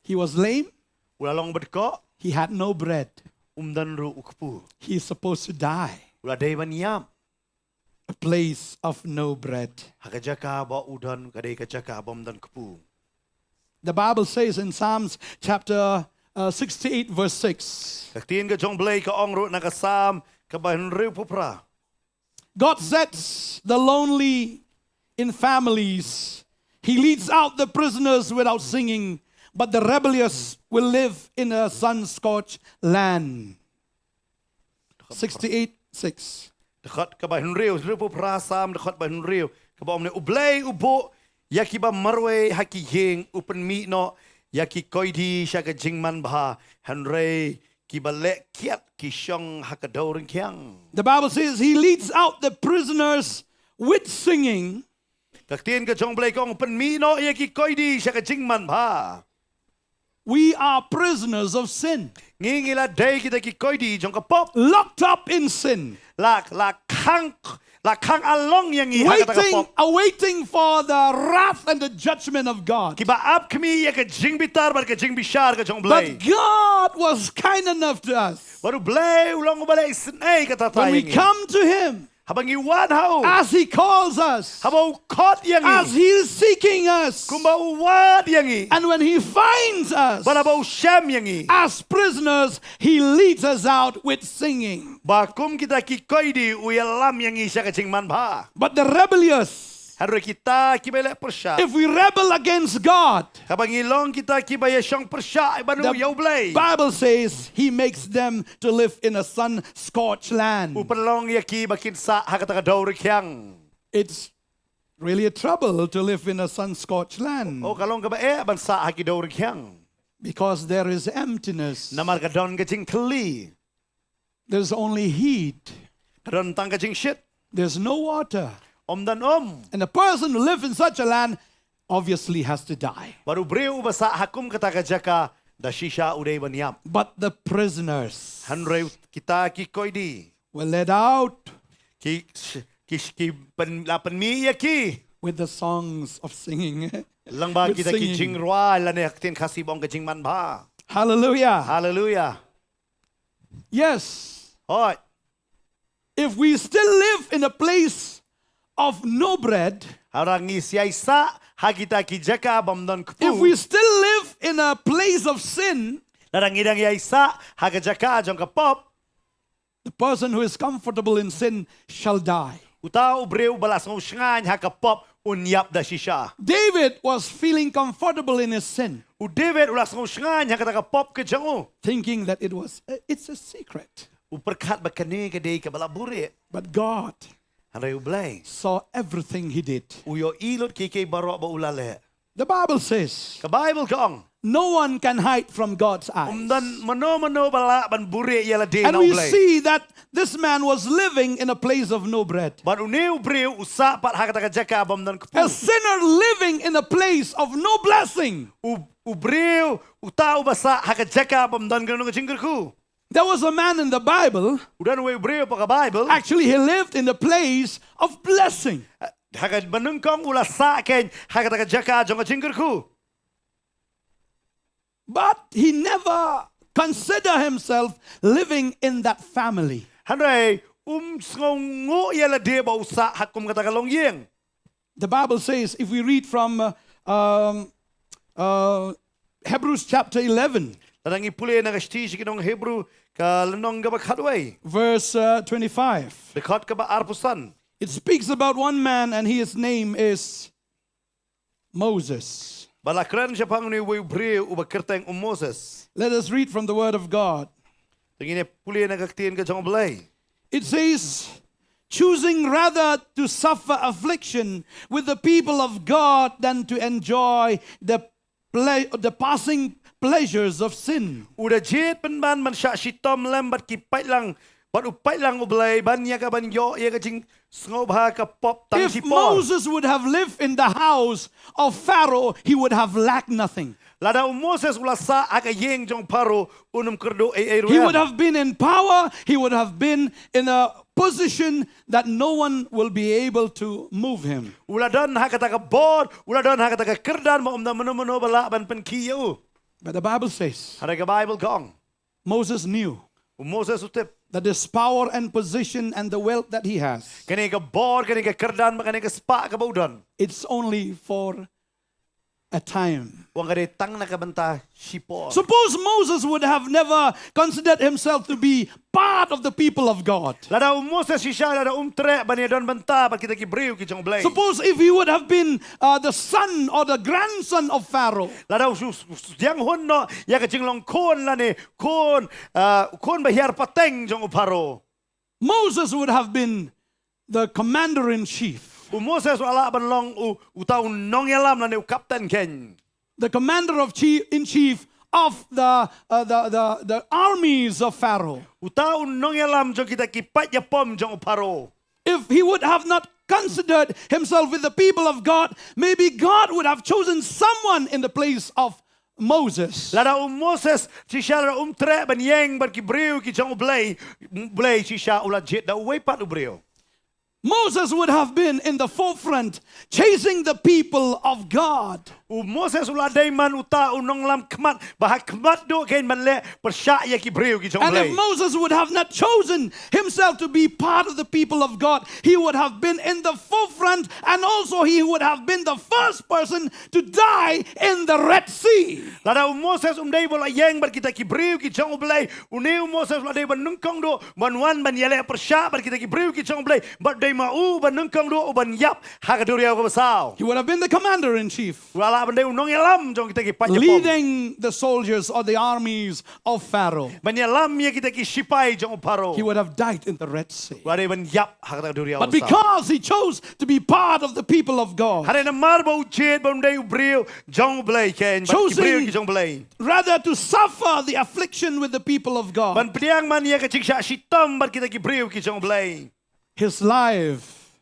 He was lame. U la long uba dkoh. He had no bread. Um don ruh u kpu. He is supposed to die. U la dei ban ïap. A place of no bread. Ha ka jaka ba u don ka dei ka jaka bym don kpu. The Bible says in Psalms chapter, uh, sixty-eight, verse six. Ka ktien ka jong U Blei ka ong ruh na ka Salm kaba hynriewphew phra. God sets the lonely in families. He leads out the prisoners without singing, but the rebellious will live in a sun-scorched land. Sixty-eight six. Dkhot kaba hynriew, hynriewphew phra Salm, dkhot ba hynriew. Kaba ong ne, U Blei u buh ïa kiba marwei ha ki ïing, u pynmih noh ïa ki koidi sha ka jingmanbha, hynrei kiba leh kiad ki shong ha ka dewryngkhiang. The Bible says he leads out the prisoners with singing. Ka ktien ka jong U Blei ka ong pynmih noh ïa ki koidi sha ka jingmanbha. We are prisoners of sin. Ngi ngi la dei kita ki koidi jong ka pop. Locked up in sin. La, la khang, la khang along ïa ngi ha kata ka pop. Waiting, awaiting for the wrath and the judgment of God. Kiba ap khmih ïa ka jingbitar bad ka jingbishar ka jong U Blei. But God was kind enough to us. Bad U Blei u long uba leh isynei katta katta ïa ngi. When we come to him, haba ngi wad ha u. As he calls us. Haba u khot ïa ngi. As he is seeking us. Kumba u wad ïa ngi. And when he finds us. Bad haba u shem ïa ngi. As prisoners, he leads us out with singing. Ba kum kita ki koidi u ïalam ïa ngi sha ka jingmanbha. But the rebellious, hynrei kita kiba leh pyrshah. If we rebel against God, haba ngi long kita kiba ïashong pyrshah ban u ïa U Blei. The Bible says he makes them to live in a sun-scorched land. U pynlong ïa ki ba kin sah ha kata ka dewryngkhiang. It's really a trouble to live in a sun-scorched land. Oh, ka long kaba eh ban sah ha ki dewryngkhiang. Because there is emptiness. Namar ka don ka jingthylli. There's only heat. Ka don tang ka jingshit. There's no water. Ym don um. And a person who lives in such a land obviously has to die. Bad u briew uba sah ha kum kata ka jaka da shisha u dei ban ïap. But the prisoners, hynrei kita ki koidi, were led out, ki, ki, ki pyn-, la pynmih ïa ki, with the songs of singing. Lyngba kita ki jingrwai lane ha ka ktien Khasi ba ong ka jingmanbha. Hallelujah. Hallelujah. Yes. Hooid. If we still live in a place of no bread, Haba ngi ïai sah ha kita ki jaka bym don kpu. If we still live in a place of sin, Lada ngi dang ïai sah ha ka jaka jong ka pop. The person who is comfortable in sin shall die. Uta u briew ba la sngew shngaiñ ha ka pop un ïap da shisha. David was feeling comfortable in his sin, U David u la sngew shngaiñ ha kata ka pop ka jong u. Thinking that it was, it's a secret. U pyrkhat ba kane ka dei kaba la buhrieh. But God Hynrei U Blei saw everything he did. U ïohi lut kiei kiei baroh ba u la leh. The Bible says, Ka Baibl ka ong, no one can hide from God's eyes. Um don mano mano ba lah ban buhrieh ïa lade And na U we Blei. See that this man was living in a place of no bread. Bad une u briew u sah pat ha kata ka jaka bym don kpu. A sinner living in a place of no blessing. U, u briew uta uba sah ha ka jaka bym don ka jingkyrkhu. There was a man in the Bible. U don uwei u briew hapoh ka Baibl. Actually, he lived in the place of blessing. Ha kaba nyngkong u la sah kein ha kata ka jaka jong ka jingkyrkhu. But he never consider himself living in that family. Hynrei um sngewnguh ïa lade ba u sah ha kum kata ka longïing. The Bible says, if we read from uh, um, uh, Hebrews chapter eleven, Lada ngi pule na ka shithi sha ki nong Hebru ka lynnong kaba khatwei, verse uh, twenty-five, dkhot kaba arphew san. It speaks about one man, and his name is Moses. Ba la kren shaphang une uwei u briew uba kyrteng u Moses. Let us read from the word of God. Te ngin ïa pule na ka ktien ka jong U Blei. It says, choosing rather to suffer affliction with the people of God than to enjoy the, ple- the passing pleasures of sin. U da jied pynban ban shah shitom lem bad ki paidlang, bad u paidlang U Blei, ban ïa ka ban ïoh ïa ka jingsngewbha ka pop tang If shipor. Moses would have lived in the house of Pharaoh, he would have lacked nothing. Lada u Moses u la sah ha ka ïing jong Pharaoh, un ym kyrduh ei ei ruh. He would have been in power, he would have been in a position that no one will be able to move him. U la don ha kata ka bor, u la don ha kata ka kyrdan, ba ym don mano mano ba lah ban pynkhih ïa u. But the Bible says, Hynrei ka Baibl ka ong, Moses knew u Moses u tip, that this power and position and the wealth that he has, kane ka bor, kane ka kyrdan, bad kane ka spah kaba u don, it's only for a time. U ong ka dei tang na ka bynta shipor. Suppose Moses would have never considered himself to be part of the people of God. Lada u Moses shisha lada um treh ban ïa don bynta bad kita ki briew ki jong U Blei. Suppose if he would have been uh, the son or the grandson of Pharaoh. Lada u shu, shu, shu ïanghun noh ïa ka jinglong khun lane khun, uh, khun ba hiar pateng jong u Pharaoh. Moses would have been the commander in chief. U Moses u la lah ban long u, uta u nongïalam lane u kapten kein. The commander of chief, in chief of the, uh, the, the, the armies of Pharaoh. Uta u nongïalam jong kita ki paid ïapom jong u Pharaoh. If he would have not considered himself with the people of God, maybe God would have chosen someone in the place of Moses. Lada u Moses shisha lada um treh ban ïeng bad ki briew ki jong U Blei, Blei shisha u la jied da uwei pat u briew. Moses would have been in the forefront chasing the people of God. U Moses u la dei man uta u nonglam khmat ba ha khmat duh kein ban leh pyrshah ïa ki briew ki jong U Blei. And if Moses would have not chosen himself to be part of the people of God, he would have been in the forefront and also he would have been the first person to die in the Red Sea. Lada u Moses um dei ba u la ïeng bad kita ki briew ki jong U Blei, une u Moses u la dei ba nyngkong duh ban wan ban ïaleh pyrshah bad kita ki briew ki jong U Blei, bad dei ma u ba nyngkong duh u ban ïap ha ka duriaw kaba saw. He would have been the commander in chief. U la lah ban dei u nongïalam jong kita ki paid ïapom. Leading the soldiers or the armies of Pharaoh. Ban ïalam ïa kita ki shipai jong u Pharaoh. He would have died in the Red Sea. U la dei ban ïap ha kata ka duriaw. But because he chose to be part of the people of God. Hynrei namar ba u jied ba un dei u briew jong U Blei, kein bad ki briew ki jong U Blei. Choosing rather to suffer the affliction with the people of God. Ban pdiang man ïa ka jingshah shitom bad kita ki briew ki jong U Blei. His life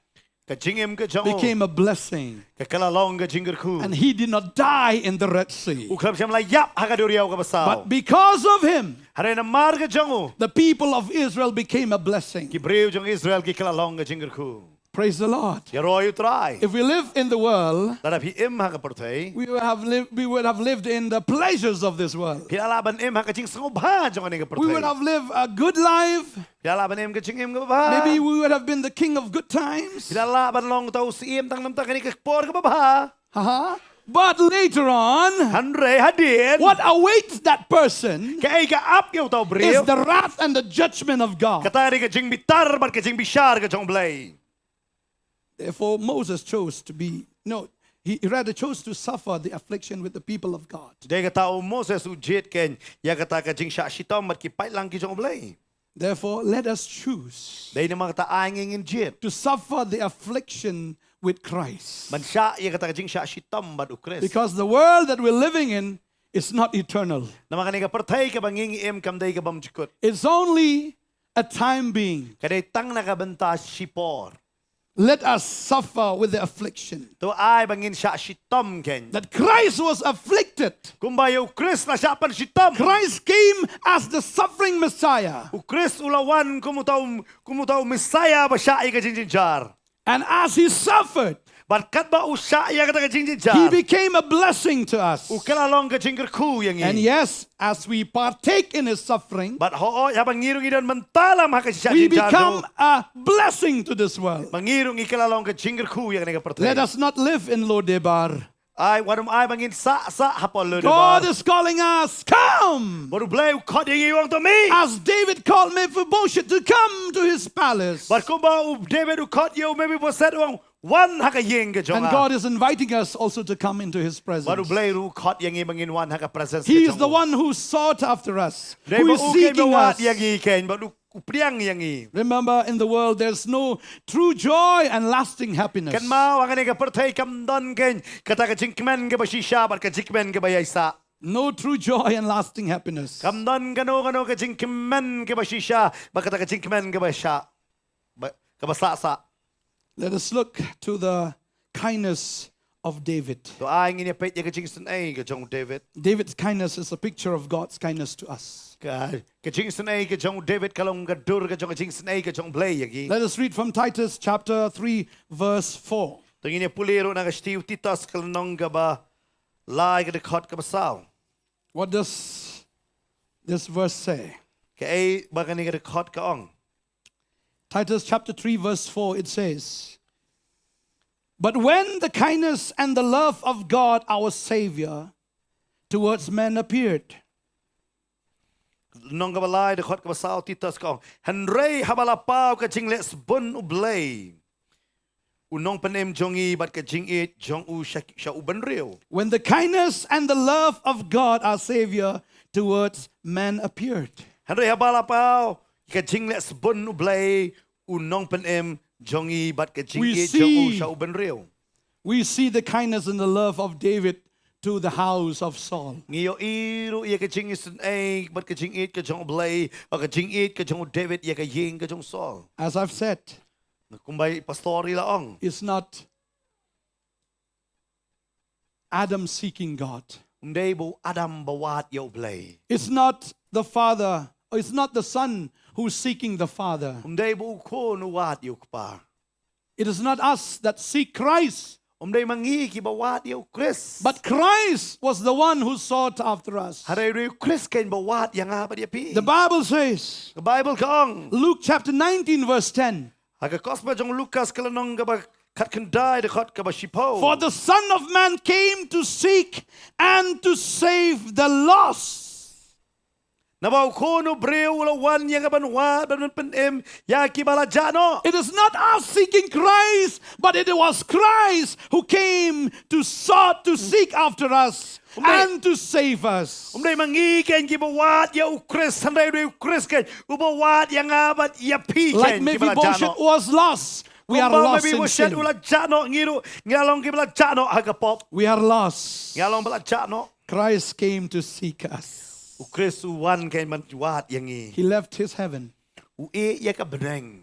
Ka jingim ka jong u became a blessing. Ka kylla long ka jingkyrkhu. And he did not die in the Red Sea. U khlem shym la ïap ha ka duriaw kaba saw. But because of him, hynrei namar ka jong u, the people of Israel became a blessing. Ki briew jong Israel ki kylla long ka jingkyrkhu. Praise the Lord. Ïaroh ïa U Trai. If we live in the world, Lada phi im ha ka pyrthei, we would have lived, we would have lived in the pleasures of this world. phi la lah ban im ha ka jingsngewbha jong kane ka pyrthei. We would have lived a good life. Phi la lah ban im ka jingim kaba bha. Maybe we would have been the king of good times. Phi la lah ban long uta u syiem tang namar kane ka por kaba bha. Uh-huh. But later on, Hynrei hadien, what awaits that person kaei ka ap ïa uta u briew? Is the wrath and the judgment of God. Kata ka dei ka jingbitar bad ka jingbishar ka jong U Blei. Therefore, Moses chose to be, no, he rather chose to suffer the affliction with the people of God. Dei kata u Moses u jied keiñ ïa kata ka jingshah shitom bad ki paidlang ki jong U Blei. Therefore, let us choose Dei namar kata ai ngi ngin jied to suffer the affliction with Christ. ban shah ïa kata ka jingshah shitom bad U Khrist. Because the world that we're living in is not eternal. Namar kane ka pyrthei kaba ngi ngi im kam dei ka bymjukut. It's only a time being. Ka dei tang na ka bynta shipor. Let us suffer with the affliction. To ai ba ngin shah shitom keiñ. That Christ was afflicted. Kumba ïa U Khrist la shah pynshitom. Christ came as the suffering Messiah. U Khrist u la wan kum uta u, kum uta u Messiah ba shah ïa ka jingjynjar. And as he suffered, Bad katba u shah ïa kata ka he jingjynjar, became a blessing to us. u kylla long ka jingkyrkhu ïa ngi. And yes, as we partake in his suffering, Bad hooid, haba ngi ruh ngi don bynta lem ha ka jingshah we jingjynjar become jong u, a blessing to this world. ba ngi ruh ngi kylla long ka jingkyrkhu ïa kane ka pyrthei. Let us not live in Lodebar. Ai, wat ym ai ba ngin sah sah hapoh Lodebar. God is calling us, come! Bad U Blei u khot ïa ngi, u ong to mih. As David called Mephibosheth to come to his palace. Bad kumba u David u khot ïa u Mephibosheth, u ong, wan ha ka ïing ka jong And nga. God is inviting us also to come into his Bad U presence. Blei ruh u khot ïa ngi ba ngin wan ha ka presence He ka is the jong u. one who sought after us, Dei who ba is u keiñ ba seeking wad us. ïa ngi keiñ, bad u, u pdiang ïa ngi. Remember, in the world, there's no true joy and lasting happiness. Kynmaw, ha kane ka pyrthei kam don keiñ kata ka jingkmen kaba shisha bad ka jingkmen kaba ïaisah. No true joy and lasting happiness. Kam don kano kano ka jingkmen kaba shisha bad kata ka jingkmen kaba sah, ba, kaba sah sah. Let us look to the kindness of David. To ai ngin ïa peit ïa ka jingisynei ka jong u David. David's kindness is a picture of God's kindness to us. Ka, ka jingisynei ka jong u David ka long ka dur ka jong ka jingisynei ka jong U Blei ïa ngi. Let us read from Titus chapter three, verse four. To ngin ïa pule ruh na ka shithi u Titus ka lynnong kaba lai ka dkhot kaba saw. What does this verse say? Kaei ba kane ka dkhot ka ong? Titus chapter three, verse four, it says, "But when the kindness and the love of God our Savior towards men appeared." Lynnong kaba lai dkhot kaba saw Titus ka ong. Hynrei haba la paw ka jingleh sbun U Blei u nongpynim jong ngi bad ka jingïeit jong u sha, sha u bynriew. When the kindness and the love of God our Savior towards men appeared. Hynrei haba la paw ka jingleh sbun U Blei u nongpynim jong ngi bad ka We jingïeit jong u see sha u bynriew. We see the kindness and the love of David to the house of Saul. Ngi ïohi ruh ïa ka jingisynei bad ka jingïeit ka jong U Blei, bad ka jingïeit ka jong u David ïa ka ïing ka jong u Saul. As I've said, Kumba i pastor i la ong, it's not Adam seeking God. um dei ba u Adam ba wad ïa U Blei. It's not the father, or it's not the son who's seeking the father. Um dei ba u khun u wad ïa u kpa. It is not us that seek Christ, Um dei ma ngi kiba wad ïa u Khrist. But Christ was the one who sought after us. Hynrei u Khrist keiñ ba wad ïa nga bad ïa phi. The Bible says, Ka Baibl ka ong, Luke chapter nineteen, verse ten, ha ka Gospel jong u Lukas ka lynnong kaba khatkhyndai dkhot kaba shiphew. "For the Son of Man came to seek and to save the lost." Naba u Khun u briew u la wan ïa nga ban wad, ban pynim ïa kiba la jah noh. It is not us seeking Christ, but it was Christ who came to sought, to seek after us and to save us. Um dei ma ngi keiñ kiba wad ïa u Khrist, hynrei u Khrist keiñ uba wad ïa nga bad ïa phi keiñ kiba la jah noh. Like Mephibosheth was lost, we are Kumba lost in Mephibosheth sin. u la jah noh, ngi ruh ngi la long kiba la jah noh ha ka pop. We are lost. Ngi la long ba la jah noh. Christ came to seek us. U Khrist u wan keiñ ban wad ïa ngi. He left his heaven. U ïeh ïa ka bneng.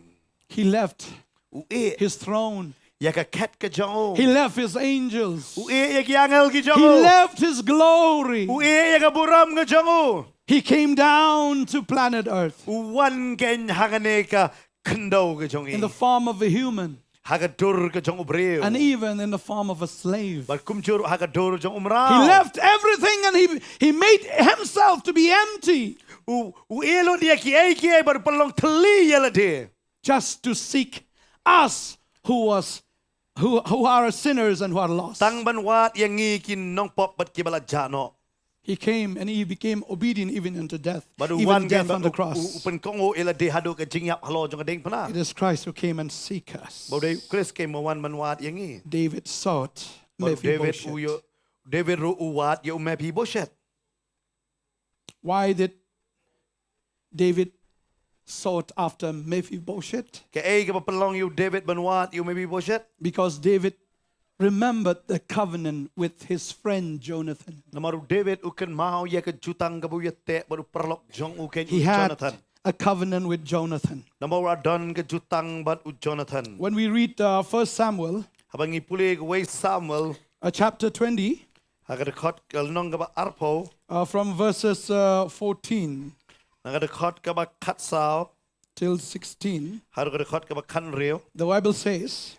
He left U ïeh his throne. ïa ka khet ka jong u. He left his angels. U ïeh ïa ki angel ki jong He u. Left his glory. U ïeh ïa ka burom ka jong u. He came down to planet Earth U wan keiñ ha kane ka khyndew ka jong ngi. In the form of a human. ha ka dur ka jong u briew. And even in the form of a slave. Bad kumjuh ha ka dur jong u mraw. He left everything and he, he made himself to be empty. U, u ïeh lut ïa kiei kiei bad u pynlong thylli ïa lade. Just to seek us who was who, who are sinners and who are lost. Tang ban wad ïa ngi ki nongpop bad kiba la jah noh. He came and he became obedient even unto death, Bad u even wan death bad on the u, cross. U, u pynkohnguh ïa lade haduh ka jingïap halor jong ka diengphna. It is Christ who came and seek us. Bad u dei u Khrist keiñ uba wan ban wad ïa ngi. David sought Bad u David u Mephibosheth. ïoh, David ruh u wad ïa u Mephibosheth. Why did David sought after Mephibosheth? Kaei kaba pynlong ïa u David ban wad ïa u Mephibosheth? Because David remembered the covenant with his friend Jonathan. Namar u David u kynmaw ïa ka jutang kaba u ïateh bad u paralok jong u keiñ u He had Jonathan. A covenant with Jonathan. Namar u la don ka jutang bad u Jonathan. When we read uh, First Samuel, Haba ngi pule ka wei Samuel, uh, chapter twenty, ha ka dkhot ka lynnong kaba arphew, uh, from verses uh, fourteen na ka dkhot kaba khatsaw, till sixteen, ha ka dkhot kaba khathynriew. The Bible says,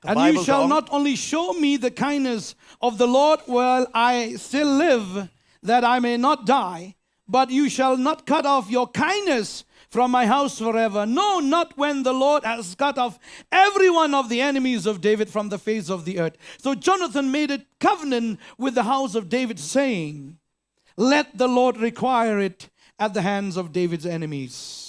Ka "And you Bible shall ka ong, not only show me the kindness of the Lord while I still live, that I may not die, but you shall not cut off your kindness from my house forever. No, not when the Lord has cut off every one of the enemies of David from the face of the earth." So Jonathan made a covenant with the house of David, saying, "Let the Lord require it at the hands of David's enemies."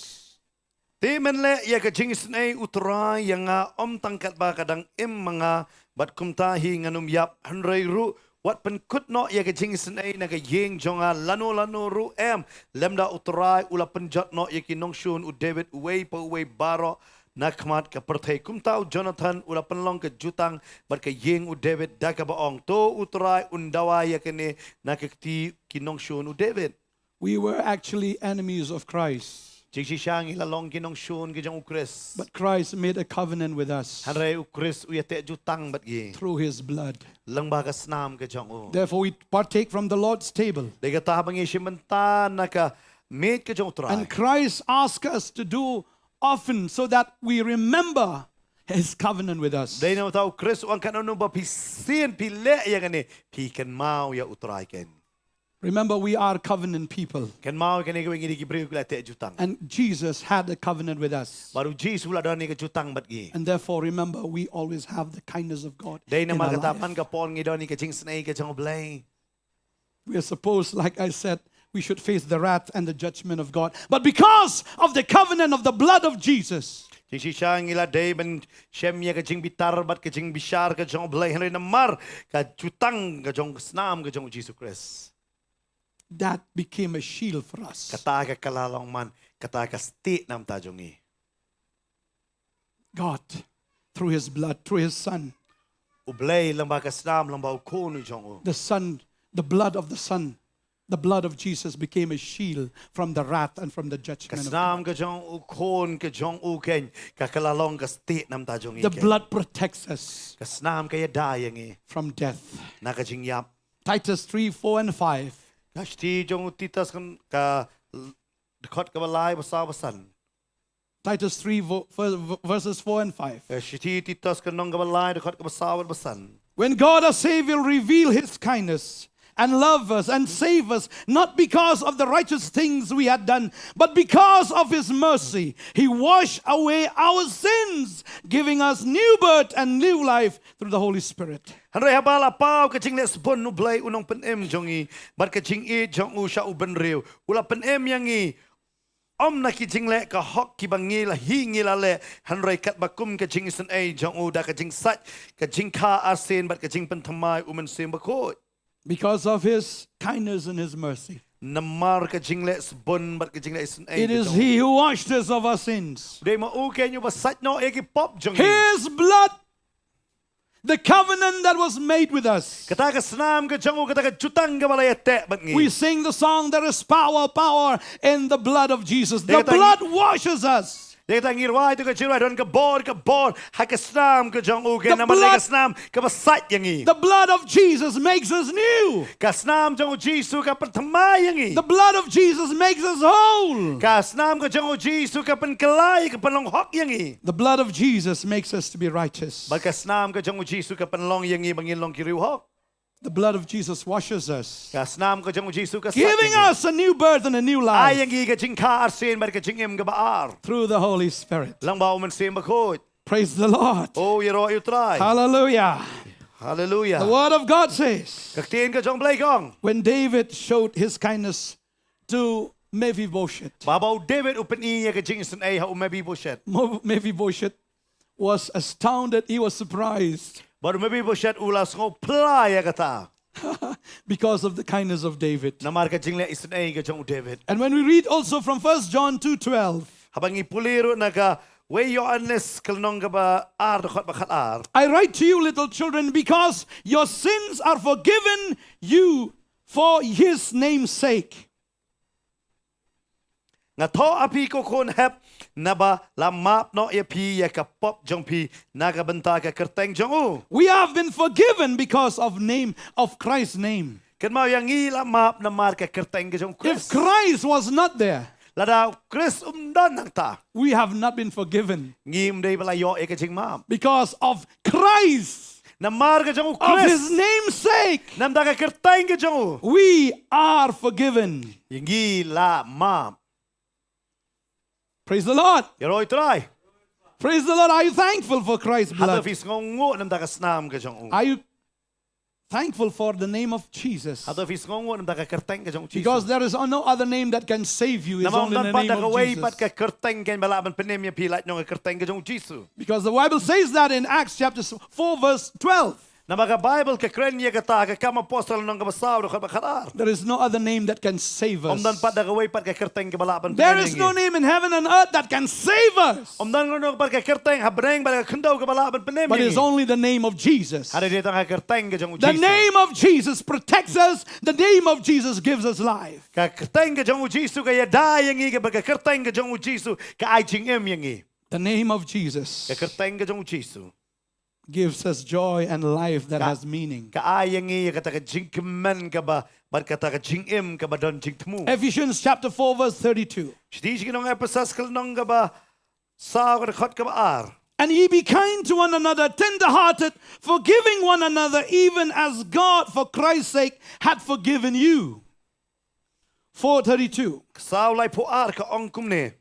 Te men leh ïa ka jingisynei u Trai ïa nga, ym tang katba ka dang im ma nga, bad kumta hi ngan ym ïap. Hynrei ruh wat pynkut noh ïa ka jingisynei na ka ïing jong nga lano lano ruh em, lymda u Trai u la pynjot noh ïa ki nongshun u David uwei pa uwei baroh na khmat ka pyrthei. Kumta u Jonathan u la pynlong ka jutang bad ka ïing u David da kaba ong, to u Trai un dawa ïa kane na ka kti ki nongshun u David. We were actually enemies of Christ. Jingshisha ngi la long ki nongshun ki jong u Khrist. But Christ made a covenant with us. Hynrei u Khrist u ïateh jutang bad ngi. Through his blood. Lyngba ka snam ka jong u. Therefore, we partake from the Lord's table. Dei kata haba ngi shim bynta na ka miej ka jong u Trai. And Christ asks us to do often so that we remember his covenant with us. Dei na uta u Khrist u ong, katno ba phi sien phi leh ïa kane, phi kynmaw ïa u Trai keiñ. Remember, we are covenant people. Kynmaw ïa kane, ngi dei ki briew ki la teh jutang. And Jesus had a covenant with us. Bad u Jisu u la don ïa ka jutang bad ngi. And therefore, remember, we always have the kindness of God in our life. Dei namar kata man ka por ngi don ïa ka jingisynei ka jong u Blei. We are supposed, like I said, we should face the wrath and the judgment of God. But because of the covenant of the blood of Jesus, Jingshisha ngi la dei ban shem ïa ka jingbitar bad ka jingbishar ka jong u Blei, hynrei namar ka jutang ka jong ka snam ka jong u Jisu Khrist, that became a shield for us. Kata ka la long man kata ka stieh na bynta jong ngi. God, through his blood, through his son. U Blei lyngba ka snam, lyngba u Khun u jong u. The son, the blood of the son, the blood of Jesus became a shield from the wrath and from the judgment of God. Ka snam ka jong u Khun ka jong u keiñ ka la long ka stieh na bynta jong ngi keiñ. The blood protects us. Ka snam ka ïada ïa ngi. From death. Na ka jingïap. Titus three, four and five. Ka shithi jong u Titus kan ka dkhot kaba lai, ba saw ba san. Titus three, vo- ver- verses four and five. Eh, shithi Titus ka lynnong kaba lai, dkhot kaba saw bad ba san. When God our Savior revealed his kindness and loved us and saved us, not because of the righteous things we had done, but because of his mercy, he washed away our sins, giving us new birth and new life through the Holy Spirit. Hynrei haba la paw ka jingleh sbun u Blei u nongpynim jong ngi, bad ka jingïeit jong u sha u bynriew, u la pynim ïa ngi, ym na ki jingleh ka hok kiba ngi la hi ngi la leh, hynrei katba kum ka jingisynei jong u da ka jingsait, ka jingkha arsien bad ka jingpynthymmai u Mynsiem Bakhuid. Because of his kindness and his mercy. Namar ka jingleh sbun bad ka jingleh isynei. It is he who washed us of our sins. Dei ma u keiñ uba sait noh ïa ki pop jong ngi. His blood The covenant that was made with us. Kata ka snam ka jong u, kata ka jutang kaba la ïateh bad ngi. We sing the song, "There is power, power in the blood of Jesus." The blood washes us. Te tang ngi rwai tu ka jingrwai, don ka bor, ka bor ha ka snam ka jong u, ka namar ka snam kaba sait ïa ngi. The blood of Jesus makes us new. Ka snam jong u Jisu ka pynthymmai ïa ngi. The blood of Jesus makes us whole. Ka snam ka jong u Jisu ka pynkylla, ka pynlong hok ïa ngi. The blood of Jesus makes us to be righteous. Bad ka snam ka jong u Jisu ka pynlong ïa ngi ba ngin long ki riewhok. The blood of Jesus washes us, Ka snam ka jong u Jisu ka sait ïa ngi, giving us a new birth and a new life, ai ïa ngi ka jingkha arsien bad ka jingim kaba ar, through the Holy Spirit. Lyngba u Mynsiem Bakhuid. Praise the Lord. O, ïaroh ïa u Trai. Hallelujah. Hallelujah. The word of God says, Ka ktien ka jong u Blei ka ong, when David showed his kindness to Mephibosheth, ba haba u David u pyni ïa ka jingisynei ha u Mephibosheth. Mo-, Mephibosheth was astounded, he was surprised. Bad u Mephibosheth u la sngew phla ïa kata. Because of the kindness of David. Namar ka jingleh isynei ka jong u David. And when we read also from First John two twelve, Haba ngi pule ruh na ka wei Ïoannis ka lynnong kaba ar, dkhot ba khatar. I write to you, little children, because your sins are forgiven you for his name's sake. Nga thoh ha phi ko khun hep, naba la map noh ïa phi ïa ka pop jong phi na ka bynta ka kyrteng jong u. We have been forgiven because of name, of Christ's name. Kynmaw ïa, ngi la map namar ka kyrteng ka jong u Khrist. If Christ was not there, lada u Khrist um don nangta, we have not been forgiven. Ngim dei ba la ïoh ïa ka jingmap. Because of Christ, namar ka jong u Khrist, of his name's sake, namar ka kyrteng ka jong u, we are forgiven. Ïa ngi la map. Praise the Lord. Ïaroh ïa u Trai. Praise the Lord. Are you thankful for Christ's blood? Hato phi sngewnguh namar ka snam ka jong u? Are you thankful for the name of Jesus? Hato phi sngewnguh namar ka kyrteng ka jong u Jisu? Because there is no other name that can save you. It's only the name of Jesus. Namar ym don pat da kawei pat ka kyrteng keiñ ba lah ban pynim ïa phi, lait nong ka kyrteng ka jong u Jisu. Because the Bible says that in Acts chapter four verse twelve. Namar ka Baibl ka kren ïa kata ha ka Kam Apostol lynnong kaba saw, dkhot ba khatar. There is no other name that can save us. Ym don pat da kawei pat ka kyrteng kaba lah ban pynim ïa ngi. There is no name in heaven and earth that can save us. Ym don kano pat ka kyrteng ha bneng bad ha ka khyndew kaba lah ban pynim ïa ngi. But it's only the name of Jesus. Hynrei dei tang ka kyrteng ka jong u Jisu. The name of Jesus protects us. The name of Jesus gives us life. Ka kyrteng ka jong u Jisu ka ïada ïa ngi, ka, bad ka kyrteng ka jong u Jisu ka ai jingim ïa ngi. The name of Jesus, ka kyrteng ka jong u Jisu, gives us joy and life that has meaning. Ka, ka ai ïa ngi ïa kata ka jingkmen kaba, bad kata ka jingim kaba don jingthmu. Ephesians chapter four verse thirty-two. Shithi sha ki nong Ephesus ka lynnong kaba saw, ka dkhot kaba ar. And ye be kind to one another, tender-hearted, forgiving one another, even as God for Christ's sake hath forgiven you. Four thirty-two. Saw laiphew ar ka ong kumne.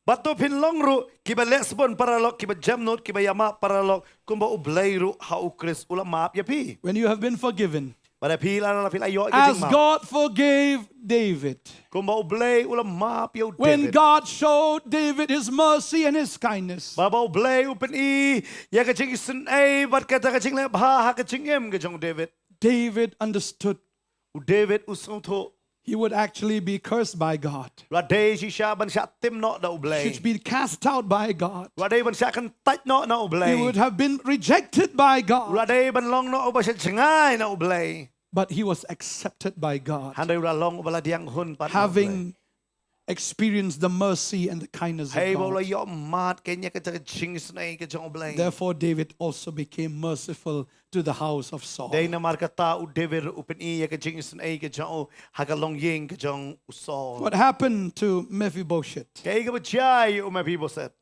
Bad to phin long ruh kiba leh sbun paralok, kiba jemnud, kiba ïamap paralok, kumba U Blei ruh ha U Khrist u la map ïa phi. When you have been forgiven, bad phi la, la phi la ïoh ïa ka jingmap. As God forgave David. Kumba U Blei u la map ïa u David. When God showed David his mercy and his kindness, bad ba U Blei u pyni ïa ka jingisynei bad kata ka jingleh bha ha ka jingim ka jong u David. David understood, u David u sngewthuh, he would actually be cursed by God. La dei shisha ban shah tim noh da U Blei. Should be cast out by God. La dei ban shah kyntait noh na U Blei. He would have been rejected by God. La dei ban long noh uba shah jngai na U Blei. But he was accepted by God. Hynrei u la long uba la diang hun pat na U Blei. Having experienced the mercy and the kindness of God. Hei ba u la ïoh mad keiñ ïa ka jingisynei ka jong U Blei. Therefore, David also became merciful to the house of Saul. Dei namar kata u David u pyni ïa ka jingisynei ka jong u ha ka longïing ka jong u Saul. What happened to Mephibosheth? Kaei kaba jia ïa u Mephibosheth?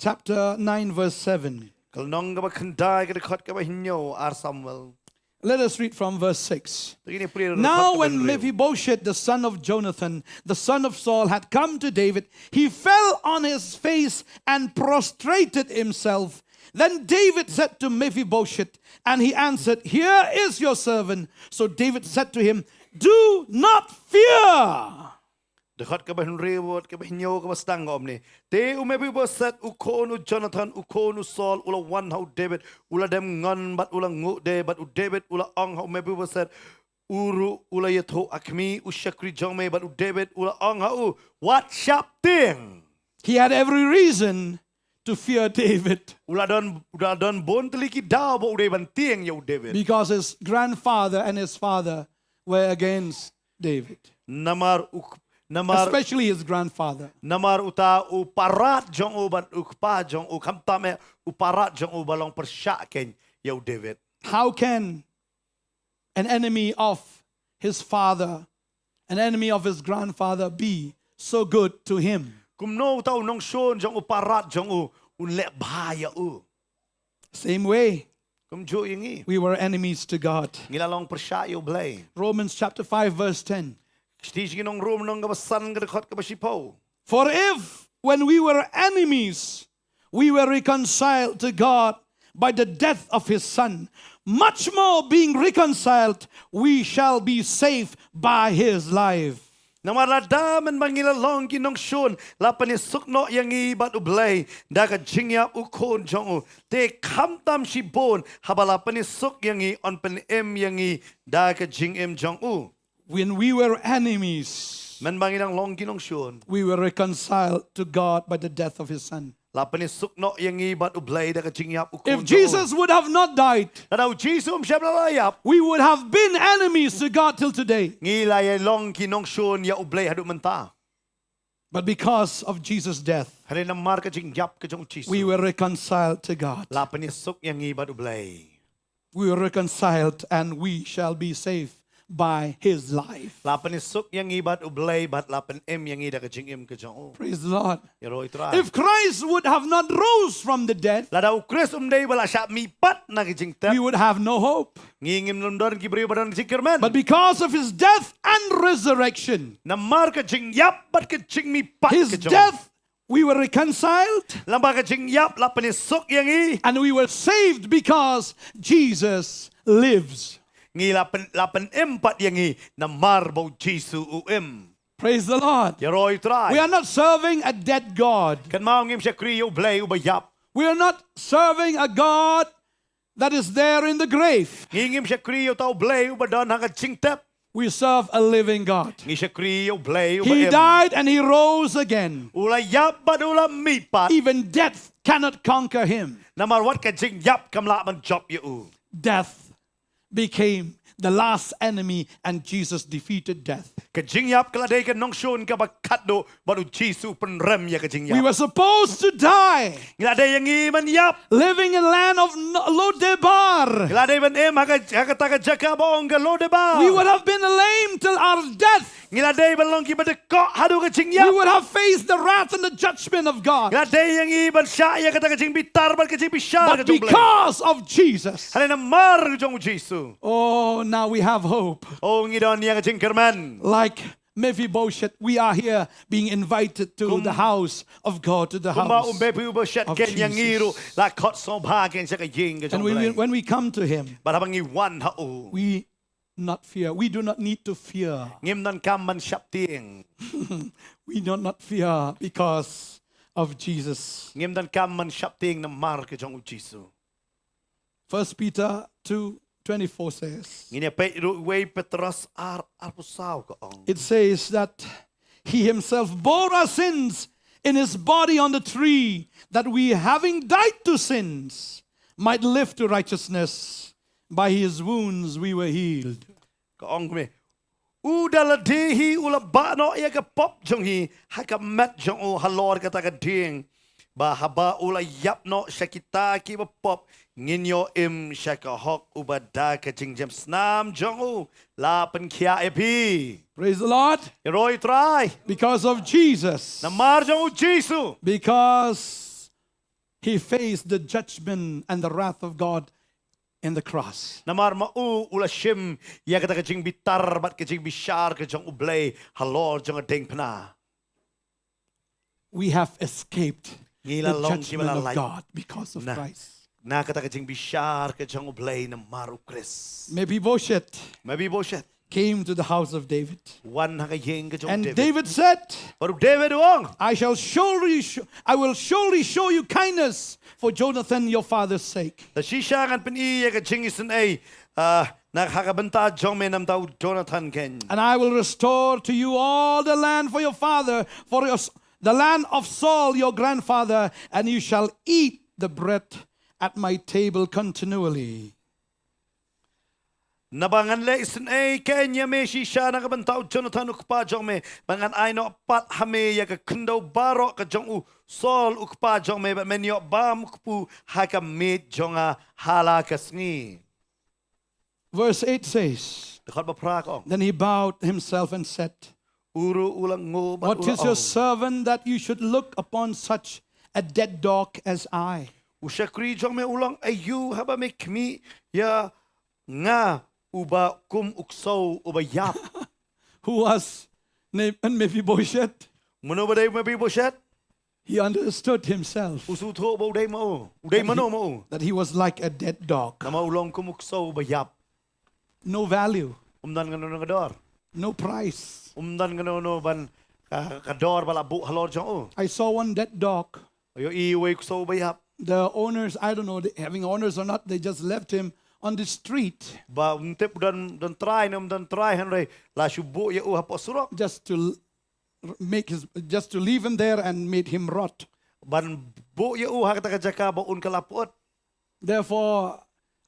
Chapter nine, verse seven. Ka lynnong kaba khyndai, ka dkhot kaba hynñiew, Ar Samuel. Let us read from verse six. To ngin ïa pule na dkhot kaba hynriew. Now when Mephibosheth, the son of Jonathan, the son of Saul, had come to David, he fell on his face and prostrated himself. Then David said to Mephibosheth, and he answered, "Here is your servant." So David said to him, "Do not fear." Dkhot kaba hynriew, kaba hynñiew, kaba sdang kumne. Te u Mephibosheth, u khun u Jonathan, u khun u Saul, u la wan ha u David, u la dem ngon bad u la nguh de, bad u David u la ong ha u Mephibosheth, u ruh u la ïathuh ha khmih u shakri jong me, bad u David u la ong ha u, "Wat shah tieng." He had every reason to fear David. U la don, u la don bun tylli ki daw ba u dei ban tieng ïa u David. Because his grandfather and his father were against David. Namar u, Namar, especially his grandfather. Namar uta u parad jong u bad u kpa jong u, khamtam eh u parad jong u ba long pyrshah kein ïa u David. How can an enemy of his father, an enemy of his grandfather, be so good to him? Kumno uta u nongshun jong u parad jong u un leh bha ïa u? Same way. Kumjuh ïa ngi. We were enemies to God. Ngi la long pyrshah ïa u Blei. Romans chapter five, verse ten. Shithi sha ki nong Rom lynnong kaba san ka dkhot kaba shiphew. For if, when we were enemies, we were reconciled to God by the death of his son, much more being reconciled, we shall be saved by his life. Namar lada mynba ngi la long ki nongshun la pynïasuk noh ïa ngi bad u Blei da ka jingïap u Khun jong u, te khamtam shibun haba la pynïasuk ïa ngi yn pynim ïa ngi da ka jingim jong u. When we were enemies, mynba ngi dang long ki nongshun, we were reconciled to God by the death of his son. La pynïasuk noh ïa ngi bad u Blei da ka jingïap u Khun jong u. If Jesus would have not died, lada u Jisu um shym la la ïap, we would have been enemies to God till today. Ngi la ïa long ki nongshun ïa u Blei haduh mynta. But because of Jesus' death, hynrei namar ka jingïap ka jong u Jisu, we were reconciled to God. La pynïasuk ïa ngi bad u Blei. We were reconciled and we shall be saved by his life. La pynïasuk ïa ngi bad u Blei bad la pynim ïa ngi da ka jingim ka jong u. Praise the Lord. Ïaroh ïa u Trai. If Christ would have not rose from the dead, lada u Khrist um dei ba la shah mihpat na ka jingtep, we would have no hope. Ngi ngim don ki briew ba don jingkyrmen. But because of his death and resurrection, namar ka jingïap bad ka jingmihpat ka jong u, his death, we were reconciled. Namar ka jingïap la pynïasuk ïa ngi. And we were saved because Jesus lives. Ngi la pyn, la pynim pat ïa ngi namar ba u Jisu u im. Praise the Lord. Ïaroh ïa u Trai. We are not serving a dead God. Kynmaw, ngim shakri ïa u Blei uba ïap. We are not serving a God that is there in the grave. Ngi ngim shakri ïa uta u Blei uba don ha ka jingtep. We serve a living God. Ngi shakri ïa u Blei uba im. He died and he rose again. U la ïap bad u la mihpat. Even death cannot conquer him. Namar wat ka jingïap kam lah ban jop ïa u. Death became the last enemy and Jesus defeated death. Ka jingïap ka la dei ka nongshun kaba khatduh bad u Jisu u pynrem ïa ka jingïap. We were supposed to die. Ngi la dei ïa ngi ban ïap. Living in land of Lo-, Lodebar. Ngi la dei ban im ha ka, ha kata ka jaka ba ong ka Lodebar. We would have been lame till our death. Ngi la dei ban long kiba dkoh haduh ka jingïap. We would have faced the wrath and the judgment of God. Ngi la dei ïa ngi ban shah ïa kata ka jingbitar bad ka jingbishar ka jong u Blei. But because of Jesus, hynrei namar ka jong u Jisu, oh, now we have hope. Oh, ngi don ïa ka jingkyrmen. Like Mephibosheth, we are here being invited to the house of God, to the house of Jesus. Kumba u Mephibosheth, kein ïa ngi ruh la khot sngewbha kein sha ka ïing ka jong u Blei. And we, when we come to him, bad haba ngi wan ha u, we not fear. We do not need to fear. Ngim donkam ban sheptieng. We do not fear because of Jesus. Ngim donkam ban sheptieng namar ka jong u Jisu. First Peter two twenty-four says, ngin ïa peit ruh wei Petros ar, arphew saw ka ong. It says that he himself bore our sins in his body on the tree, that we, having died to sins, might live to righteousness. By his wounds we were healed. Ka ong kumne, u da lade hi u la bah noh ïa ka pop jong ngi ha ka met jong u halor kata ka dieng, ba haba u la ïap noh sha kita kiba pop, ngin ïoh im sha ka hok uba da ka jingjemsnam jong u la pynkhiah ïa phi. Praise the Lord. Ïaroh ïa u Trai. Because of Jesus. Namar jong u Jisu. Because he faced the judgment and the wrath of God in the cross. Namar ma u u la shim ïa kata ka jingbitar bad ka jingbishar ka jong u Blei halor jong ka diengphna. We have escaped the judgment of God because of Christ. Ngi la long kiba la lait na, na kata ka jingbishar ka jong u Blei namar u Khrist. Mephibosheth. Mephibosheth. Came to the house of David. Wan ha ka ïing ka jong u David. And David said, bad u David u ong, "I shall surely sh-, I will surely show you kindness for Jonathan your father's sake." Lada shisha ngan pyni ïa ka jingisynei, ah, na ha ka bynta jong me na ka bynta u Jonathan kein. "And I will restore to you all the land for your father, for your s-, the land of Saul your grandfather, and you shall eat the bread at my table continually." Naba ngan leh isynei kein ïa me shisha na ka bynta u Jonathan u kpa jong me, bad ngan ai noh pat ha me ïa ka khyndew baroh ka jong u Saul u kpa jong me, bad men ïoh bam kpu ha ka miej jong nga ha la ka sngi. Verse eight says, Dkhot ba phra ka ong. Then he bowed himself and said, U ruh u la nguh bad What u la is your ong. servant that you should look upon such a dead dog as I, U shakri jong me u long aïu haba me khmih ïa nga uba kum u ksew uba ïap. who was named Mephibosheth? Mano ba dei Mephibosheth? He understood himself U sngewthuh ba u dei ma u. U dei mano ma u. that he was like a dead dog. Namar u long kum u ksew uba ïap. No value, Um don kano kano ka dor. No price. Um don kano kano ban ka, ka dor ba la buh halor jong u. I saw one dead dog. Ïohi uwei u ksew uba ïap. The owners, I don't know, they, having owners or not, they just left him on the street Ba um tip don don trai ne um don trai, hynrei la shu buh ïa u hapoh surok. just to l- make his, just to leave him there and made him rot. Ban buh ïa u ha kata ka jaka ba un kylla pyut. Therefore,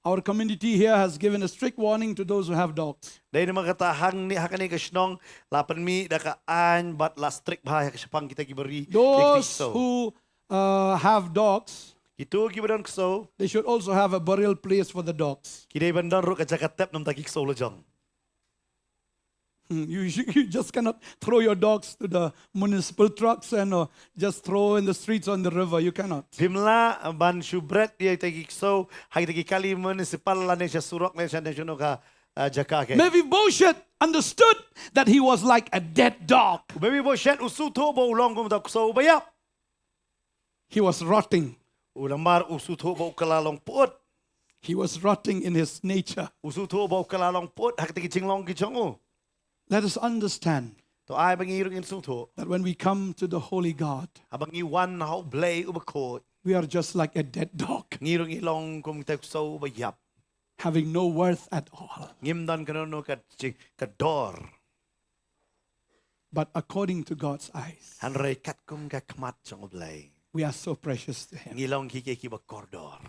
our community here has given a strict warning to those who have dogs. Dei namar kata hangne ha kane ka shnong la pynmih da ka aiñ bad la strict bha ïa ka shaphang kita kiba ri. Those who uh, have dogs, Kito kiba don ksew, they should also have a burial place for the dogs. Ki dei ban don ruh ka jaka tep namar ki ksew lajong. Hmm, You, you, you just cannot throw your dogs to the municipal trucks and uh, just throw in the streets on the river. You cannot. Phim lah ban shu bret ïa kita ki ksew ha kita ki kali municipal lane sha surok lane sha national ka uh, jaka ke. Mephibosheth understood that he was like a dead dog. Mephibosheth u sngewthuh ba u long kum u ksew uba ïap. He was rotting. U namar u sngewthuh ba u kylla long pyut. He was rotting in his nature. U sngewthuh ba u kylla long pyut ha kita ki jinglong ki jong u. Let us understand To ai ba ngi ruh ngin sngewthuh. That when we come to the Holy God, Haba ngi wan ha u Blei uba khuid. We are just like a dead dog. Ngi ruh ngi long kum kita u ksew uba ïap. Having no worth at all. Ngim don kano kano ka jing, ka dor. But according to God's eyes, Hynrei katkum ka khmat jong u Blei. We are so precious to Him. Ngi long ki ki kiba kordor.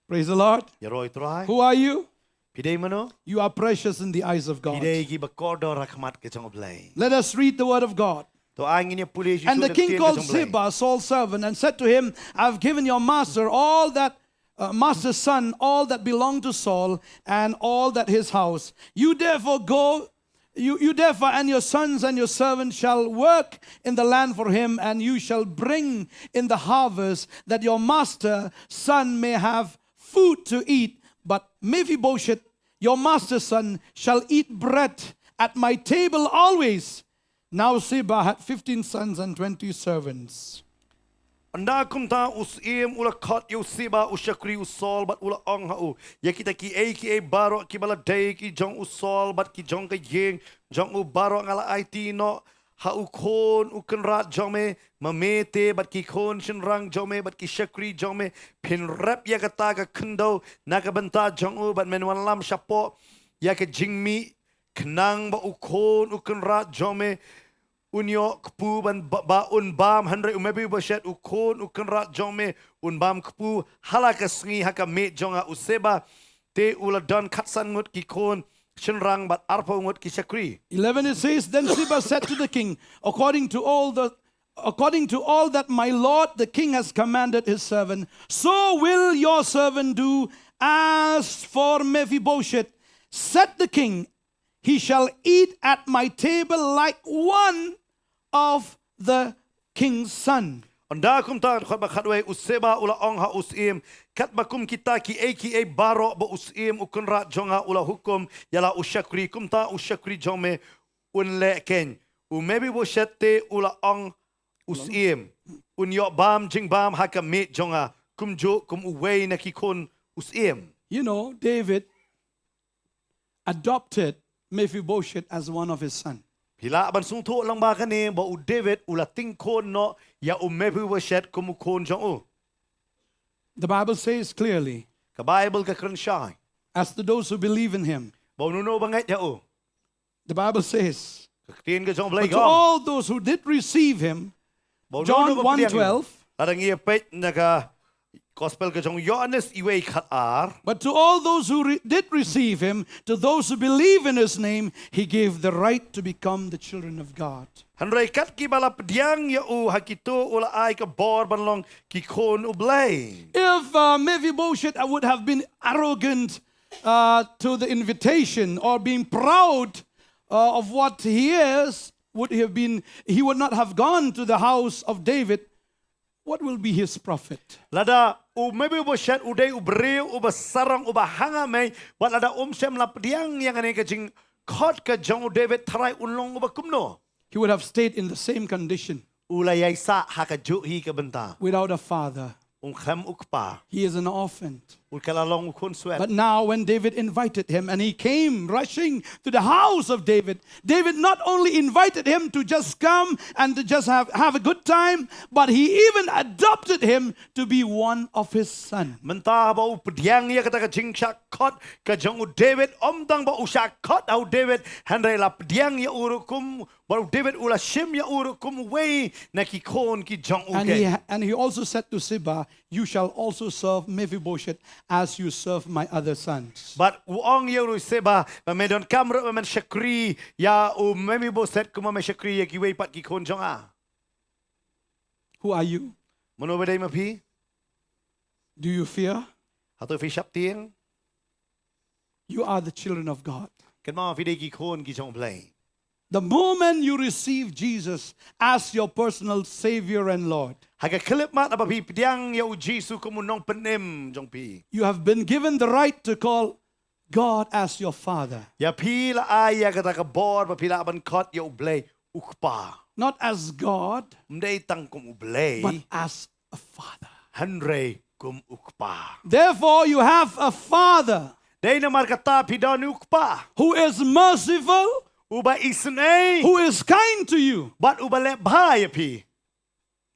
Praise the Lord. Ïaroh ïa u Trai. Who are you? Phi dei mano? You are precious in the eyes of God. Phi dei kiba kordor ha khmat ka jong u Blei. Let us read the word of God. To ai ngin ïa pule shuh shuh. And the king called Ziba, Saul's servant, and said to him, I have given your master all that, uh, master's son, all that belonged to Saul, and all that his house. You therefore go, you, you therefore and your sons and your servants shall work in the land for him, and you shall bring in the harvest, that your master's son may have food to eat. But Mephibosheth, your master's son, shall eat bread at my table always. Now Ziba had fifteen sons and twenty servants. Ynda kumta u syiem u la khot ïa u Ziba u shakri u Saul bad u la ong ha u, ïa kita kiei kiei baroh kiba la dei ki jong u Saul bad ki jong ka ïing jong u baroh nga la aiti noh ha u khun u kynrad jong me, ma me te bad ki khun shynrang jong me bad ki shakri jong me. Phin rep ïa kata ka khyndew na ka bynta jong u bad men wanlam shapoh ïa ka jingmih, khnang ba u khun u kynrad jong me un ïoh kpu ban ba, ba un bam. Hynrei u Mephibosheth u khun u kynrad jong me un bam kpu ha la ka sngi ha ka miej jong nga. U Ziba te u la don khatsan ngut ki khun shynrang bad arphew ngut ki shakri. Eleven, it says, Then Ziba said to the king, according to all the according to all that my lord the king has commanded his servant, so will your servant do. As for Mephibosheth, said the king, he shall eat at my table like one of the king's son. Ynda kumta, khot ba khatwei, u Ziba u la ong ha u syiem, katba kum kita kiei kiei baroh ba u syiem u kynrad jong nga u la hukum ïa la u shakri, kumta u shakri jong me un leh kein. U Mephibosheth te u la ong u syiem, un ïoh bam jingbam ha ka miej jong nga kumjuh kum uwei na ki khun u syiem. You know, David adopted Mephibosheth as one of his son. Phi lah ban sngewthuh lang ba kane ba u David u la tyngkhun noh ïa u Mephibosheth kum u khun jong u. The Bible says clearly, Ka Baibl ka kren shai. As to those who believe in him, Ba uno uno ba ngeit ïa u. The Bible says, Ka ktien ka jong u Blei But to ka ong. All those who did receive him, Ba uno John uno ba pdiang ïa u. one twelve, Lada ngi ïa peit na ka Gospel ka jong Ïoannis wei khat ar. But to all those who re- did receive him, to those who believe in his name, he gave the right to become the children of God. Hynrei kat kiba la pdiang ïa u, ha kito u la ai ka bor ban long ki khun u Blei. If uh, Mephibosheth would have been arrogant uh, to the invitation or being proud uh, of what he is, would have been, he would not have gone to the house of David. What will be his profit? Lada u Mephibosheth u dei u briew uba sarong, uba hanga mei, bad lada um shym la pdiang ïa kane ka jingkhot ka jong u David, tharai un long uba kumno? He would have stayed in the same condition. U la ïai sah ha kajuh hi ka bynta. Without a father. Um khlem u kpa. He is an orphan. U la long u khun swet. But now, when David invited him and he came rushing to the house of David, David not only invited him to just come and to just have, have a good time, but he even adopted him to be one of his sons. Mynta ba u pdiang ïa kata ka jingshah khot ka jong u David, ym tang ba u shah khot ha u David, hynrei la pdiang ïa u ruh kum, ba u David u la shim ïa u ruh kum uwei na ki khun ki jong u. And he, and he also said to Ziba, "You shall also serve Mephibosheth as you serve my other sons." Bad u ong ïa u Ziba, ba me donkam ruh ba men shakri ïa u Mephibosheth kumba me shakri ïa kiwei pat ki khun jong nga. Who are you? Mano ba dei ma phi? Do you fear? Hato phi sheptieng? You are the children of God. Kynmaw, phi dei ki khun ki jong u Blei. The moment you receive Jesus as your personal Savior and Lord, ha ka khyllipmat haba phi pdiang ïa u Jisu kum u nongpynim jong phi, you have been given the right to call God as your Father. Ïa phi la ai ïa kata ka bor ba phi lah ban khot ïa u Blei u Kpa. Not as God, ym dei tang kum u Blei, but as a Father. Hynrei kum u Kpa. Therefore, you have a Father. Dei namar kata phi don u Kpa. Who is merciful. Uba isynei. Who is kind to you. Bad uba leh bha ïa phi.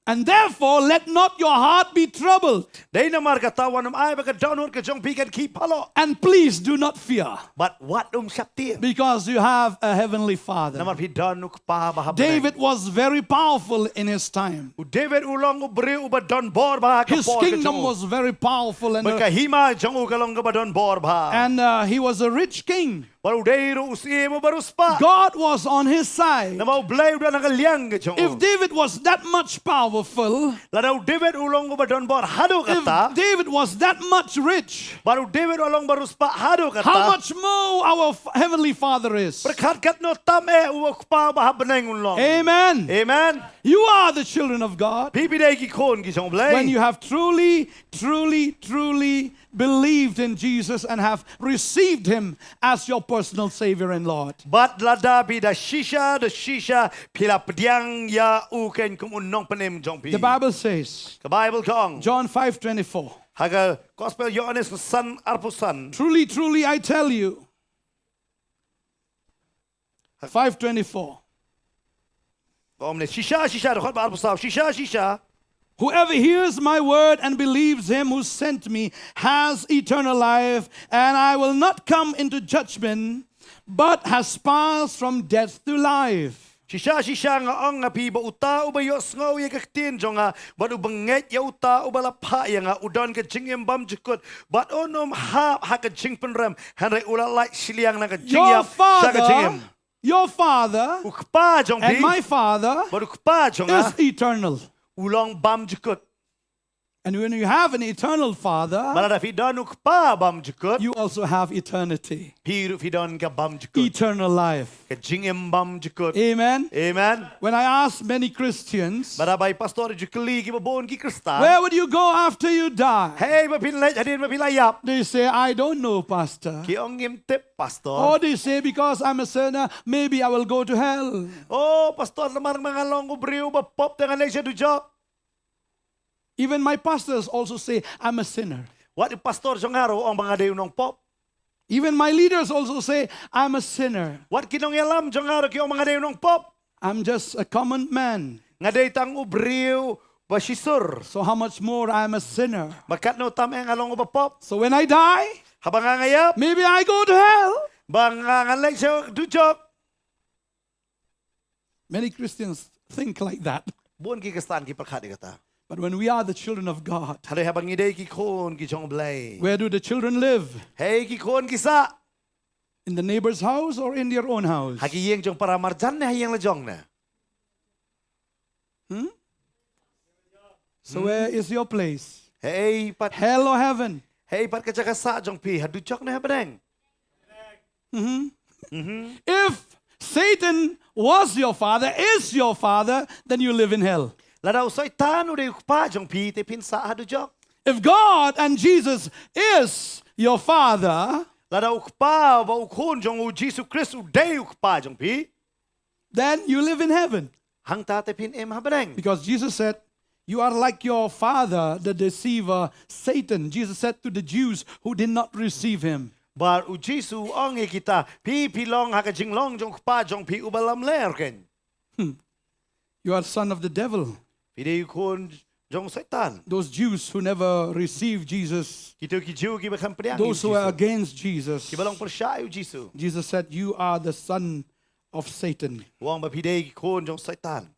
And therefore, let not your heart be troubled. Dei namar kata wat nym ai ba ka dohnud ka jong phi kan khih phalok. And please do not fear. Bad wat nym sheptieng. Because you have a heavenly Father. Namar phi don u Kpa ba ha bneng. David was very powerful in his time. U David u long u briew uba don bor bha ha ka por ka jong u. His kingdom was very powerful and, bad ka hima jong u ka long kaba don bor bha. And uh, he was a rich king. Bad u dei ruh u syiem uba riewspah. God was on his side. Namar u Blei u don ha ka liang ka jong u. If David was that much powerful, lada u David u long uba don bor haduh kata, if David was that much rich, bad u David u long uba riewspah haduh kata, how much more our f- Heavenly Father is? Pyrkhat katno tam eh u Kpa ba ha bneng un long. Amen. Amen. You are the children of God. Phi phi dei ki khun ki jong u Blei. When you have truly, truly, truly believed in Jesus and have received him as your personal Savior and Lord. Bad lada phi da shisha, da shisha, phi la pdiang ïa u kein kum u nongpynim jong phi. The Bible says, ka Baibl ka ong, John five twenty-four, ha ka Gospel Ïoannis san arphew san. Truly, truly, I tell you. Five twenty-four. Ka ong ne, shisha, shisha, dkhot ba arphew saw, shisha, shisha. Whoever hears my word and believes him who sent me has eternal life, and I will not come into judgment, but has passed from death to life. Shisha, shisha, nga ong ha phi ba uta uba ïohsngew ïa ka ktien jong nga, bad uba ngeit ïa uta uba la phah ïa nga, u don ka jingim bymjukut, bad un ym hap ha ka jingpynrem, hynrei u la lait shiliang na ka jingïap sha ka jingim. Your Father, your Father, u Kpa jong phi, and my Father, bad u Kpa jong nga, is eternal. U long bymjukut. And when you have an eternal Father, bad lada phi don u Kpa bymjukut, you also have eternity. Phi ruh phi don ka bymjukut. Eternal life. Ka jingim bymjukut. Amen. Amen. When I ask many Christians, bad haba i pastor ju kylli kiba bun ki Khristan, where would you go after you die? Hei, ba phin leit hadien ba phi la ïap? They say, I don't know, Pastor. Ki ong, ngim tip, Pastor. Or they say, because I'm a sinner, maybe I will go to hell. Oh, Pastor, namar ba nga long u briew ba pop te ngan leit sha dujok. Even my pastors also say, I'm a sinner. Wat i pastor jong nga ruh u ong ba nga dei u nongpop. Even my leaders also say, I'm a sinner. Wat ki nongïalam jong nga ruh ki ong ba nga dei u nongpop. I'm just a common man. Nga dei tang u briew ba shisur. So how much more I'm a sinner? Bad katno tam eh nga long uba pop. So when I die, haba nga nga ïap, maybe I go to hell. Ba nga ngan leit sha dujok. Many Christians think like that. Bun ki Khristan ki pyrkhat ïa kata. But when we are the children of God, Hynrei haba ngi dei ki khun ki jong U Blei, where do the children live? Hei ki khun ki sah in the neighbor's house or in their own house? Ha ki ïing jong para marjan ne ha ïing la jong ne? Hmm? So where is your place? Hei pat, hell or heaven? Hei pat ka jaka sah jong phi, ha dujok ne ha bneng? Mm-hmm. Mm-hmm. If Satan was your father, is your father, then you live in hell. Lada u Soitan u dei u kpa jong phi, te phin sah ha dujok. If God and Jesus is your father, lada u kpa bad u khun jong u Jisu Khrist u dei u kpa jong phi, then you live in heaven. Hangta te phin im ha bneng. Because Jesus said, "You are like your father, the deceiver, Satan." Jesus said to the Jews who did not receive him. Bad u Jisu u ong ïa kita, phi phi long ha ka jinglong jong u kpa jong phi uba lamler keiñ. Hmm. You are son of the devil. Phi dei u khun jong u Soitan. Those Jews who never received Jesus, kito ki Jiw kiba khlem pdiang ïa u Jisu, those who were against Jesus, kiba long pyrshah ïa u Jisu, Jesus said, "You are the son of Satan." U ong ba phi dei ki khun jong u Soitan.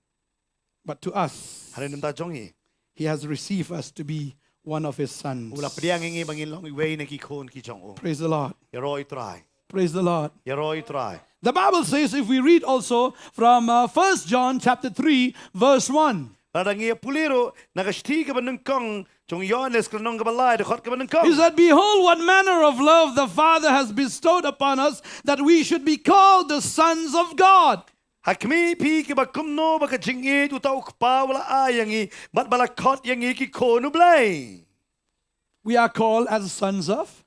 But to us, hynrei namar jong ngi, he has received us to be one of his sons. U la pdiang ïa ngi ba ngin long iwei na ki khun ki jong u. Praise the Lord. Ïaroh ïa u Trai. Praise the Lord. Ïaroh ïa u Trai. The Bible says, if we read also from uh, First John chapter three, verse one. Lada ngi ïa pule ruh na ka shithi kaba nyngkong jong u Ïoannis ka lynnong kaba lai, dkhot kaba nyngkong. He said, "Behold, what manner of love the Father has bestowed upon us, that we should be called the sons of God." Ha khmih phi kiba kumno ba ka jingïeit uta u Kpa u la ai ïa ngi, bad ba la khot ïa ngi ki khun U Blei. We are called as sons of.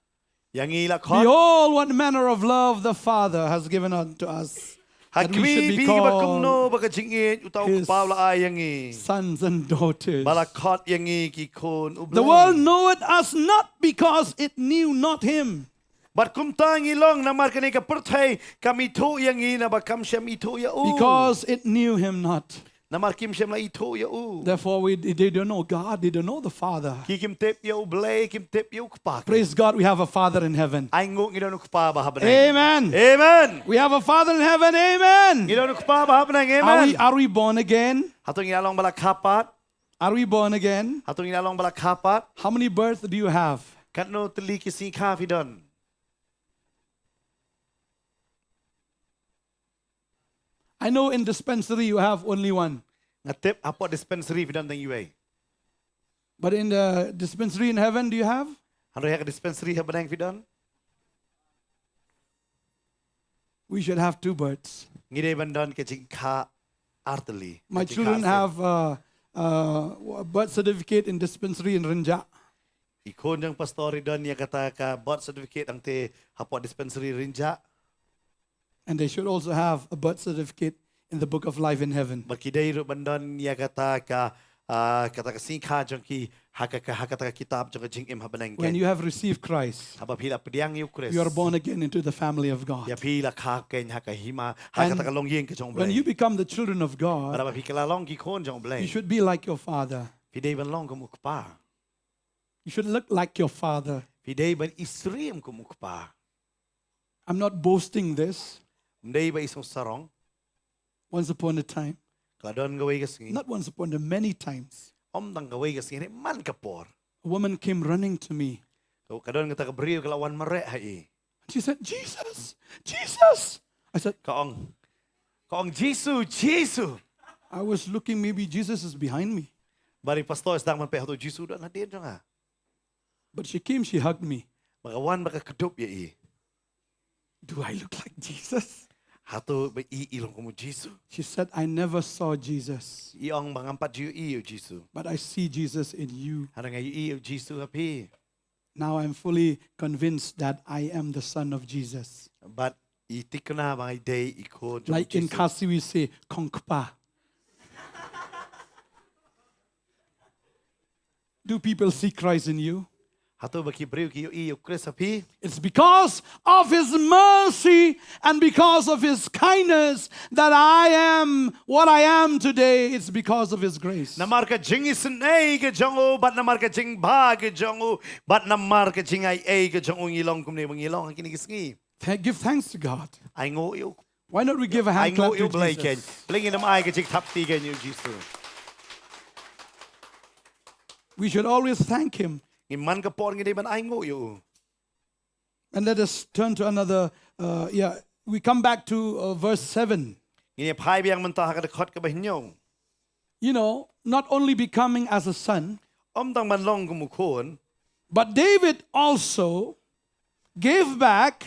Ïa ngi la khot. Behold, what manner of love the Father has given unto us, that we should be called his sons and daughters. Ha khmih phi kiba kumno ba ka jingïeit uta u Kpa u la ai ïa ngi, sons and daughters. Ba la khot ïa ngi ki khun U Blei. The world knoweth us not because it knew not him. Bad kumta ngi long namar kane ka pyrthei kam ithuh ïa ngi naba kam shym ithuh ïa u. Because it knew him not. Namar kim shym la ithuh ïa u. Therefore, we, they don't know God, they don't know the Father. Ki kim tip ïa U Blei, kim tip ïa u Kpa. Praise God, we have a Father in heaven. Ai nguh ngi don u Kpa ba ha bneng. Amen. Amen. We have a Father in heaven. Amen. Ngi don u Kpa ba ha bneng. Amen. Are we, are we born again? Hato ngi la long ba la kha pat? Are we born again? Hato ngi la long ba la kha pat? How many births do you have? Katno tylli ki sngi kha phi don? I know in dispensary you have only one. Nga tip hapoh dispensary phi don tang iwei. But in the dispensary in heaven, do you have? Hynrei ha ka dispensary ha bneng phi don? We should have two births. Ngi dei ban don ka jingkha ar tylli. My children have uh, uh, a birth certificate in dispensary in Rynjah. I khun jong pastor i don ïa kata ka birth certificate hangte hapoh dispensary Rynjah. And they should also have a birth certificate in the book of life in heaven. Bad ki dei ruh ban don ïa kata ka, ah, kata ka sngi kha jong ki ha ka, ka, ha kata ka kitab jong ka jingim ha bneng. When you have received Christ, haba phi la pdiang ïa u Khrist, you are born again into the family of God. Ïa phi la kha keiñ ha ka hima, ha kata ka longïing ka jong U Blei. When you become the children of God, bad haba phi la long ki khun jong U Blei, you should be like your father. Phi dei ban long kum u kpa. You should look like your father. Phi dei ban isyriem kum u kpa. I'm not boasting this. Ym dei ba i song sarong. Once upon a time. Ka la don kawei ka sngi. Not once upon, there are many times. Ym tang kawei ka sngi, man ka por. A woman came running to me. Ka, ka don kata ka briew ka la wan mareh ha i. And she said, "Jesus, Jesus." I said, ka ong, ka ong, "Jisu, Jisu." I was looking, maybe Jesus is behind me. Bad i pastor i sdang ban peit hato u Jisu u don hadien jong nga. But she came, she hugged me. Bad ka wan bad ka kdup ïa i. "Do I look like Jesus?" Hato ba i, i long kum u Jisu? She said, "I never saw Jesus." I ong ba ngam pat ju ïohi ïa u Jisu. "But I see Jesus in you." Hynrei nga ïohi ïa u Jisu ha phi. Now I'm fully convinced that I am the son of Jesus. Bad i thikna ba nga dei i khun jong u Jisu. Like in Khasi we say, "Kong Kpa." Do people see Christ in you? Hato ba ki briew ki ïohi ïa u Khrist ha phi? It's because of his mercy and because of his kindness that I am what I am today. It's because of his grace. Namar ka jingisynei ka jong u, bad namar ka jingbha ka jong u, bad namar ka jingaiei ka jong u ngi long kumne ba ngi long ha kine ki sngi. Thank, give thanks to God. Ai nguh ïa u. Why not we give a hand clap to Jesus? Ai nguh ïa u Blei keiñ. Balei ngin ym ai ka jingthap kti keiñ ïa u Jisu? We should always thank him. Ngim man ka por ngi dei ban ai nguh ïa u. And let us turn to another, uh, yeah, we come back to, uh, verse seven. Ngin ïa phai biang mynta ha ka dkhot kaba hynñiew. You know, not only becoming as a son, Ym tang ban long kum u khun. But David also gave back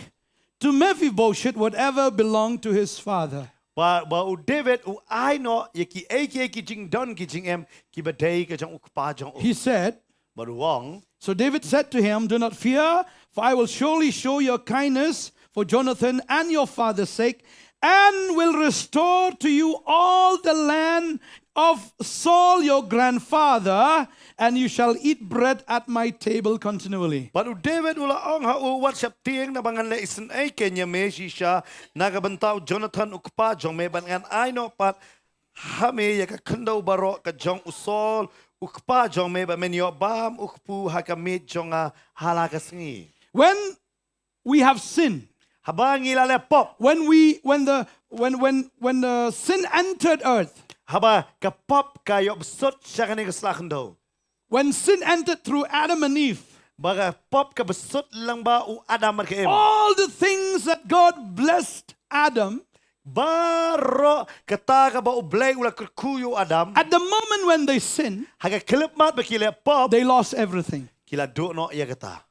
to Mephibosheth whatever belonged to his father. Ba, ba u David u ai noh ïa kiei kiei ki jingdon ki jingem kiba dei ka jong u kpa jong u. He said, Bad u ong. So David said to him, "Do not fear, for I will surely show your kindness for Jonathan and your father's sake, and will restore to you all the land of Saul your grandfather, and you shall eat bread at my table continually." Bad u David u la ong ha u, "Wat sheptieng, naba ngan leh isynei kein ïa me shisha na ka bynta u Jonathan u kpa jong me, bad ngan ai noh pat ha me ïa ka khyndew baroh ka jong u Saul u kpa jong me, bad men ïoh bam u kpu ha ka miej jong nga ha la ka sngi." When we have sin, Haba ngi la leh pop. When we, when the, when, when, when the sin entered earth, Haba ka pop ka ïoh bsut sha kane ka sla khyndew. When sin entered through Adam and Eve, Ba ka pop ka bsut lyngba u Adam bad ka Eve. All the things that God blessed Adam, Baroh kata kaba u Blei u la kyrkhu ïa u Adam. At the moment when they sin, Ha ka khyllipmat ba ki leh pop, they lost everything. Ki la duh noh ïa kata.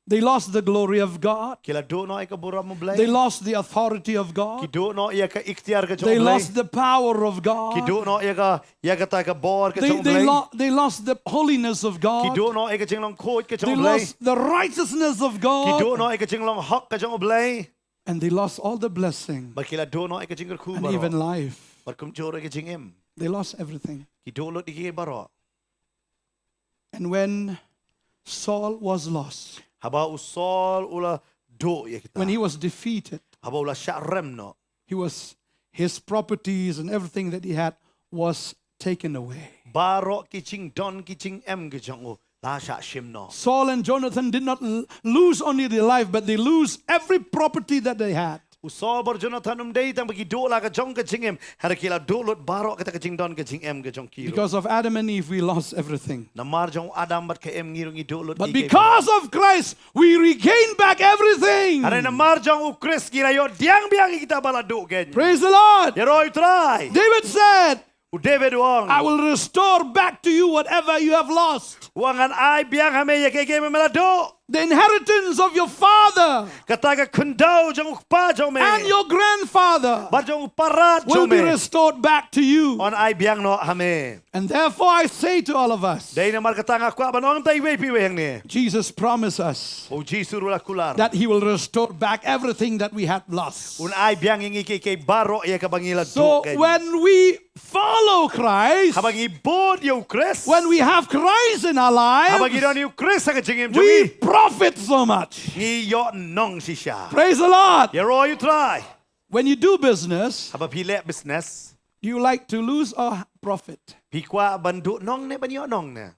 They lost the glory of God. Ki la duh noh ïa ka burom u Blei. They lost the authority of God. Ki duh noh ïa ka iktiar ka jong u Blei. They lost the power of God. Ki duh noh ïa ka, ïa kata ka bor ka jong u Blei. They, they, lo- they lost the holiness of God. Ki duh noh ïa ka jinglong khuid ka jong u Blei. They lost the righteousness of God. Ki duh noh ïa ka jinglong hok ka jong u Blei. And they lost all the blessing. Bad ki la duh noh ïa ka jingkyrkhu baroh. And even life. Bad kumjuh ruh ïa ka jingim. They lost everything. Ki duh lut ïa ki baroh. And when Saul was lost, Haba u Saul u la duh ïa kita. When he was defeated, Haba u la shah rem noh. He was, his properties and everything that he had was taken away. Baroh ki jingdon ki jingem ki jong u la shah shim noh. Saul and Jonathan did not l- lose only their life, but they lose every property that they had. U Saul bad u Jonathan um dei tang ba ki duh la ka jong ka jingim, hynrei ki la duh lut baroh kata ka jingdon ka jingem ka jong ki ruh. Because of Adam and Eve, we lost everything. Namar jong u Adam bad ka Em ngi ruh ngi duh lut. But ki, ki, because of Christ, we regain back everything. Hynrei namar jong u Khrist ngi la ïoh diang biang ïa kita ba la duh kein. Praise the Lord. Ïaroh ïa u Trai. David said, U David u ong. I will restore back to you whatever you have lost. U ong ngan ai biang ha me ïa kiei kiei ba me la duh. The inheritance of your father. Kata ka khyndew jong u kpa jong me. And your grandfather. Bad jong u parad jong me. Will be restored back to you. Un ai biang noh ha me. And therefore I say to all of us. Dei namar kata nga kwah ban ong ïa iwei pa iwei hangne. Jesus promised us. U Jisu ruh u la kular. That he will restore back everything that we had lost. Un ai biang ïa ngi kiei kiei baroh ïa kaba ngi la duh kein. So when we follow Christ, Haba ngi bud ïa u Khrist. When we have Christ in our lives, Haba ngi don ïa u Khrist ha ka jingim jong ngi. We profit so much. Ngi ïoh nong shisha. Praise the Lord. Ïaroh ïa u Trai. When you do business, Haba phi leh business. Do you like to lose or profit? Phi kwah ban duh nong ne ban ïoh nong ne?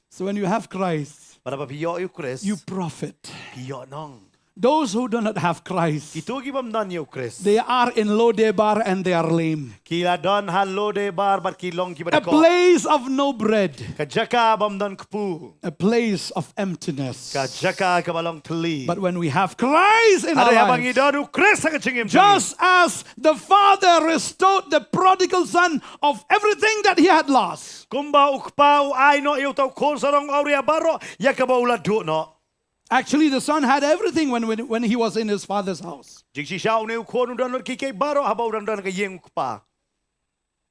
So when you have Christ, Bad haba phi ïoh ïa u Khrist. You profit. Phi ïoh nong. Those who do not have Christ, Kito ki bym don ïa u Khrist. They are in Lodebar and they are lame. Ki la don ha Lodebar bad ki long kiba dkoh. A place of no bread. Ka jaka bym don kpu. A place of emptiness. Ka jaka kaba long thylli. But when we have Christ in our lives, Hynrei haba ngi don u Khrist ha ka jingim jong ngi. Just as the father restored the prodigal son of everything that he had lost. Kumba u kpa u ai noh ïa uta u khun sarong awria baroh ïa kaba u la duh noh. Actually, the son had everything when, when, when he was in his father's house. Jingshisha une u khun u don lut kiei kiei baroh haba u dang don ha ka ïing u kpa.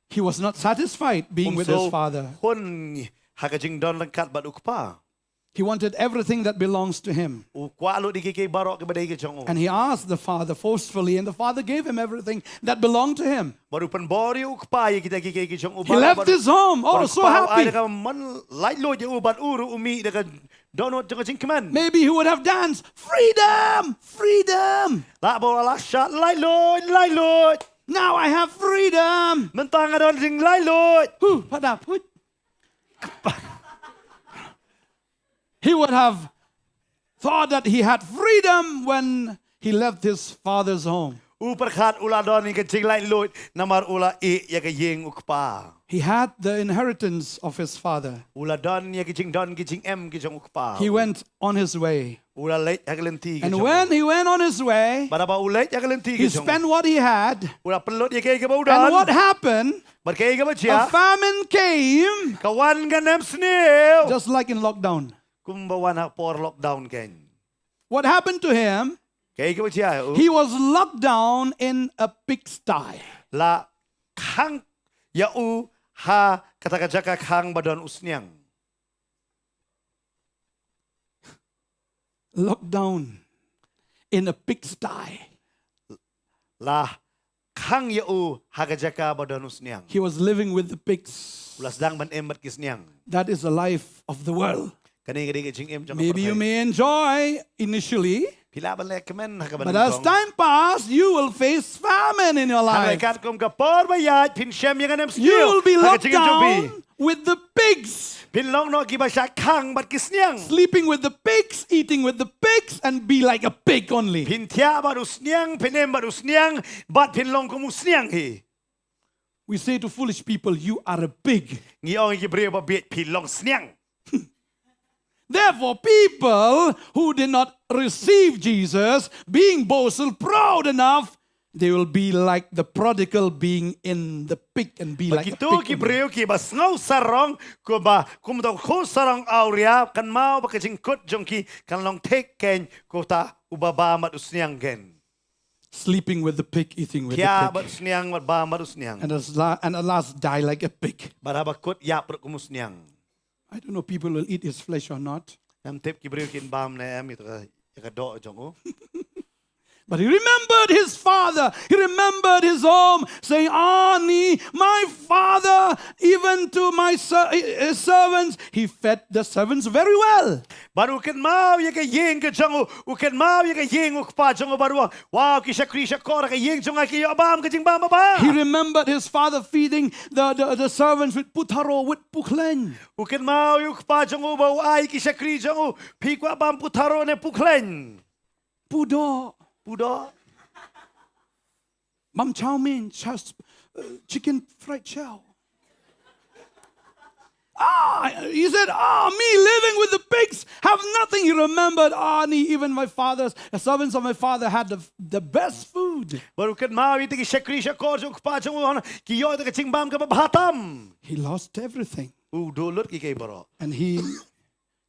He was not satisfied being with his father. Um shu hun ha ka jingdon ryngkat bad u kpa. He wanted everything that belongs to him. U kwah lut ïa kiei kiei baroh kiba dei ka jong u. And he asked the father forcefully, and the father gave him everything that belonged to him. Bad u pynbor ïa u kpa ïa kita kiei kiei ki jong u baroh. He left his home. Oh, so happy. Bad u kpa u ai da kaba mon laitluid ïa u bad u ruh u mih da ka dohnud jong ka jingkmen. Maybe he would have danced, "Freedom! Freedom!" Lah ba u la shad, "Laitluid! Laitluid!" "Now I have freedom!" "Mynta nga don jinglaitluid!" Huh, pat da, huh. He would have thought that he had freedom when he left his father's home. U pyrkhat u la don ïa ka jinglaitluid namar u la ïeh ïa ka ïing u kpa. He had the inheritance of his father. U la don ïa ka jingdon ka jingem ka jong u kpa. He went on his way. U la leit ha ka lynti ka jong u. And when he went on his way, bad haba u leit ha ka lynti ka jong u, he spent what he had. U la pynlut ïa kaei kaba u don. And what happened? Bad kaei kaba jia? A famine came. Ka wan ka nemsniew. Just like in lockdown. Kumba wan ha por lockdown kein. What happened to him? Kaei kaba jia ïa u? He was locked down in a pigsty. La khang ïa u ha kata ka jaka khang ba don u sniang. Locked down in a pigsty. La khang ïa u ha ka jaka ba don u sniang. He was living with the pigs. U la sdang ban im bad ki sniang. That is the life of the world. Kane ka dei ka jingim jong ka pyrthei. Maybe you may enjoy initially, phi lah ban leh kmen ha kaba nyngkong. But as time pass, you will face famine in your life. Hynrei katkum ka por ba ïaid phin shem ïa ka nemsniew. You will be locked down with the pigs. Phin long noh kiba shah khang bad ki sniang. Sleeping with the pigs, eating with the pigs, and be like a pig only. Phin thiah bad u sniang, phin im bad u sniang, bad phin long kum u sniang hi. We say to foolish people, "You are a pig." Ngi ong ïa ki briew babieit, phi long sniang. Therefore, people who did not receive Jesus, being boastful, proud enough, they will be like the prodigal being in the pig and be like a pig. Bad kito ki briew kiba sngew sarong, kumba, kum uto u khuid sarong awria, kynmaw ba ka jingkut jong ki kan long thik kein, kum uta uba bam bad u sniang kein. Sleeping with the pig, eating with the pig. Thiah bad u sniang, bad bam bad u sniang. And at la-, and at last die like a pig. Bad haba kut ïap ruh kum u sniang. I don't know people will eat his flesh or not. Ngam tip ki briew kin bam ne em ïa ka, ïa ka doh jong u. But he remembered his father. He remembered his home, saying, "Ani, my father, even to my ser-, his servants, he fed the servants very well." Bad u kynmaw ïa ka ïing ka jong u, u kynmaw ïa ka ïing u kpa jong u bad u ong, "Wow, ki shakri shakor ha ka ïing jong nga ki ïoh bam ka jingbam babha." He remembered his father feeding the, the, the servants with putharo, with pukhleiñ. U kynmaw ïa u kpa jong u ba u ai ki shakri jong u, "Phi kwah bam putharo ne pukhleiñ?" Pudoh. Pudoh. Bam chow mein, chow, uh, chicken fried chow. Ah, he said, "Ah, me living with the pigs, have nothing." He remembered, "Ah, ni, even my father's, the servants of my father had the, the best food." Bad u kynmaw ïa kita ki shakri shakor jong u kpa jong u, ki ïoh ïa ka jingbam kaba bha tam. He lost everything. U duh lut ki kaei baroh. And he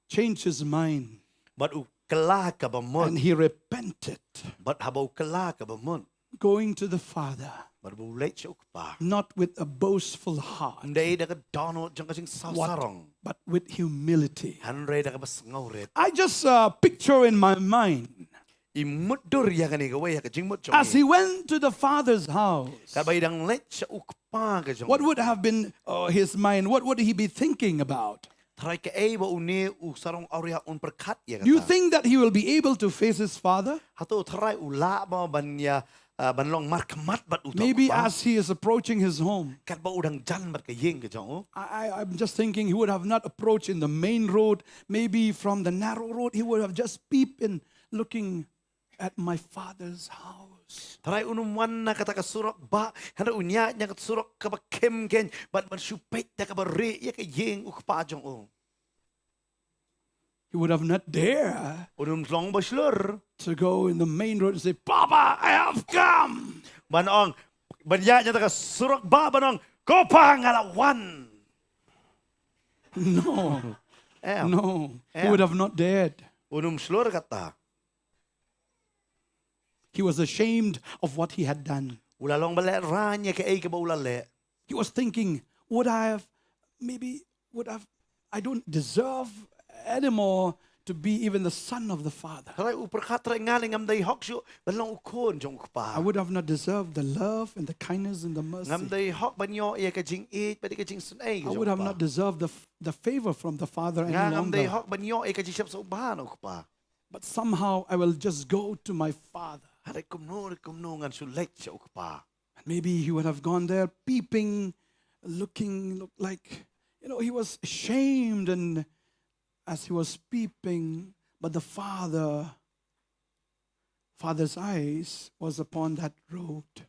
changed his mind. Bad u kylla kaba mut. And he repented. Bad haba u kylla kaba mut. Going to the Father. Bad u leit sha u kpa. Not with a boastful heart. Ym dei da ka dohnud jong ka jingsaw sarong. What? But with humility. Hynrei da kaba sngewrit. I just, uh, picture in my mind. I mutdur ïa kane kawei ha ka jingmut jong i. As he went to the Father's house, katba i dang leit sha u kpa ka jong u. What would have been, uh, his mind? What would he be thinking about? Tharai kaei ba une u sarong awria un pyrkhat ïa kata? Do you think that he will be able to face his father? Hato tharai u lah ba ban ïa, uh, ban long markhmat bad uta u kpa? Maybe as he is approaching his home. Katba u dang jan bad ka ïing ka jong u. I, I, I'm just thinking he would have not approached in the main road. Maybe from the narrow road, he would have just peeped in, looking at my father's house. Tharai un ym wan na kata ka surok bah, hynrei un ïaid na kata surok kaba khim kein, bad ban shu peit da kaba rieh ïa ka ïing u kpa jong u. He would have not dared, un ym long ba shlur, to go in the main road and say, "Papa, I have come." Ban ong, ban ïaid na kata ka surok bah ban ong, "Ko pa, nga la wan." No. Em. No. Em. He would have not dared. Un ym shlur kata. He was ashamed of what he had done. U la long ba lehraiñ ïa kaei kaba u la leh. He was thinking, "Would I have, maybe, would have, I don't deserve anymore to be even the son of the Father." Tharai u pyrkhat, tharai nga lei ngam dei hok shuh ban long u khun jong u kpa. I would have not deserved the love and the kindness and the mercy. Ngam dei hok ban ïoh ïa ka jingïeit bad ka jingsngewbha ka jong u kpa. I would have not deserved the f-, the favor from the Father any longer. Nga ngam dei hok ban ïoh ïa ka jingsheptieng sngewbha na u kpa. But somehow I will just go to my father. Hynrei kumno re kumno ngan shu leit sha u kpa. And maybe he would have gone there peeping, looking, look like, you know, he was ashamed, and as he was peeping, but the father, father's eyes was upon that road.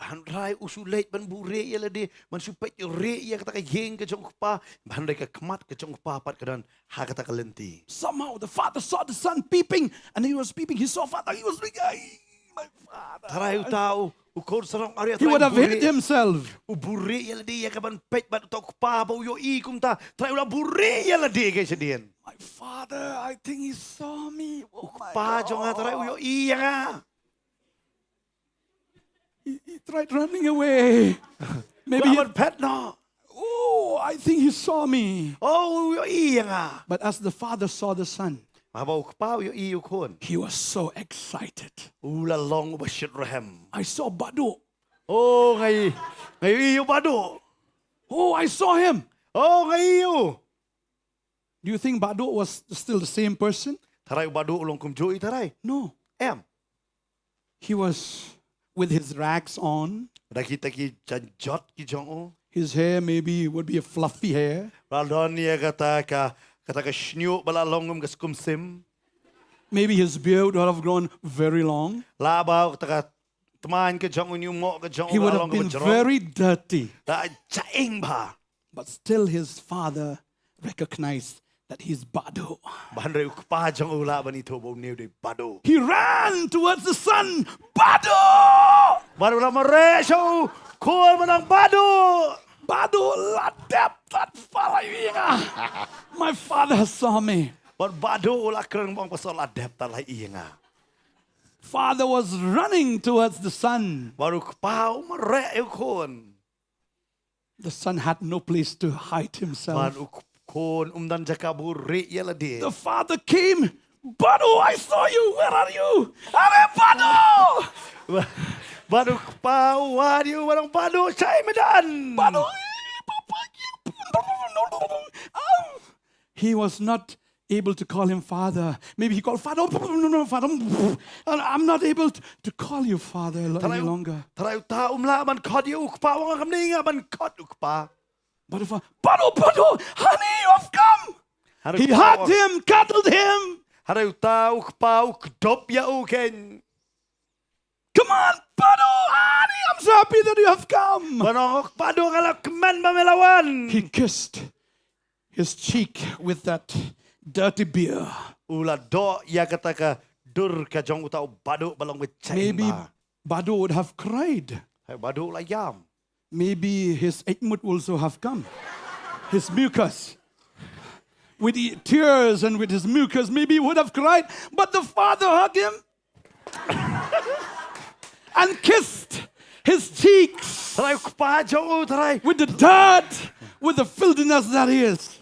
Hynrei u shu leit ban buhrieh ïa lade, ban shu peit rieh ïa kata ka ïing ka jong u kpa, hynrei ka khmat ka jong u kpa pat ka don ha kata ka lynti. Somehow the father saw the son peeping, and he was peeping. He saw father, he was like, "Ay, my father." Tharai uta u, u khun sarong arya. He would have hid himself. U buhrieh ïa lade ïa kaban peit bad uta u kpa ba u ïohi kumta. Tharai u la buhrieh ïa lade ka shadien. "My father, I think he saw me. Oh my God." Kpa jong nga, tharai u ïohi ïa nga. He, he tried running away. Maybe. Wan phet noh. "Oh, I think he saw me." Oh, u ïohi ïa nga. But as the father saw the son, haba u kpa u ïohi u khun, he was so excited. U la long uba shit rhem. "I saw Baduk." Oh, nga i, nga ïohi u Baduk. "Oh, I saw him." Oh, nga ïohi u. Do you think Baduk was still the same person? Tharai u Baduk u long kumjuh i tharai? No. Em. He was with his rags on. Da kita ki janjot ki jong u. His hair maybe would be a fluffy hair. Ba don ïa kata ka, kata ka shñiuh ba la long kum ka skum sim. Maybe his beard would have grown very long. La ba kata ka tmaiñ ka jong u, ñiumoh ka jong u, he would have been very dirty. Da jaing bha. But still his father recognized that he's Baduk. Hynrei u kpa jong u lah ban ithuh ba une u dei Baduk. He ran towards the son. "Baduk!" Bad u la mareh sha u khun ban ong, "Baduk!" "Baduk, la dep tat pala ïa nga. My father saw me." Bad Baduk u la kren ban ong, "Paso la dep tat la ïa nga." Father was running towards the son. Bad u kpa u mareh ïa u khun. The son had no place to hide himself. Bad u khun um don jaka buhrieh ïa lade. The father came. "Baduk, I saw you. Where are you?" "Are Baduk!" Bad u kpa u wad ïa u, "Baduk, Baduk, shaei me don?" "Baduk, papa, ki-, oh." He was not able to call him father. Maybe he called, "Father, no, no, father, I'm not able to, to call you father lo-, any longer." Tharai uta um lah ban khot ïa u kpa, u ong, "Kam dei nga ban khot u kpa." But if, "Baduk, Baduk, honey, you have come." He hugged him, cuddled him. Hynrei uta u kpa u kdup ïa u kein. "Come on, Baduk, honey, I'm so happy that you have come." Ban ong, "Baduk, nga la kmen ba me la wan." He kissed his cheek with that dirty beer. U la doh ïa kata ka dur ka jong uta u Baduk ba long ba jaing bha. Maybe Baduk would have cried. Hynrei Baduk u la ïam. Maybe his eit mut also have come. His mucus. With the tears and with his mucus, maybe he would have cried. But the father hugged him and kissed his cheeks. Tharai u kpa jong u, tharai. With the dirt, with the filthiness that he is.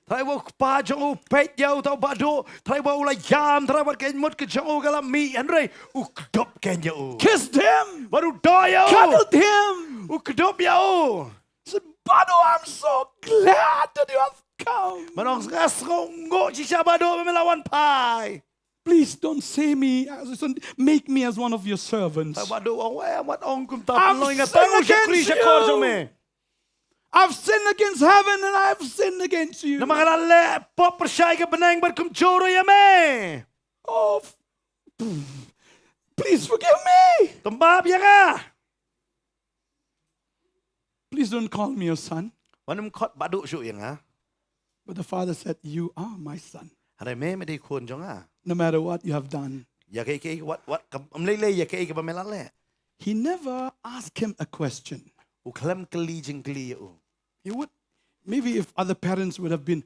Tharai u kpa jong u peit ïa uta u Baduk, tharai ba u la ïam, tharai ba ka eit mut ka jong u ka la mih, hynrei u kdup kein ïa u. Kissed him. Bad u doh ïa u. Cuddled him. U kdup ïa u. Said, "Baduk, I'm so glad that you have come." Ban ong, "Nga sngewnguh shisha Baduk ba me la wan phai." "Please don't say me, uh, don't make me as one of your servants." Tharai Baduk u ong, "Wei, wat ong kumta, pynlong nga tang u shakri shakor jong me. I've sinned against heaven and I've sinned against you." Namar nga la leh pop pyrshah ïa ka bneng bad kumjuh ruh ïa me. "Oh, please forgive me." To map ïa nga. "Please don't call me your son." Wat nym khot Baduk shuh ïa nga. But the father said, "You are my son." Hynrei me, me dei khun jong nga. No matter what you have done. Ïa kaei kaei wat, wat, kam, ym lei lei ïa kaei kaba me la leh. He never asked him a question. U khlem kylli jingkylli ïa u. He would, maybe if other parents would have been,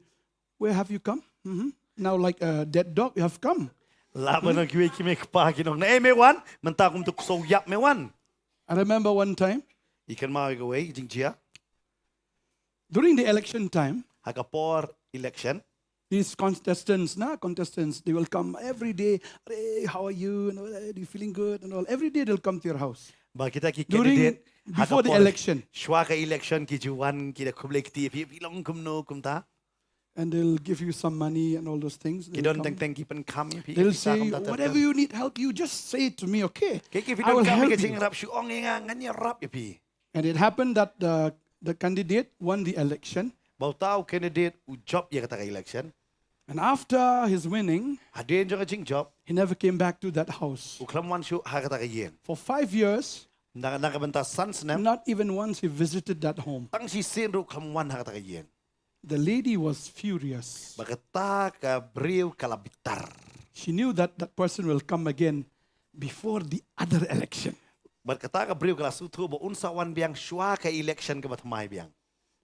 "Where have you come? Mhm. Now like a dead dog, you have come." Lah ban ong kiwei ki mei kpa kin ong, "Naei me wan? Mynta kum tu ksew ïap me wan." I remember one time. I kynmaw ïa kawei ka jingjia. During the election time, ha ka por election, these contestants, na, contestants, they will come every day. "Hey, how are you? And all, are you feeling good?" And all. Every day they'll come to your house. Ba kita ki candidate, before the election. Shuwa ka election ki ju wan, ki da khublei kti ïa phi, phi long kumno kumta. And they'll give you some money and all those things. Ki don teng teng ki pynkham ïa phi. They'll say, "Whatever you need help, you just say it to me, okay? I will help you." Ki, ki phi don kam ka jingrap, shu ong ïa nga, ngan ïarap ïa phi. And it happened that the, the candidate won the election. Ba uta u candidate u jop ïa kata ka election. And after his winning, Hadien jong ka jingjop, he never came back to that house. u khlem wan shuh ha kata ka ïing. For five years, Na na ka bynta san snem, not even once he visited that home. Tang shisien ruh u khlem wan ha kata ka ïing. The lady was furious. Bad kata ka briew ka la bitar. She knew that that person will come again before the other election. Bad kata ka briew ka la sngewthuh ba un sa wan biang shuwa ka election kaba thymmai biang.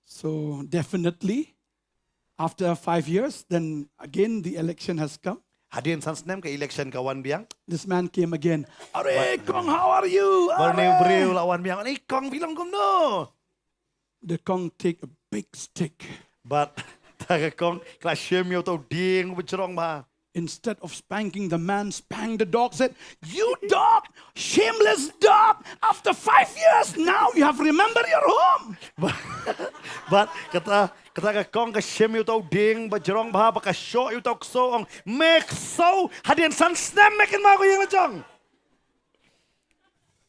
So definitely, after five years, then again the election has come. Hadien san snem ka election ka wan biang. This man came again. "Are, Kong, how are you? Bad une u Are." briew la wan biang. "Ni Kong, phi long kumno?" The Kong take a big stick. Bad ta ka Kong ka la shim ïa uta u dieng uba jrong bha. Instead of spanking the man, spank the dog, said, "You dog, shameless dog, after five years, now you have remembered your home." Bad kata, kata ka Kong ka shim ïa uta u dieng ba jrong bha, bad ka shoh ïa uta u ksew, ong, "Me ksew, hadien san snem me kynmaw ka ïing la jong."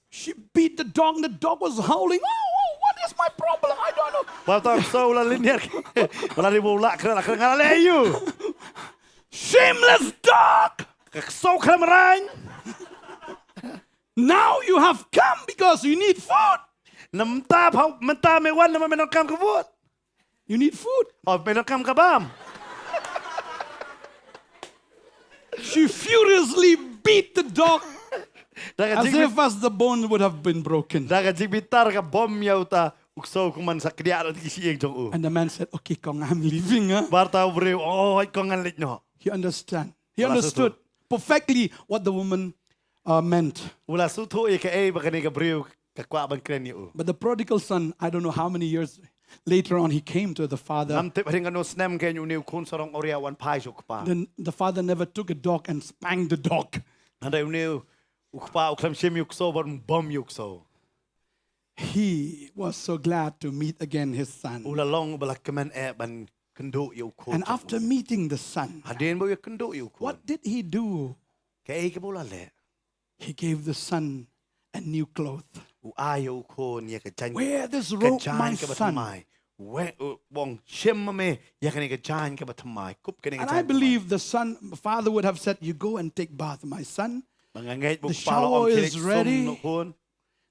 She beat the dog, and the dog was howling. "Oh, oh, what is my problem? I don't know." Bad uta u ksew u la lynñiar. U la ri bad u la kren, la kren, "Nga la leh aïu? "Shameless dog! Ka ksew khlem raiñ. Now you have come because you need food. Namar mynta me wan namar me donkam ka bam. You need food." Oh, me donkam ka bam." She furiously beat the dog Da ka as jingbi-, if as the bone would have been broken. da ka jingbitar ka bom ïa uta u ksew kumno sa kdiah da ki shyieng jong u. And the man said, "Okay, Kong, I'm leaving." Huh? Bad uta u briew, "Oh, Kong, ngan leit noh." He understand. He Rasa understood perfectly what the woman uh, meant. U la sngewthuh ïa kaei ba kane ka briew ka kwah ban kren ïa u. But the prodigal son, I don't know how many years later on, he came to the father. Ngam tip hadien katno snem kein une u khun sarong awria u wan phai sha u kpa. Then the father never took a dog and spanked the dog. Hynrei une u kpa u khlem shim ïa u ksew bad u bom ïa u ksew. He was so glad to meet again his son. U la long uba la kmen eh ban kynduh ïa u khun. And after meeting the son, Hadien ba u ïakynduh ïa u khun, what did he do? Kaei kaba u la leh? He gave the son a new cloth. U ai ïa u khun ïa ka jaiñ, Wear this ka robe, jaiñ my kaba son. Thymmai. Wear, u ong, shim ma me ïa kane ka jaiñ kaba thymmai. Kup kane ka jaiñ kaba thymmai. And I believe the son, father would have said, "You go and take bath, my son. Ba nga ngeit ba u The kpa u la ong, shower khie is sum, ready. Khun.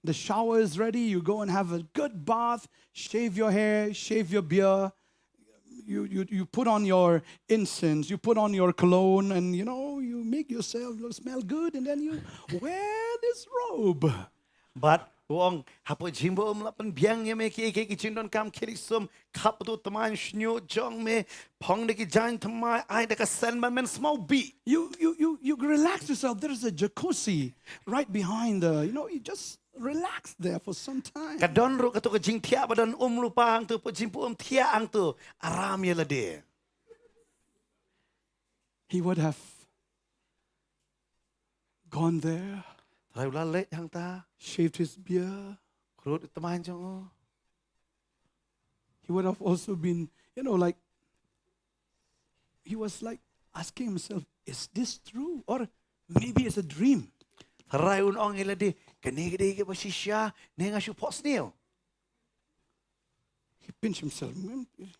The shower is ready. You go and have a good bath, shave your hair, shave your beard. You, you, you put on your incense, you put on your cologne, and, you know, you make yourself smell good, and then you wear this robe." Bad u ong, hapoh jingbaum lah pynbiang ïa me kiei kiei ki jingdonkam, khie sum, khap utu u tymmen shñiuh jong me, phong da ki jaiñ thymmai, ai da ka scent ba men sngewbha. You, you, you, you relax yourself. There is a jacuzzi right behind the, you know, you just relax there for some time. Ka don ruh katu ka jingthiah ba don um lypa hangtu, hapoh jingpynim thiah hangtu, aram ïa lade. He would have gone there, Trai u la leit hangta, shaved his beard. khlud u tymmen jong u. He would have also been, you know, like, he was, like, asking himself, "Is this true? Or maybe it's a dream." Trai un ong ïa lade, kane ka dei kaba shisha ne nga shu phohsniew? He pinched himself.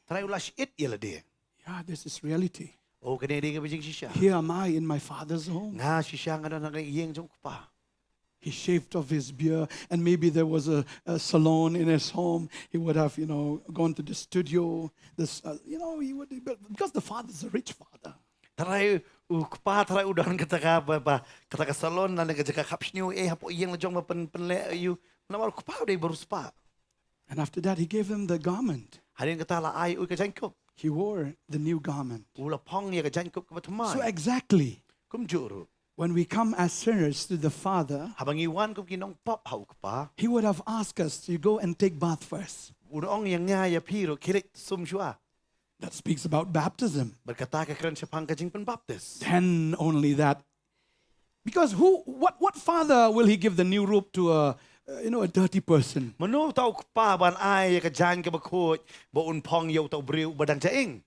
Trai u la shit ïa lade. "Yeah, this is reality. Oh, kane ka dei kaba jingshisha. Here am I in my father's home." Nga shisha nga don ha ka ïing jong u kpa. He shaved off his beard, and maybe there was a, a salon in his home. He would have, you know, gone to the studio. This, uh, you know, he would, because the father is a rich father. Trai u kpa, trai u don kata ka ba, ba, kata ka salon, lane ka jaka khap shñiuh, eh, hapoh ïing la jong ba pyn, pynleh ïa u. Namar u kpa u dei ba riewspah. And after that, he gave him the garment. Hadien kata la ai ïa u ka jaiñkup. He wore the new garment. U la phong ïa ka jaiñkup kaba thymmai. So exactly, Kumjuh ruh, when we come as sinners to the Father, haba ngi wan kum ki nongpop ha u kpa, he would have asked us to go and take bath first. Un ong ïa nga ïa phi ruh, khie leit sum shuwa. That speaks about baptism. Bad kata ka kren shaphang ka jingpynbaptis. Then only that. Because who, what, what father will he give the new robe to a, uh, you know, a dirty person? Mano uta u kpa ban ai ïa ka jaiñ kaba khuid ba un phong ïa uta u briew uba dang jaing?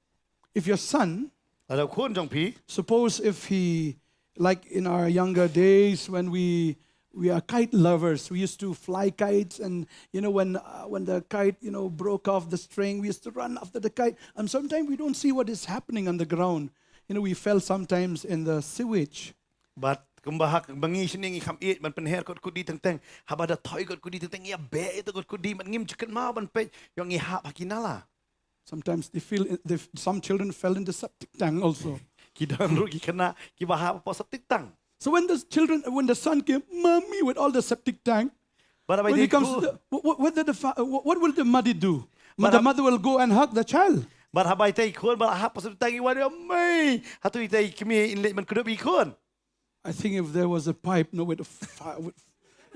If your son, Lada u khun jong phi, suppose if he, like in our younger days when we, we are kite lovers, we used to fly kites, and, you know, when, uh, when the kite, you know, broke off the string, we used to run after the kite. And sometimes we don't see what is happening on the ground. You know, we fell sometimes in the sewage. Bad kumba ha kaba ngi shane ngi kham ïeit ban pynher kot kudi teng teng. Haba da thoi kot kudi teng teng ïa beh ïa kot kudi, bad ngim ju kynmaw ban peit, ïoh ngi hap ha ki nala. Sometimes they feel, they, some children fell in the septic tank also. Ki don ruh ki khynnah kiba hap hapoh septic tank. So when the children, when the son came, "Mommy," with all the septic tank, Bad haba when ïa he tai comes to khun, the, what, what, what did the fa- what, what will the mother do? But The I- mother will go and hug the child. bad haba ïa tai khun, bad hap hapoh septic tank, i wan ïa mei. Hato ïa tai kmie in leit ban kdup ïa i khun. I think if there was a pipe, no, with a fire, with,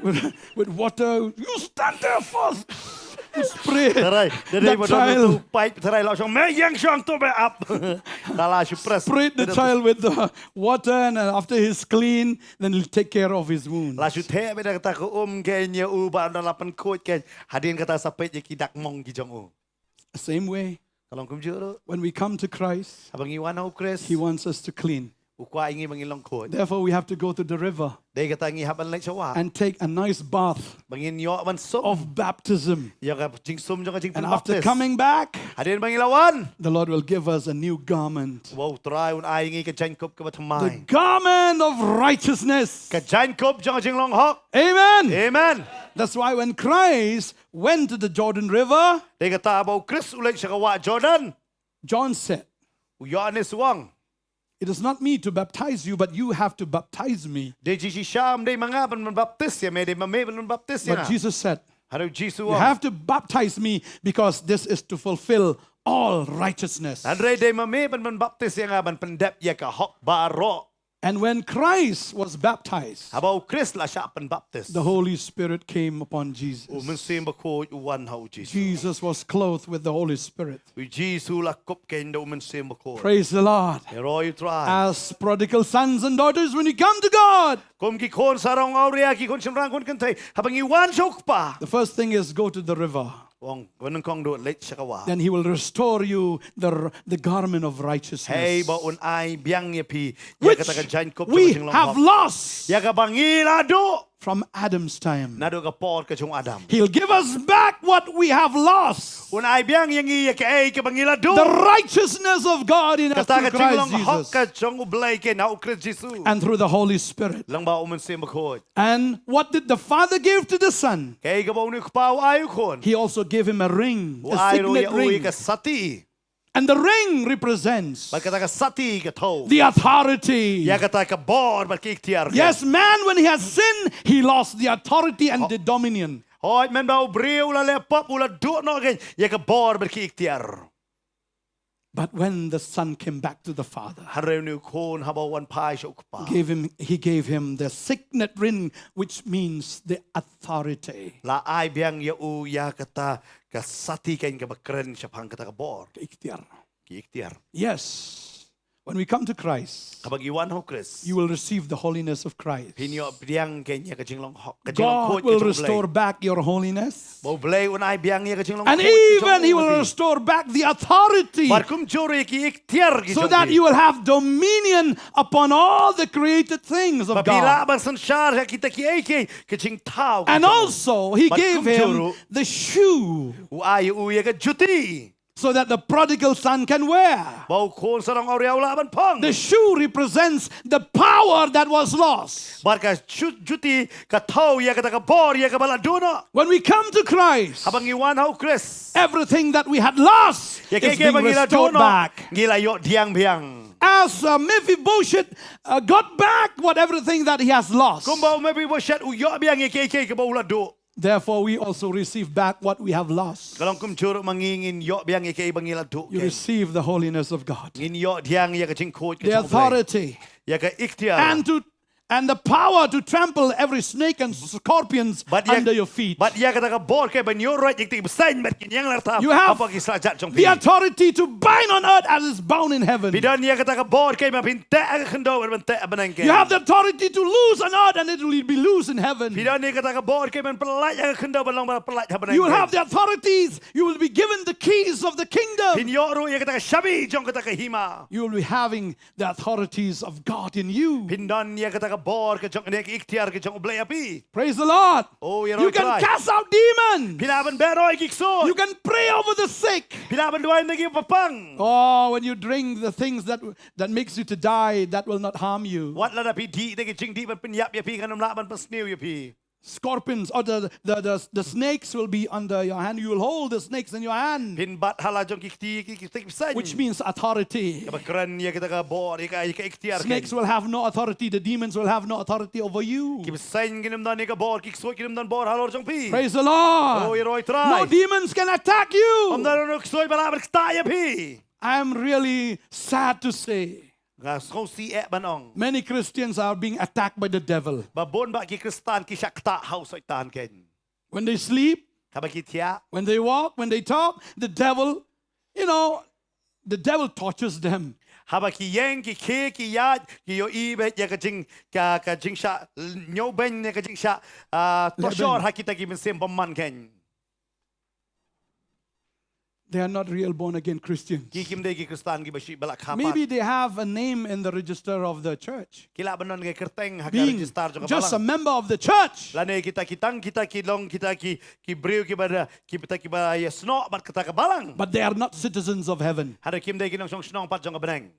with, with water, "You stand there first." You spray Tharai, da dei that ba don child. Tu pipe, tharai la shong, "Mei, ïeng shong, to ba ap." Da la shu press. Spray the child with the water, and uh, after he's clean, then he'll take care of his wounds. La shu theh beit da kata ka um kein ïa u, bad da la pynkhuid kein. Hadien kata sa peit ïa ki dak mong ki jong u. Same way, Ka long kumjuh ruh. When we come to Christ, Haba ngi wan ha u Khrist, He wants us to clean. u kwah ïa ngi ba ngin long khuid. Therefore, we have to go to the river Dei kata ngi hap ban leit sha wah. And take a nice bath Ba ngin ïoh ban sum. Of baptism. Ïa ka jingsum jong ka And after jingbaptis. Coming back, Hadien ba ngin la wan, the Lord will give us a new garment. Wa U Trai un ai ngi ka jaiñkup kaba The thymmai. Garment of righteousness. Ka jaiñkup jong ka jinglong hok. Amen. Amen. That's why when Christ went to the Jordan River, Dei kata ba u Khrist u leit sha ka wah Jordan, John said, u Ïoannis u ong, "It is not me to baptize you, but you have to baptize me." Dei shisha ym dei ma nga ban, ban baptis ïa me, dei ma me ban, ban baptis ïa nga. But Jesus said, Hynrei u Jisu u "You ong, have to baptize me because this is to fulfill all righteousness." Hynrei dei ma me ban, ban baptis ïa nga ban pyndep ïa ka hok baroh. And when Christ was baptized, Haba u Khrist la shah pynbaptis, the Holy Spirit came upon Jesus. U Mynsiem Bakhuid u wan ha u Jisu. Jesus was clothed with the Holy Spirit. U Jisu la kup kein da u Mynsiem Bakhuid. Praise the Lord. Ïaroh ïa u Trai. As prodigal sons and daughters, when you come to God, Kum ki khun sarong awria, ki khun shynrang, khun kynthei, haba ngi wan sha u Kpa, the first thing is go to the river u ong, kaba nyngkong duh leit sha ka wah. then He will restore you the, the garment of righteousness, Hei ba un ai biang ïa phi ïa which kata ka jaiñkup we jong ka jinglong have hok. Lost Ïa kaba ngi la duh from Adam's time. naduh ka por ka jong u Adam. He'll give us back what we have lost. Un ai biang ïa ngi ïa kaei kaba ngi la duh. The righteousness of God in us Kata through ka Christ jinglong hok Jesus ka jong U Blei kein ha u Khrist Jisu. and through the Holy Spirit. Lyngba u Mynsiem Bakhuid. And what did the Father give to the Son? Kaei kaba une u Kpa u ai u Khun. He also gave him a ring, U a ai ruh ïa signet u ïa ring. Ka sati. And the ring represents Bad kata ka sati ka thew. The authority. Ïa kata ka bor bad ka iktiar. Yes, man, when he has sinned, he lost the authority and the dominion. Hooid, mynba u briew u la leh pap, u la duh noh kein ïa ka bor bad ka iktiar. But when the Son came back to the Father, Hynrei une u Khun haba u wan phai sha u Kpa, gave him, he gave him the signet ring, which means the authority. La ai biang ïa u ïa kata ka sati kein kaba kren shaphang kata ka bor. Ka iktiar. Ka iktiar. Yes. When we come to Christ, Haba ngi wan ha u Khrist, you will receive the holiness of Christ. Phin ïoh pdiang kein ïa ka jinglong hok, ka jinglong God khuid ka will jong u Blei. Restore back your holiness. Ba u Blei un ai biang ïa ka jinglong And khuid ka jong even u. He will restore back the authority. Bad kumjuh ruh ïa ki iktiar ki jong u. So that you will have dominion upon all the created things of God. Ba phi lah ban synshar ha kita kiei kiei ki jingthaw ki jong u. And also, He gave him the shoe. U ai ïa u ïa ka juti. So that the prodigal son can wear. Ba u khun sarong awria u lah ban phong. The shoe represents the power that was lost. Bad ka juti ka thew ïa kata ka bor ïa kaba la duh noh. When we come to Christ, Haba ngi wan ha u Khrist, everything that we had lost is being restored back. Ngi la ïoh pdiang biang. As uh, Mephibosheth uh, got back what everything that he has lost. Kumba u Mephibosheth u ïoh biang ïa kiei kiei kaba u la duh. Therefore, we also receive back what we have lost. Ka long kumjuh ruh ma ngi, ngin ïoh biang ïa kiei ba ngi la duh. You receive the holiness of God. Ngin ïoh pdiang ïa ka jingkhuid ka jong u Blei. The authority. Ïa ka iktiar. And to and the power to trample every snake and scorpions under your feet. Bad ïa kata ka bor kein ban ïuh roit ïa ki bseiñ bad ki ïinglar tam hapoh ki slajat jong phi. You have the authority to bind on earth as is bound in heaven. Phi don ïa kata ka bor kein ban pynteh ha ka khyndew bad ban teh ha bneng kein. You have the authority to loose on earth and it will be loose in heaven. Phi don ïa kata ka bor kein ban pyllait ha ka khyndew bad long ban pyllait ha bneng kein. You will have the authorities. You will be given the keys of the kingdom. Phin ïoh ruh ïa kata ka shabi jong kata ka hima. You will be having the authorities of God in you. Phin don ïa kata ka bor ka jong ne ka iktiar ka jong U Blei ha phi. Praise the Lord. Oh, ïa You roi can Trai. Cast out demons. Phi lah ban beh roi ki ksuid. You can pray over the sick. Phi lah ban duwai na ki bapang. Oh, when you drink the things that that makes you to die, that will not harm you. Wat lada phi dih na ki jingdih ban pynïap ïa phi, kan ym lah ban pynsniew ïa phi. Scorpions or the, the, the, the snakes will be under your hand. You will hold the snakes in your hand, Phin bat ha la jong ki kti ki kti ki bseiñ. Which means authority. Kaba kren ïa kita ka bor, ïa ka, ïa ka iktiar. Snakes will have no authority. The demons will have no authority over you. Ki bseiñ kin ym don ïa ka bor, ki ksuid kin ym don bor halor jong phi. Praise the Lord. Oh, ïa roi Trai. No demons can attack you. Ym don u ksuid ba lah ban ktah ïa phi. I'm really sad to say Nga sngewsih eh ban ong. Many Christians are being attacked by the devil. Ba bun ba ki Khristan ki shah ktah ha u Soitan kein. When they sleep, Haba ki thiah. When they walk, when they talk, the devil, you know, the devil tortures them. Haba ki ïeng, ki khie, ki ïaid, ki ïohi beit ïa ka jing, ka, ka jingshah, ñiewbeiñ ne ka jingshah, ah, tohshor ha kita ki mynsiem bymman kein. They are not real born again Christians. Ki kim dei ki Khristan kiba shu ba la kha pat. Maybe they have a name in the register of the church. Ki lah ban don ka kyrteng ha ka Being register jong ka just a balang. Member of the church. Lane kita ki tang kita ki long kita ki, ki briew kiba da, kita kiba ïasnoh bad kata ka balang. But they are not citizens of heaven. Hynrei kim dei ki nongshong shnong pat jong ka bneng.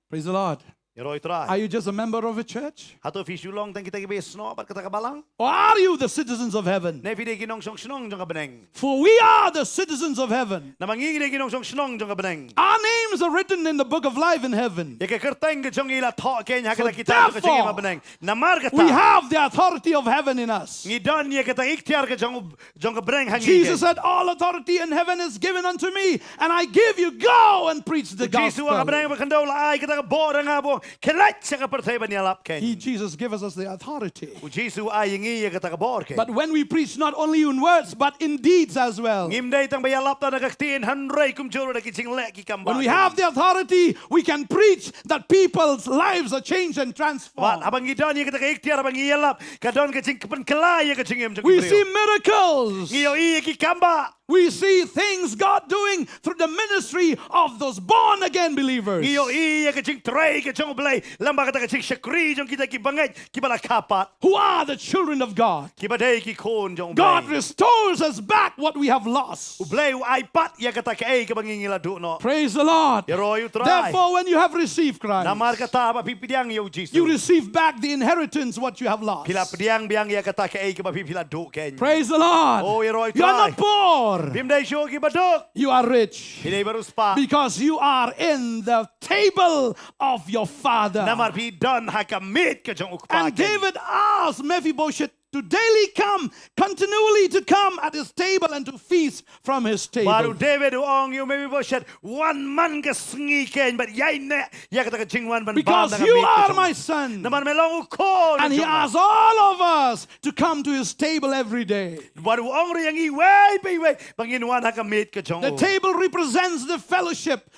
Praise the Lord. Ïa roi Trai. Are you just a member of a church? Hato phi shu long tang kita kiba ïasnoh bad kata ka balang? Or are you the citizens of heaven? Ne phi dei ki nongshong shnong jong ka bneng? For we are the citizens of heaven. Namar ngi dei ki nongshong shnong jong ka bneng. Our names are written in the book of life in heaven. Ïa ka kyrteng ka jong ngi la thoh kein ha So kata ka kitab ka jong ngi therefore, ha bneng. Namar kata, We have the authority of heaven in us. Ngi don ïa kata ka iktiar ka jong, jong ka bneng ha ngi. Jesus said, "All authority in heaven is given unto me, and I give you, go and preach the Jisu ha ka gospel." bneng ba khyndew la ai kata ka bor ha nga ba khie leit sha ka pyrthei ban ïalap kein. He, Jesus, gives us the authority. U Jisu u ai ïa ngi ïa kata ka bor kein. But when we preach not only in words, but in deeds as well, Ngim dei tang ba ïalap tang da ka ktien hynrei kumjuh ruh da ki jingleh ki kam ba. when we have the authority, we can preach that people's lives are changed and transformed. Wat haba ngi don ïa kata ka iktiar, haba ngi ïalap, ka don ka jingpynkylla ïa ka jingim jong We ki briew. See miracles. Ngi ïohi ïa ki kam ba. We see things God doing through the ministry of those born again believers. Ngi ïohi ïa ka jingtrei ka jong U Blei lyngba kata ka jingshakri jong kita ki bangeit kiba la kha pat. Who are the children of God. Kiba dei ki khun jong U Blei. God restores us back what we have lost. U Blei u ai pat ïa kata kaei kaba ngi ngi la duh noh. Praise the Lord. Ïa roi U Trai. Therefore, when you have received Christ, Namar kata ba phi pdiang ïa U Jisu. You receive back the inheritance what you have lost. Phi la pdiang biang ïa kata kaei kaba phi phi la duh kein. Praise the Lord. Oh, ïa roi You are Trai. Not poor. Phim dei shuh kiba duk. You are rich. Phi dei ba riewspah. Because you are in the table of your father. Namar phi don ha ka miet ka jong U Kpa. And David asked Mephibosheth to daily come, continually to come at his table and to feast from his table. Bad u David u ong ïa u Mephibosheth, wan man ka sngi kein bad ïaineh ïa kata ka jingwan ban bam. Because you are my son. Namar me long u khun. And he asked all of us to come to his table every day. Bad u ong ruh ïa ngi iwei pa iwei ba ngin wan ha ka miet ka jong u. The table represents the fellowship.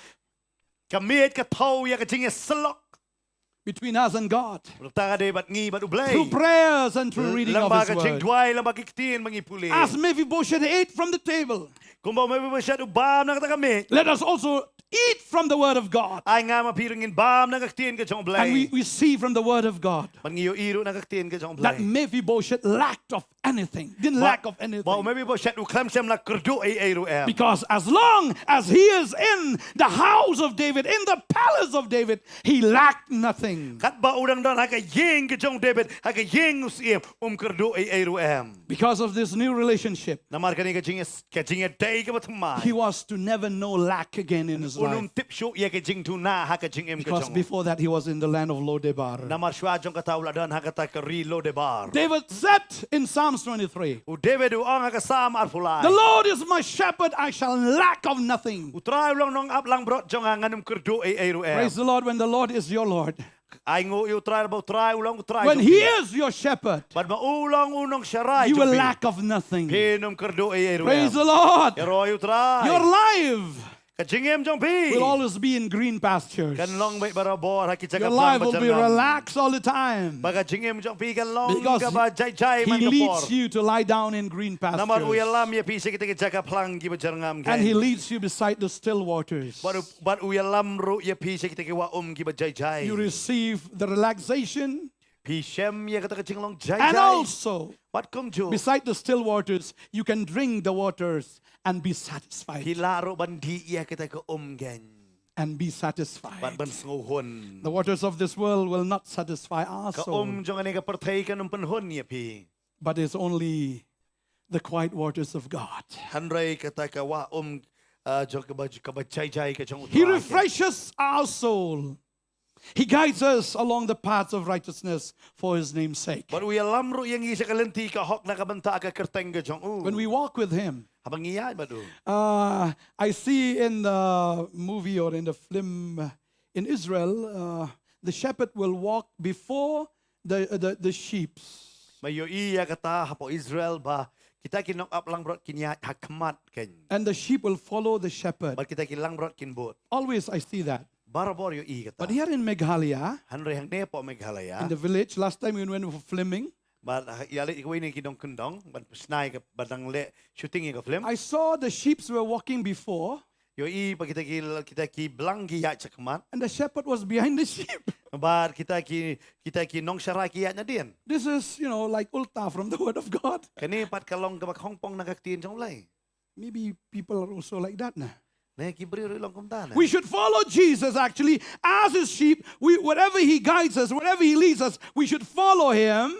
Ka miet ka thew ïa ka jingïasyllok. Between us and God. Bad ka dei bad ngi bad U Blei. Through prayers and through reading of his word. Lyngba ka jingduwai, lyngba ki ktien ba ngi pule. As Mephibosheth ate from the table. Kumba u Mephibosheth u bam na kata ka miet. Let us also eat from the word of God. Ai nga ma phi ruh ngin bam na ka ktien ka jong U Blei. And we, we see from the word of God. Bad ngi ïohi ruh na ka ktien ka jong U Blei. That Mephibosheth lacked of anything. Didn't lack of anything. Ba u Mephibosheth u khlem shym la kyrduh ei ei ruh em. Because as long as he is in the house of David, in the palace of David, he lacked nothing. Katba u dang don ha ka ïing ka jong u David, ha ka ïing u syiem, um kyrduh ei ei ruh em. Because of this new relationship, namar kane ka jing, ka jingïadei kaba thymmai. He was to never know lack again in his life. Un ym tip shuh ïa ka jingduna ha ka jingim ka jong u. Because before that he was in the land of Lodebar. Namar shuwa jong kata u la don ha kata ka ri Lodebar. David said in Psalms twenty-three. U David u ong ha ka Salm arphew lai. The Lord is my shepherd, I shall lack of nothing. U Trai u long nongap langbrot jong nga, ngan ym kyrduh ei ei ruh em. Praise the Lord, when the Lord is your Lord. Ai nguh ïa u Trai ba u Trai u long u Trai jong phi. When he is your shepherd, bad ma u long u nongsharai jong phi, you will lack of nothing. Phin ym kyrduh ei ei ruh em. Praise the Lord. Ïa roi U Trai. Your life, ka jingim jong phi, will always be in green pastures. Kan long beit barabor ha ki jaka phlang ba jyrngam. Your life will be relaxed all the time. Ba ka jingim jong phi kan long kaba jai jai man ka por. Because he leads you to lie down in green pastures. Namar u ïalam ïa phi sha kita ki jaka phlang kiba jyrngam. And he leads you beside the still waters. Bad u, bad u ïalam ruh ïa phi sha kita ki wah um kiba jai jai. You receive the relaxation. Phi shem ïa kata ka jinglong jai jai. And also, bad kumjuh, beside the still waters, you can drink the waters and be satisfied. Phi lah ruh ban dih ïa kata ka um keiñ. And be satisfied. Bad ban sngewhun. The waters of this world will not satisfy our soul. Ka um jong kane ka pyrthei kan ym pynhun ïa phi. But it's only the quiet waters of God. Hynrei kata ka wah um, uh, jong kaba, kaba jai jai ka jong U Trai. He refreshes our soul. He guides us along the paths of righteousness for his name's sake. Bad u ïalam ruh ïa ngi sha ka lynti ka hok na ka bynta ka kyrteng ka jong u. When we walk with him, haba ngi ïaid bad u. Uh, I see in the movie or in the film, uh, in Israel, uh, the shepherd will walk before the, the, the sheep. Ba ïohi ïa kata hapoh Israel ba kita ki nongap langbrot kin ïaid ha khmat keiñ. And the sheep will follow the shepherd. Bad kita ki langbrot kin bud. Always I see that. Barabor ïohi kata. But here in Meghalaya, hynrei hangne hapoh Meghalaya, in the village, last time we went for filming, bad ha, ïaleh ïa kawei na ki nongkyndong ban pynshna ïa ka, ban dang leh shooting ïa ka film. I saw the sheep were walking before. Ïohi ba kita ki, kita ki blang ki ïaid sha khmat. And the shepherd was behind the sheep. Bad kita ki, kita ki nongshakri ki ïaid nadien. This is, you know, like ulta from the word of God. Kane pat ka long kaba khongpong na ka ktien jong U Blei. Maybe people are also like that, na. Ne ki briew ruh long kumta, na. We should follow Jesus actually as his sheep. We, wherever he guides us, wherever he leads us, we should follow him.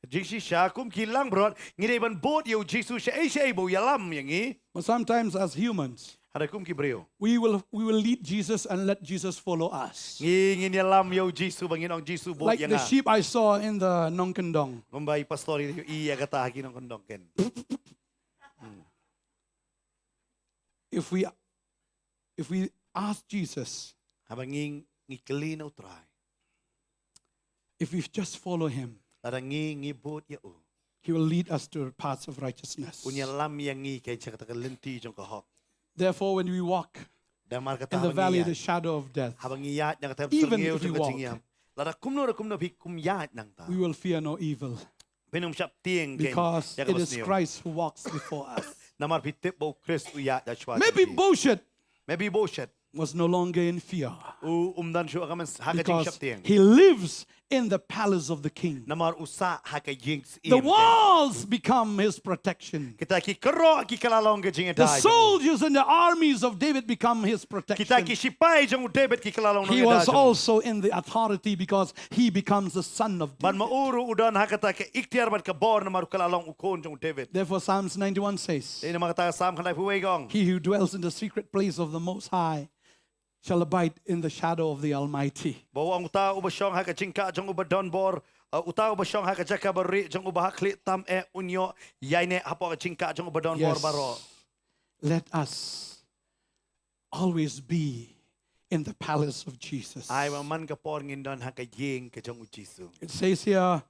Jingshisha kum ki langbrot ngi dei ban bud ïa U Jisu shaei shaei ba u ïalam ïa ngi. But sometimes as humans, hynrei kum ki briew, we will, we will lead Jesus and let Jesus follow us. Ngi, ngin ïalam ïa U Jisu bad ngin ong Jisu bud ïa nga. Like the sheep I saw in the nongkyndong. Kumba i pastor i ïa kata ha ki nongkyndong keiñ. Hmm. If we, if we ask Jesus, haba ngi, ngi kylli na U Trai, if we just follow him, lada ngi, ngi bud ïa u, he will lead us to the paths of righteousness. Un ïalam ïa ngi keiñ sha kata ka lynti jong ka hok. Therefore, when we walk, namar kata, in the valley of the shadow of death, haba ngi ïaid na ka, even if we walk, jong ka jingïap, lada kumno re kumno phi kum ïaid nangta, we will fear no evil. Phin ym shah tieng keiñ ïa kaba sniew. Because it is Christ who walks before us. Namar phi tip ba U Khrist u ïaid da shwa jong phi. Mephibosheth, Mephibosheth, was no longer in fear. U, um don shuh ha ka jingshah tieng. Because he lives in the palace of the king. Namar u sah ha ka ïing syiem. The walls become his protection. Kita ki kyrroh ki kylla long ka jingïada jong u. The soldiers and the armies of David become his protection. Kita ki shipai jong u David ki kylla long jingïada jong u. He was also in the authority because he becomes the son of David. Bad ma u ruh u don ha kata ka iktiar bad ka bor namar u kylla long u khun jong u David. Therefore, Psalms ninety-one says, eh, namar kata Salm khyndaiphew wei ka ong, he who dwells in the secret place of the Most High shall abide in the shadow of the Almighty. Ba u ong uta uba shong ha ka jingkah jong uba don bor, uh, uta uba shong ha ka jaka barieh jong uba ha khlieh tam eh un ïoh ïaineh hapoh ka jingkah jong uba don bor baroh. Yes. Let us always be in the palace of Jesus. Ai ba man ka por ngin don ha ka ïing ka jong U Jisu. It says here,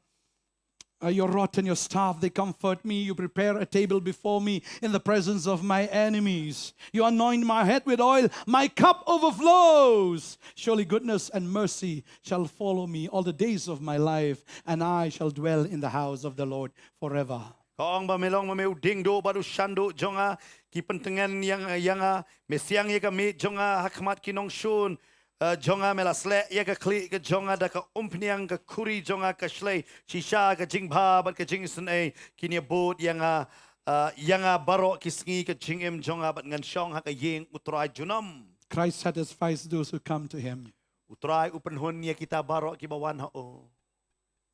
uh, your rod and your staff, they comfort me. You prepare a table before me in the presence of my enemies. You anoint my head with oil. My cup overflows. Surely goodness and mercy shall follow me all the days of my life, and I shall dwell in the house of the Lord forever. Ka ong ba me long ma me u diengduh bad u shanduh jong nga, ki pyntngen ïa nga, ïa nga, me siang ïa ka miej jong nga ha khmat ki nongshun, eh, jong nga, me la sleh ïa ka khlieh ka jong nga da ka umphniang, ka khuri jong nga ka shlei, shisha ka jingbha bad ka jingisynei kin ïa bud ïa nga, eh, ïa nga baroh ki sngi ka jingim jong nga bad ngan shong ha ka ïing U Trai junom. Christ satisfies those who come to him. U Trai u pynhun ïa kita baroh kiba wan ha u.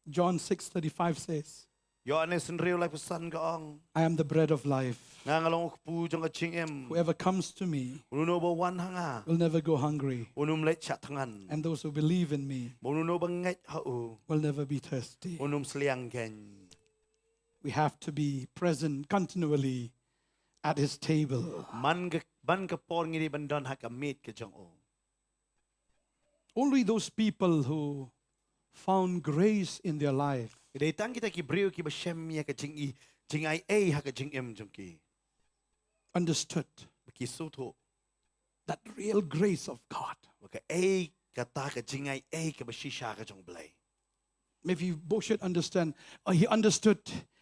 John six thirty-five says, Ïoannis hynriew laiphew san ka ong, I am the bread of life. Nga nga long u kpu jong ka jingim. Whoever comes to me, uno uno ba wan ha nga, will never go hungry. Un ym leit shah thngan. And those who believe in me, uno uno ba ngeit ha u, will never be thirsty. Un ym sliang keiñ. We have to be present continually at his table. Man ka, man ka por ngi dei ban don ha ka miej ka jong u. Only those people who found grace in their life, dei tang kita ki briew kiba shem ïa ka jing i, jingaiei ha ka jingim jong ki, understood, ba ki sngewthuh that real grace of God. Ba kaei kata ka jingaiei kaba shisha ka jong U Blei. Mephibosheth understand, uh, he understood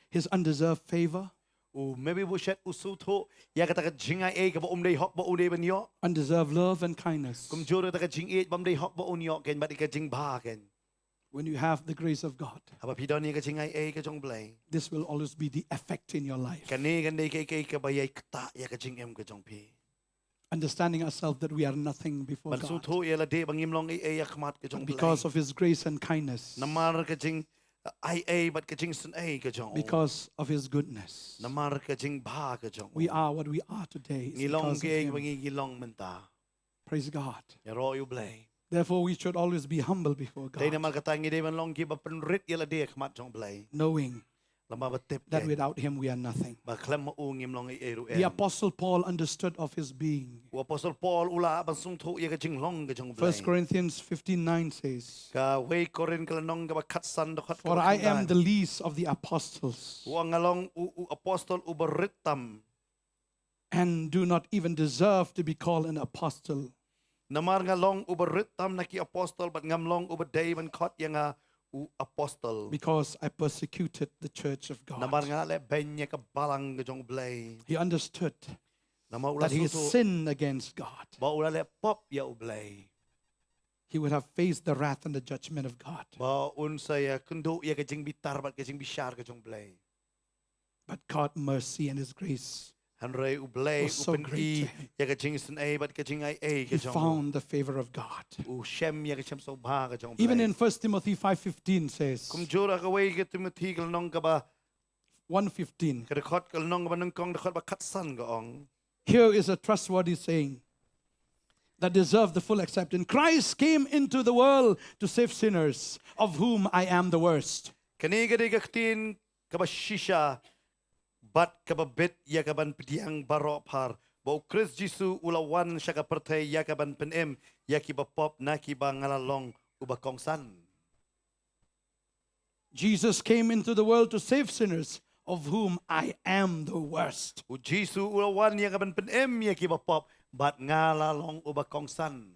his undeserved favor. U Mephibosheth u sngewthuh ïa kata ka jingaiei kaba um dei hok ba u dei ban ïoh. Undeserved love and kindness. Kumjuh kata ka jingïeit bym dei hok ba un ïoh keiñ bad ka jingbha keiñ. When you have the grace of God, haba phi don ïa ka jingaiei ka jong U Blei, this will always be the effect in your life. Kane kan dei kaei kaei kaba ïai ktah ïa ka jingim ka jong phi. Understanding ourselves that we are nothing before God. Ban sngewthuh ïa lade ba ngim long ei ei ha khmat ka jong U Blei. Because of His grace and kindness. Namar ka jing, uh, aiei bad ka jingsnei ka jong U. Because of His goodness. Namar ka jingbha ka jong U. We are what we are today. Ngi long kaei ba ngi, ngi long mynta. Praise God. Ïaroh ïa U Blei. Therefore, we should always be humble before God. Dei namar kata ngi dei ban long kiba pynrit ïa lade ha khmat jong U Blei. Knowing lama ba tip that without Him we are nothing. Ba khlem ma U ngim long ei ei ruh em. The Apostle Paul understood of his being. U Apostol Paul u lah ban sngewthuh ïa ka jinglong ka jong U Blei. First Corinthians fifteen nine says, kawei Korinth ka lynnong kaba khatsan dkhot kaba khyndai. For I am the least of the apostles. U ong nga long u, u apostol uba rit tam. And do not even deserve to be called an apostle. Namar nga long uba rit tam na ki apostol bad ngam long uba dei ban khot ïa nga u apostol. Because I persecuted the church of God. Namar nga la beiñ ïa ka balang ka jong U Blei. He understood that he sinned against God. Namar u la leh, u la leh pop ïa U Blei. He would have faced the wrath and the judgment of God. Ba un sa ïakynduh ïa ka jingbitar bad ka jingbishar ka jong U Blei. But God mercy and his grace. Hynrei U Blei u pyni ïa ka jingisynei bad ka jingaiei ka jong u. He found the favor of God. U shem ïa ka jingsngewbha ka jong U Blei. Even in First Timothy five fifteen says, kumjuh ha kawei ka Timothi ka lynnong kaba one fifteen. Ka dkhot ka lynnong kaba nyngkong dkhot ba khatsan ka ong. Here is a trustworthy saying that deserve the full acceptance. Christ came into the world to save sinners, of whom I am the worst. Kane ka dei ka ktien kaba shisha bad kaba bit ïa ka ban pdiang baroh phar ba U Khrist Jisu u la wan sha ka pyrthei ïa ka ban pynim ïa kiba pop na kiba nga la long uba kongsan. Jesus came into the world to save sinners, of whom I am the worst. U Jisu u la wan ïa ka ban pynim ïa kiba pop bad nga la long uba kongsan.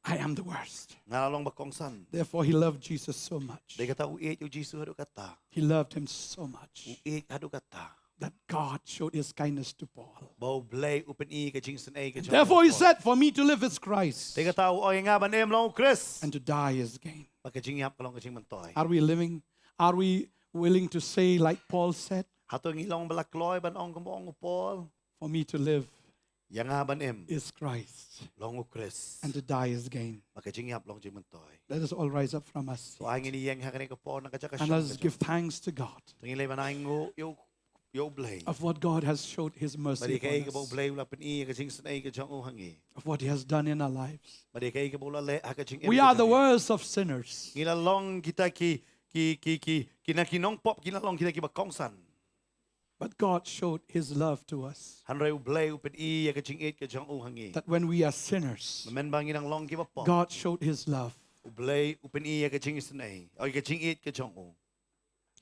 I am the worst. Nga la long ba kongsan. Therefore, he loved Jesus so much. Dei kata u ïeit ïa U Jisu haduh katta. He loved him so much. U ïeit haduh katta. That God showed his kindness to Paul. Ba U Blei u pyni ka jingisynei ka jong u. Therefore, he said, for me to live is Christ. Dei kata u ong ïa nga ban im long U Khrist. And to die is gain. Bad ka jingïap ka long ka jingmyntoi. Are we living? Are we willing to say like Paul said? Hato ngi long ba la kloi ban ong kumba ong u Paul? For me to live Ïa nga ban im is Christ, long U Khrist. And to die is gain. Bad ka jingïap long jingmyntoi. Let us all rise up from us. To ai ngin ïeng ha kane ka por na ka jaka shong. And let us give thanks to God. To ngin leit ban ai nguh ïa U, ïa U Blei. Of what God has showed his mercy upon us. Bad ïa kaei kaba U Blei u la pyni ïa ka jingisynei ka jong u ha ngi. Of what he has done in our lives. Bad ïa kaei kaba u la leh ha ka jingim ka jong ngi. We are the worst of sinners. Ngi la long kita ki, ki, ki, ki, ki na ki nongpop, ngi la long kita kiba kongsan. But God showed his love to us. Hynrei U Blei u pyni ïa ka jingïeit ka jong u ha ngi. That when we are sinners, mynba ngi dang long kiba pop, God showed his love. U Blei u pyni ïa ka jingisynei, ïa ka jingïeit ka jong u.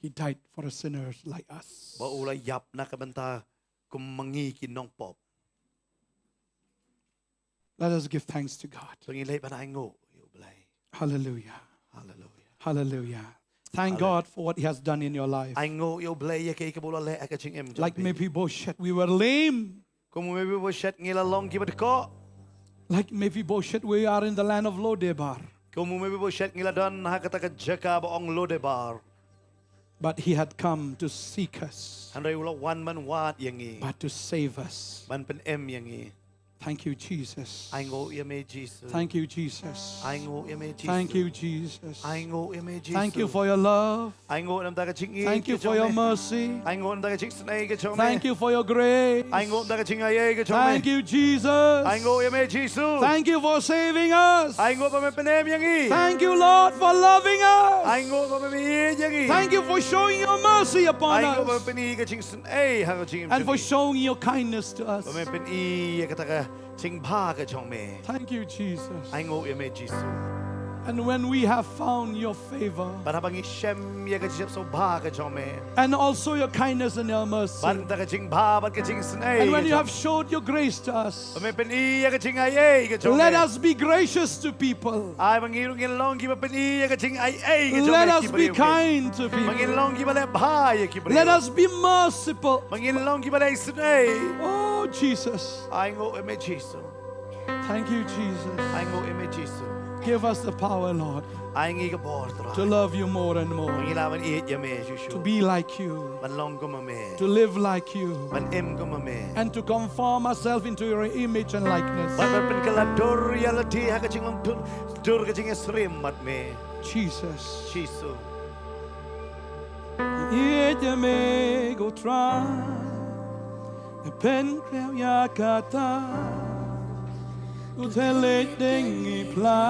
He died for a sinners like us. Ba u la ïap na ka bynta kum ma ngi ki nongpop. Let us give thanks to God. To ngin leit ban ai nguh ïa U Blei. Hallelujah. Hallelujah. Hallelujah. Thank God for what he has done in your life. Ai nguh ïa U Blei ïa kaei kaba u la leh ha ka jingim jong phi. Like Mephibosheth, we were lame. Kum u Mephibosheth ngi la long kiba dkoh. Like Mephibosheth, we are in the land of Lodebar. Kum u Mephibosheth ngi la don ha kata ka jaka ba ong Lodebar. But he had come to seek us. Hynrei u la wan ban wad ïa ngi. But to save us. Ban pynim ïa ngi. Thank you, Jesus. Ai nguh ïa me Jisu. Thank you, Jesus. Ai nguh ïa me Jisu. Thank you, Jesus. Ai nguh ïa me Jisu. Thank you for your love. Ai nguh namar ka jingïeit ka jong me. Thank you for your mercy. Ai nguh namar ka jing Ai nguh namar ka jingaiei ka jong me. Thank you for your grace. Ai nguh namar ka jingaiei ka jong me. Thank you, Jesus. Ai nguh ïa me Jisu. Thank you for saving us. Ai nguh ba me pynim ïa ngi. Thank you, Lord, for loving us. Ai nguh ba me ïeit ïa ngi. Thank you for showing your mercy upon us. Ai nguh ba me pyni ka jingisynei ha ka jingim jong ngi. And for showing your kindness to us. Ba me pyni ïa kata ka jingbha ka jong me. Thank you, Jesus. Ai nguh ïa me Jisu. And when we have found your favor, bad haba ngi shem ïa ka jingsngewbha ka jong me. And also your kindness and your mercy. Bad ka jingbha bad ka jingisynei ka jong me. And when you have showed your grace to us, ba me pyni ïa ka jingaiei ka jong me. Let us be gracious to people. Ai ba ngi ruh ngin long kiba pyni ïa ka jingaiei ka jong me. Let us be kind to people. Ba ngin long kiba leh bha ïa ki briew. Let us be merciful. Ba ngin long kiba leh isynei. Oh, Jesus. Ai nguh ïa me Jisu. Thank you, Jesus. Ai nguh ïa me Jisu. Give us the power, Lord. Ai ngi ka bor, Trai. To love you more and more. Ba ngi lah ban ïeit ïa me shuh shuh. To be like you. Ban long kum ma me. To live like you. Ban im kum ma me. And to conform ourselves into your image and likeness. Bad ban pynkylla dur ïa lade ha ka jinglong dur, dur ka jingïasyriem bad me. Jesus. Jisu. Ïeit ïa me ko Trai. Pynkhraw ïa kata. U thylliej deng i pla.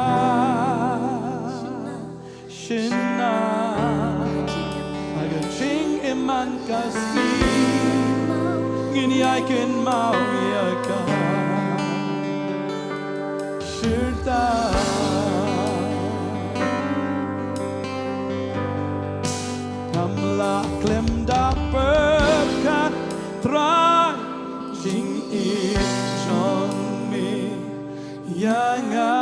Shynna. Ha ka jingim man ka sngi. Ngin ïai kynmaw ïa ka. Shirta. Ngam lah khlem da pyrkhat Trai jingïeit jong me ïa nga.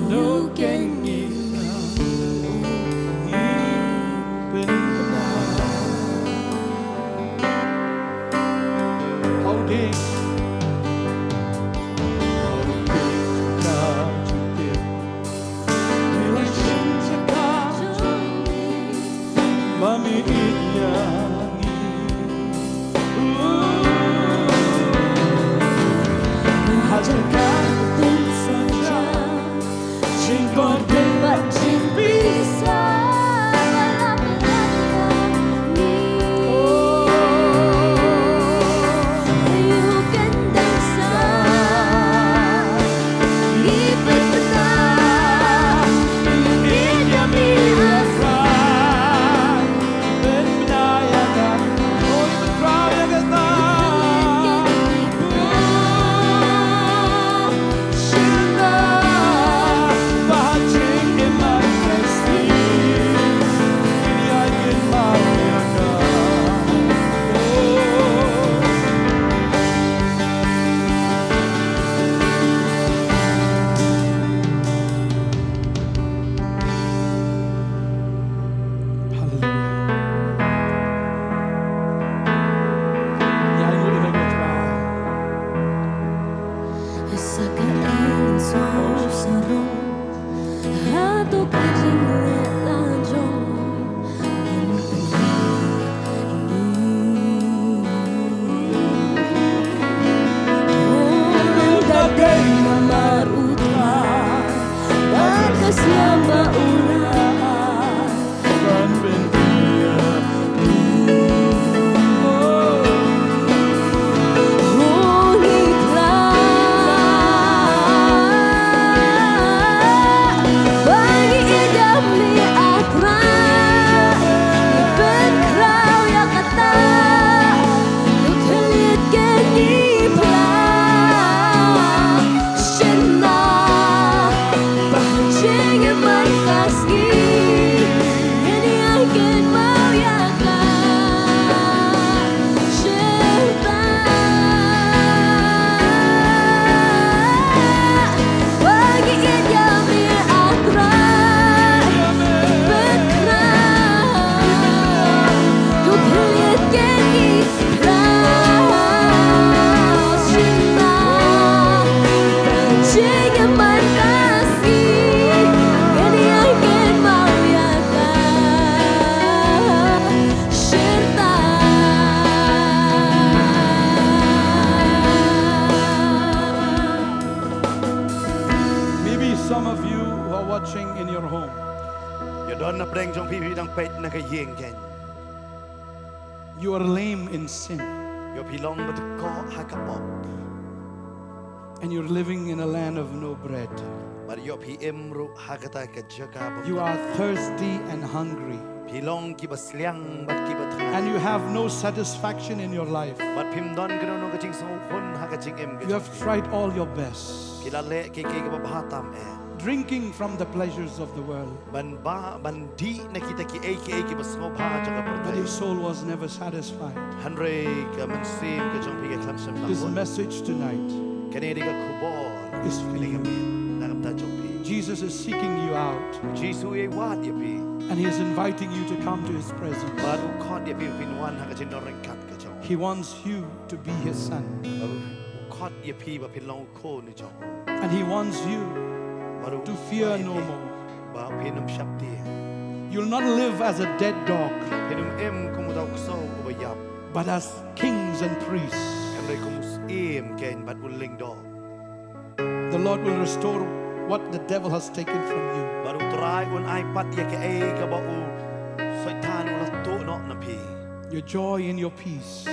Ïa u kynnoh ngi pynbna. Hau dei. Hau dei ka jingtip. Hallelujah. Ïa, ïa, ïa, ïa, ïa. Sa ka ïing sor sarong, hato ka jingleh la jong. Maybe some of you who are watching in your home. Ïoh don na pdeng jong phi, phi dang peit na ka ïing kein. You are lame in sin. Ïoh phi long ba dkoh ha ka pop. And you're living in a land of no bread. Bad ïoh phi im ruh ha kata ka jaka ba. You are thirsty and hungry. Phi long kiba sliang bad kiba thngan. And you have no satisfaction in your life. Bad phim don kano kano ka jingsngewhun ha ka jingim ka jong phi. You have tried all your best. Phi la leh kiei kiei kiba bha tam eh. Drinking from the pleasures of the world. Ban ba, ban dih na kita kiei kiei kiba sngewbha jong ka pyrthei. But your soul was never satisfied. Hynrei ka mynsiem ka jong phi ka khlem shym la mut. This message tonight. Kane dei ka khubor. Is for you. Kane ka miet na ka bynta jong phi. Jesus is seeking you out. Jisu u ïai wad ïa phi. And he is inviting you to come to his presence. Bad u khot ïa phi phin wan ha ka jingdon ryngkat ka jong u. He wants you to be his son. U khot ïa phi ba phin long u khun u jong u. And He wants you Bad u to fear kwah ïa no phi more. Ba phin ym sheptieng. You'll not live as a dead dog, Phin ym im kum uta u ksew uba ïap. but as kings and priests. Hynrei kum u syiem keiñ bad u lyngdoh. The Lord will restore what the devil has taken from you. Bad u Trai un ai pat ïa kaei kaba u Soitan u la tuh noh na phi. Your joy and your peace,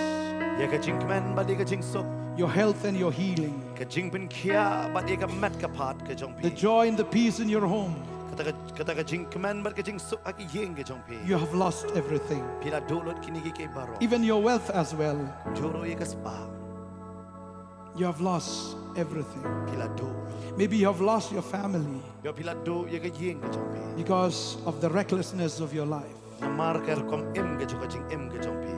Ïa ka jingkmen bad ïa ka jingsuk. your health and your healing, Ka jingpynkhiah bad ïa ka met ka phad ka jong the phi. Joy and the peace in your home. Kata ka, kata ka jingkmen bad ka jingsuk ha ka ïing ka jong phi. You have lost everything. Phi la duh lut kine kiei kiei baroh. Even your wealth as well. Jur ïa ka spah. You have lost everything. Phi la duh. Maybe you have lost your family Ïa phi la duh ïa ka ïing ka jong phi. Because of the recklessness of your life. Namar ka rukom im ka jong ka jingim ka jong phi.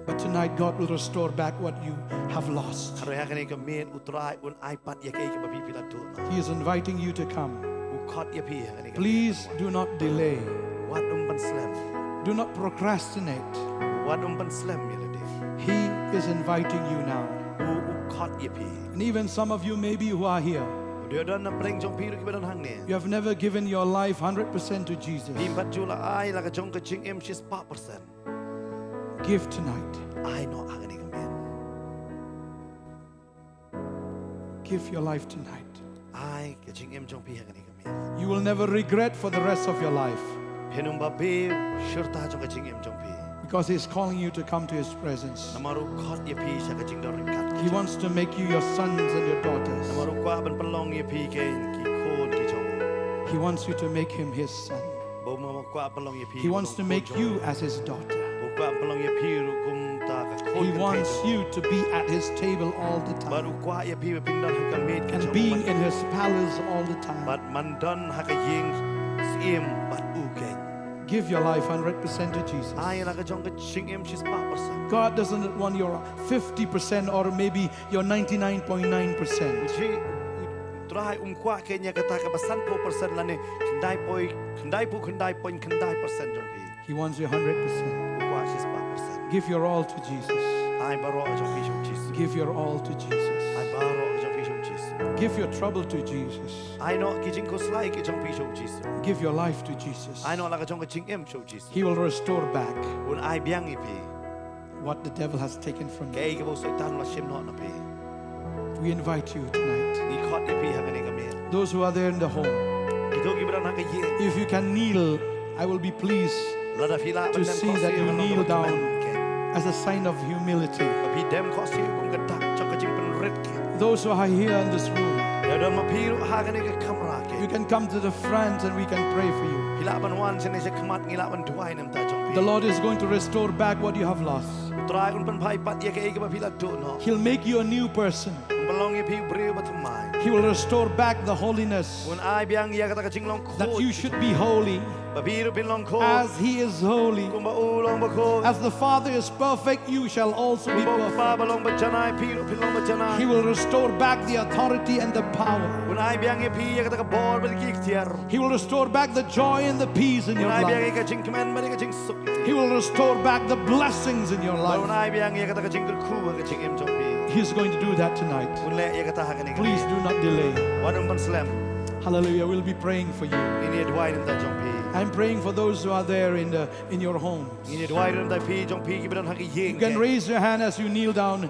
But tonight, God will restore back what you have lost. Hynrei ha kane ka miet u Trai un ai pat ïa kaei kaba phi phi la duh noh. He is inviting you to come. U khot ïa phi ha kane ka miet. Please do not delay. Wat ym pynslem. Do not procrastinate. Wat ym pynslem ïa lade. He is inviting you now. U u khot ïa phi. And even some of you, maybe, who are here, Dei don na pdeng jong phi ruh kiba don hangne. You have never given your life hundred percent to Jesus. Phim pat ju la ai la ka jong ka jingim shispah percent. Give tonight. Ai noh ha kane ka miet. Give your life tonight. Ai ka jingim jong phi ha kane ka miet. You will never regret for the rest of your life. Phin ym babe shirta jong ka jingim jong phi. Because He is calling you to come to His presence. Namar u khot ïa phi sha ka jingdon ryngkat. He wants to make you your sons and your daughters. Namar u kwah ban pynlong ïa phi keiñ ki khun ki jong u. He wants you to make Him His son. Ba u ma kwah pynlong ïa phi. He wants to make you as His daughter. U kwah pynlong ïa phi ruh kum ta ka khun. He wants you to be at His table all the Bad u time kwah ïa phi ba phin don ha ka miet ka and jong u. Being in His palace all the time. Bad man don ha ka ïing syiem bad u keiñ. Give your life hundred percent to Jesus. Ai la ka jong ka jingim shispah percent. God doesn't want your fifty percent or maybe your ninety-nine point nine percent. Ji Trai um kwah keiñ ïa kata kaba sanphew percent lane khyndai poi, khyndai phew khyndai point khyndai percent jong phi. He wants your hundred percent. U kwah shispah percent. Give your all to Jesus. Ai baroh jong phi sha u Jisu. Give your all to Jesus. Ai baroh jong phi sha u Jisu. Give your trouble to Jesus. Ai noh ki jingkhuslai ki jong phi sha u Jisu. Give your life to Jesus. Ai noh la ka jong ka jingim sha u Jisu. He will restore back Un ai biang ïa phi what the devil has taken from you. kaei kaba u Soitan u la shim noh na phi. We invite you tonight. Ngi khot ïa phi ha kane ka miet. Those who are there in the home, Kito kiba don ha ka ïing. If you can kneel, I will be pleased Lada phi lah to ban dem see khohsiew that you ha kneel kaba down kmen keiñ. As a sign of humility. Ba phi dem khohsiew kum ka dak jong ka jingpynrit keiñ. Those who are here in this room, Lada don ma phi ruh ha kane ka kamra keiñ. You can come to the front and we can pray for you. Phi lah ban wan shane shakhmat, ngi lah ban duwai na ka bynta jong phi. The Lord is going to restore back what you have lost. U Trai un pynphai pat ïa kaei kaba phi la duh noh. He'll make you a new person. Un pynlong ïa phi u briew ba thymmai. He will restore back the holiness Un ai biang ïa kata ka jinglong khuid. that you should be holy Ba phi ruh phin long khuid. as He is holy. Kumba u long bakhuid. As the Father is perfect, you shall also be Kumba u kpa ba perfect. long bajanai, phi ruh phin long bajanai. He will restore back the authority and the power. Un ai biang ïa phi ïa kata ka bor bad ki iktiar. He will restore back the joy and the peace in Un your ai biang life. ïa ka jingkmen bad ïa ka jingsuk. He will restore back the blessings in your Bad un life. ai biang ïa kata ka jingkyrkhu ha ka jingim jong phi. He's going to do that tonight. Un leh ïa kata ha kane ka. Please do not delay. Wat ym pynslem. Hallelujah. We'll be praying for you. Ngin ïa duwai na ka bynta jong phi. I'm praying for those who are there in the in your home. Ngin ïa duwai na ka bynta phi jong phi kiba don ha ka ïing. You can raise your hand as you kneel down.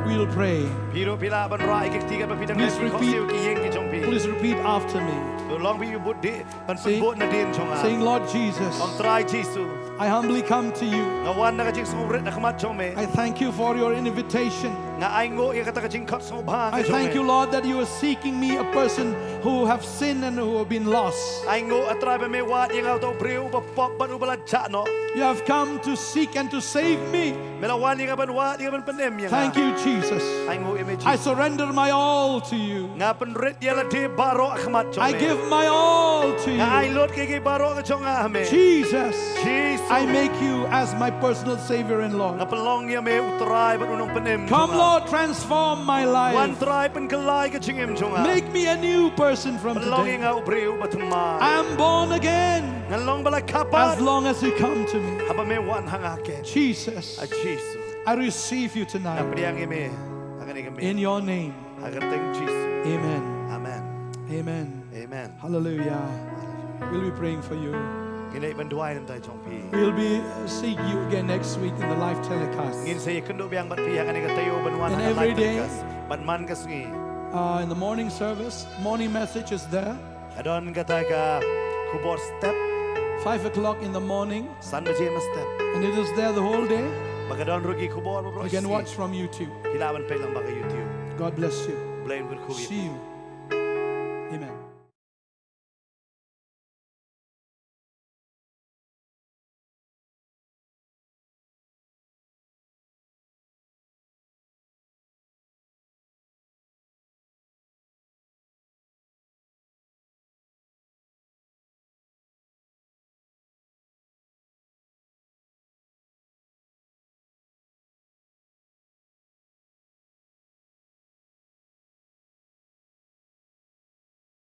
We'll pray. Phi ruh phi lah ban rah ïa ka kti katba phi dang dei. Please Phi repeat. khohsiew ki ïing ki jong phi. Please repeat after me. To long phi bud dih ban Say- pynbud nadien jong nga. Saying, Lord Jesus, Ong Trai Jisu. I humbly come to you. Nga wan na ka jingsngewrit na khmat jong me. I thank you for your invitation. Nga ainguh ïa kata ka jingkhot sngewbha ka I jong thank me. you, Lord, that you are seeking me, a person who have sinned and who have been lost. Ainguh A Trai ba me wad ïa nga uta u briew uba pop bad uba la jah noh. You have come to seek and to save me. Me la wan ïa nga ban wad ïa nga ban pynim ïa nga. Thank you, Jesus. Ainguh ïa me I Jisu. Surrender my all to you. Nga pynrit ïa lade baroh ha khmat jong me. I give my all to Nga ai you. lut kiei kiei baroh ka jong nga ha me. Jesus, Jisu. I make you as my personal Savior and Lord. Nga pynlong ïa me U Trai bad U Nongpynim jong nga. Come, Lord, transform my Wan life. Trai, pynkylla ïa ka jingim jong nga. Make me a new person from Pynlong ïa today. nga u briew ba thymmai. I am born again Ngan long ba la kha pat. as long as you come to me. Haba me wan ha nga keiñ. Jesus, A Jisu. I receive you Nga tonight pdiang ïa me ha kane ka miet. In your name. Ha ka kyrteng Jisu. Amen. Amen. Amen. Amen. Hallelujah. We'll be praying for you. Ngin ïa ban duwai na ka bynta jong phi. We'll be uh, seeing you again next week in the live telecast. Ngin sa ïakynduh biang bad phi ha kane ka taïew ban wan ha ka live telecast. And every day, bad man ka sngi. Uh, in the morning service, morning message is there. Ka don kata ka khubor step. Five o'clock in the morning. San baje mynstep. And it is there the whole day. Bad ka don ruh ki khubor baroh shi sngi. You can watch from YouTube. Phi lah ban peit lyngba ka YouTube. God bless you. Blei un kyrkhu ïa phi. See you. Amen.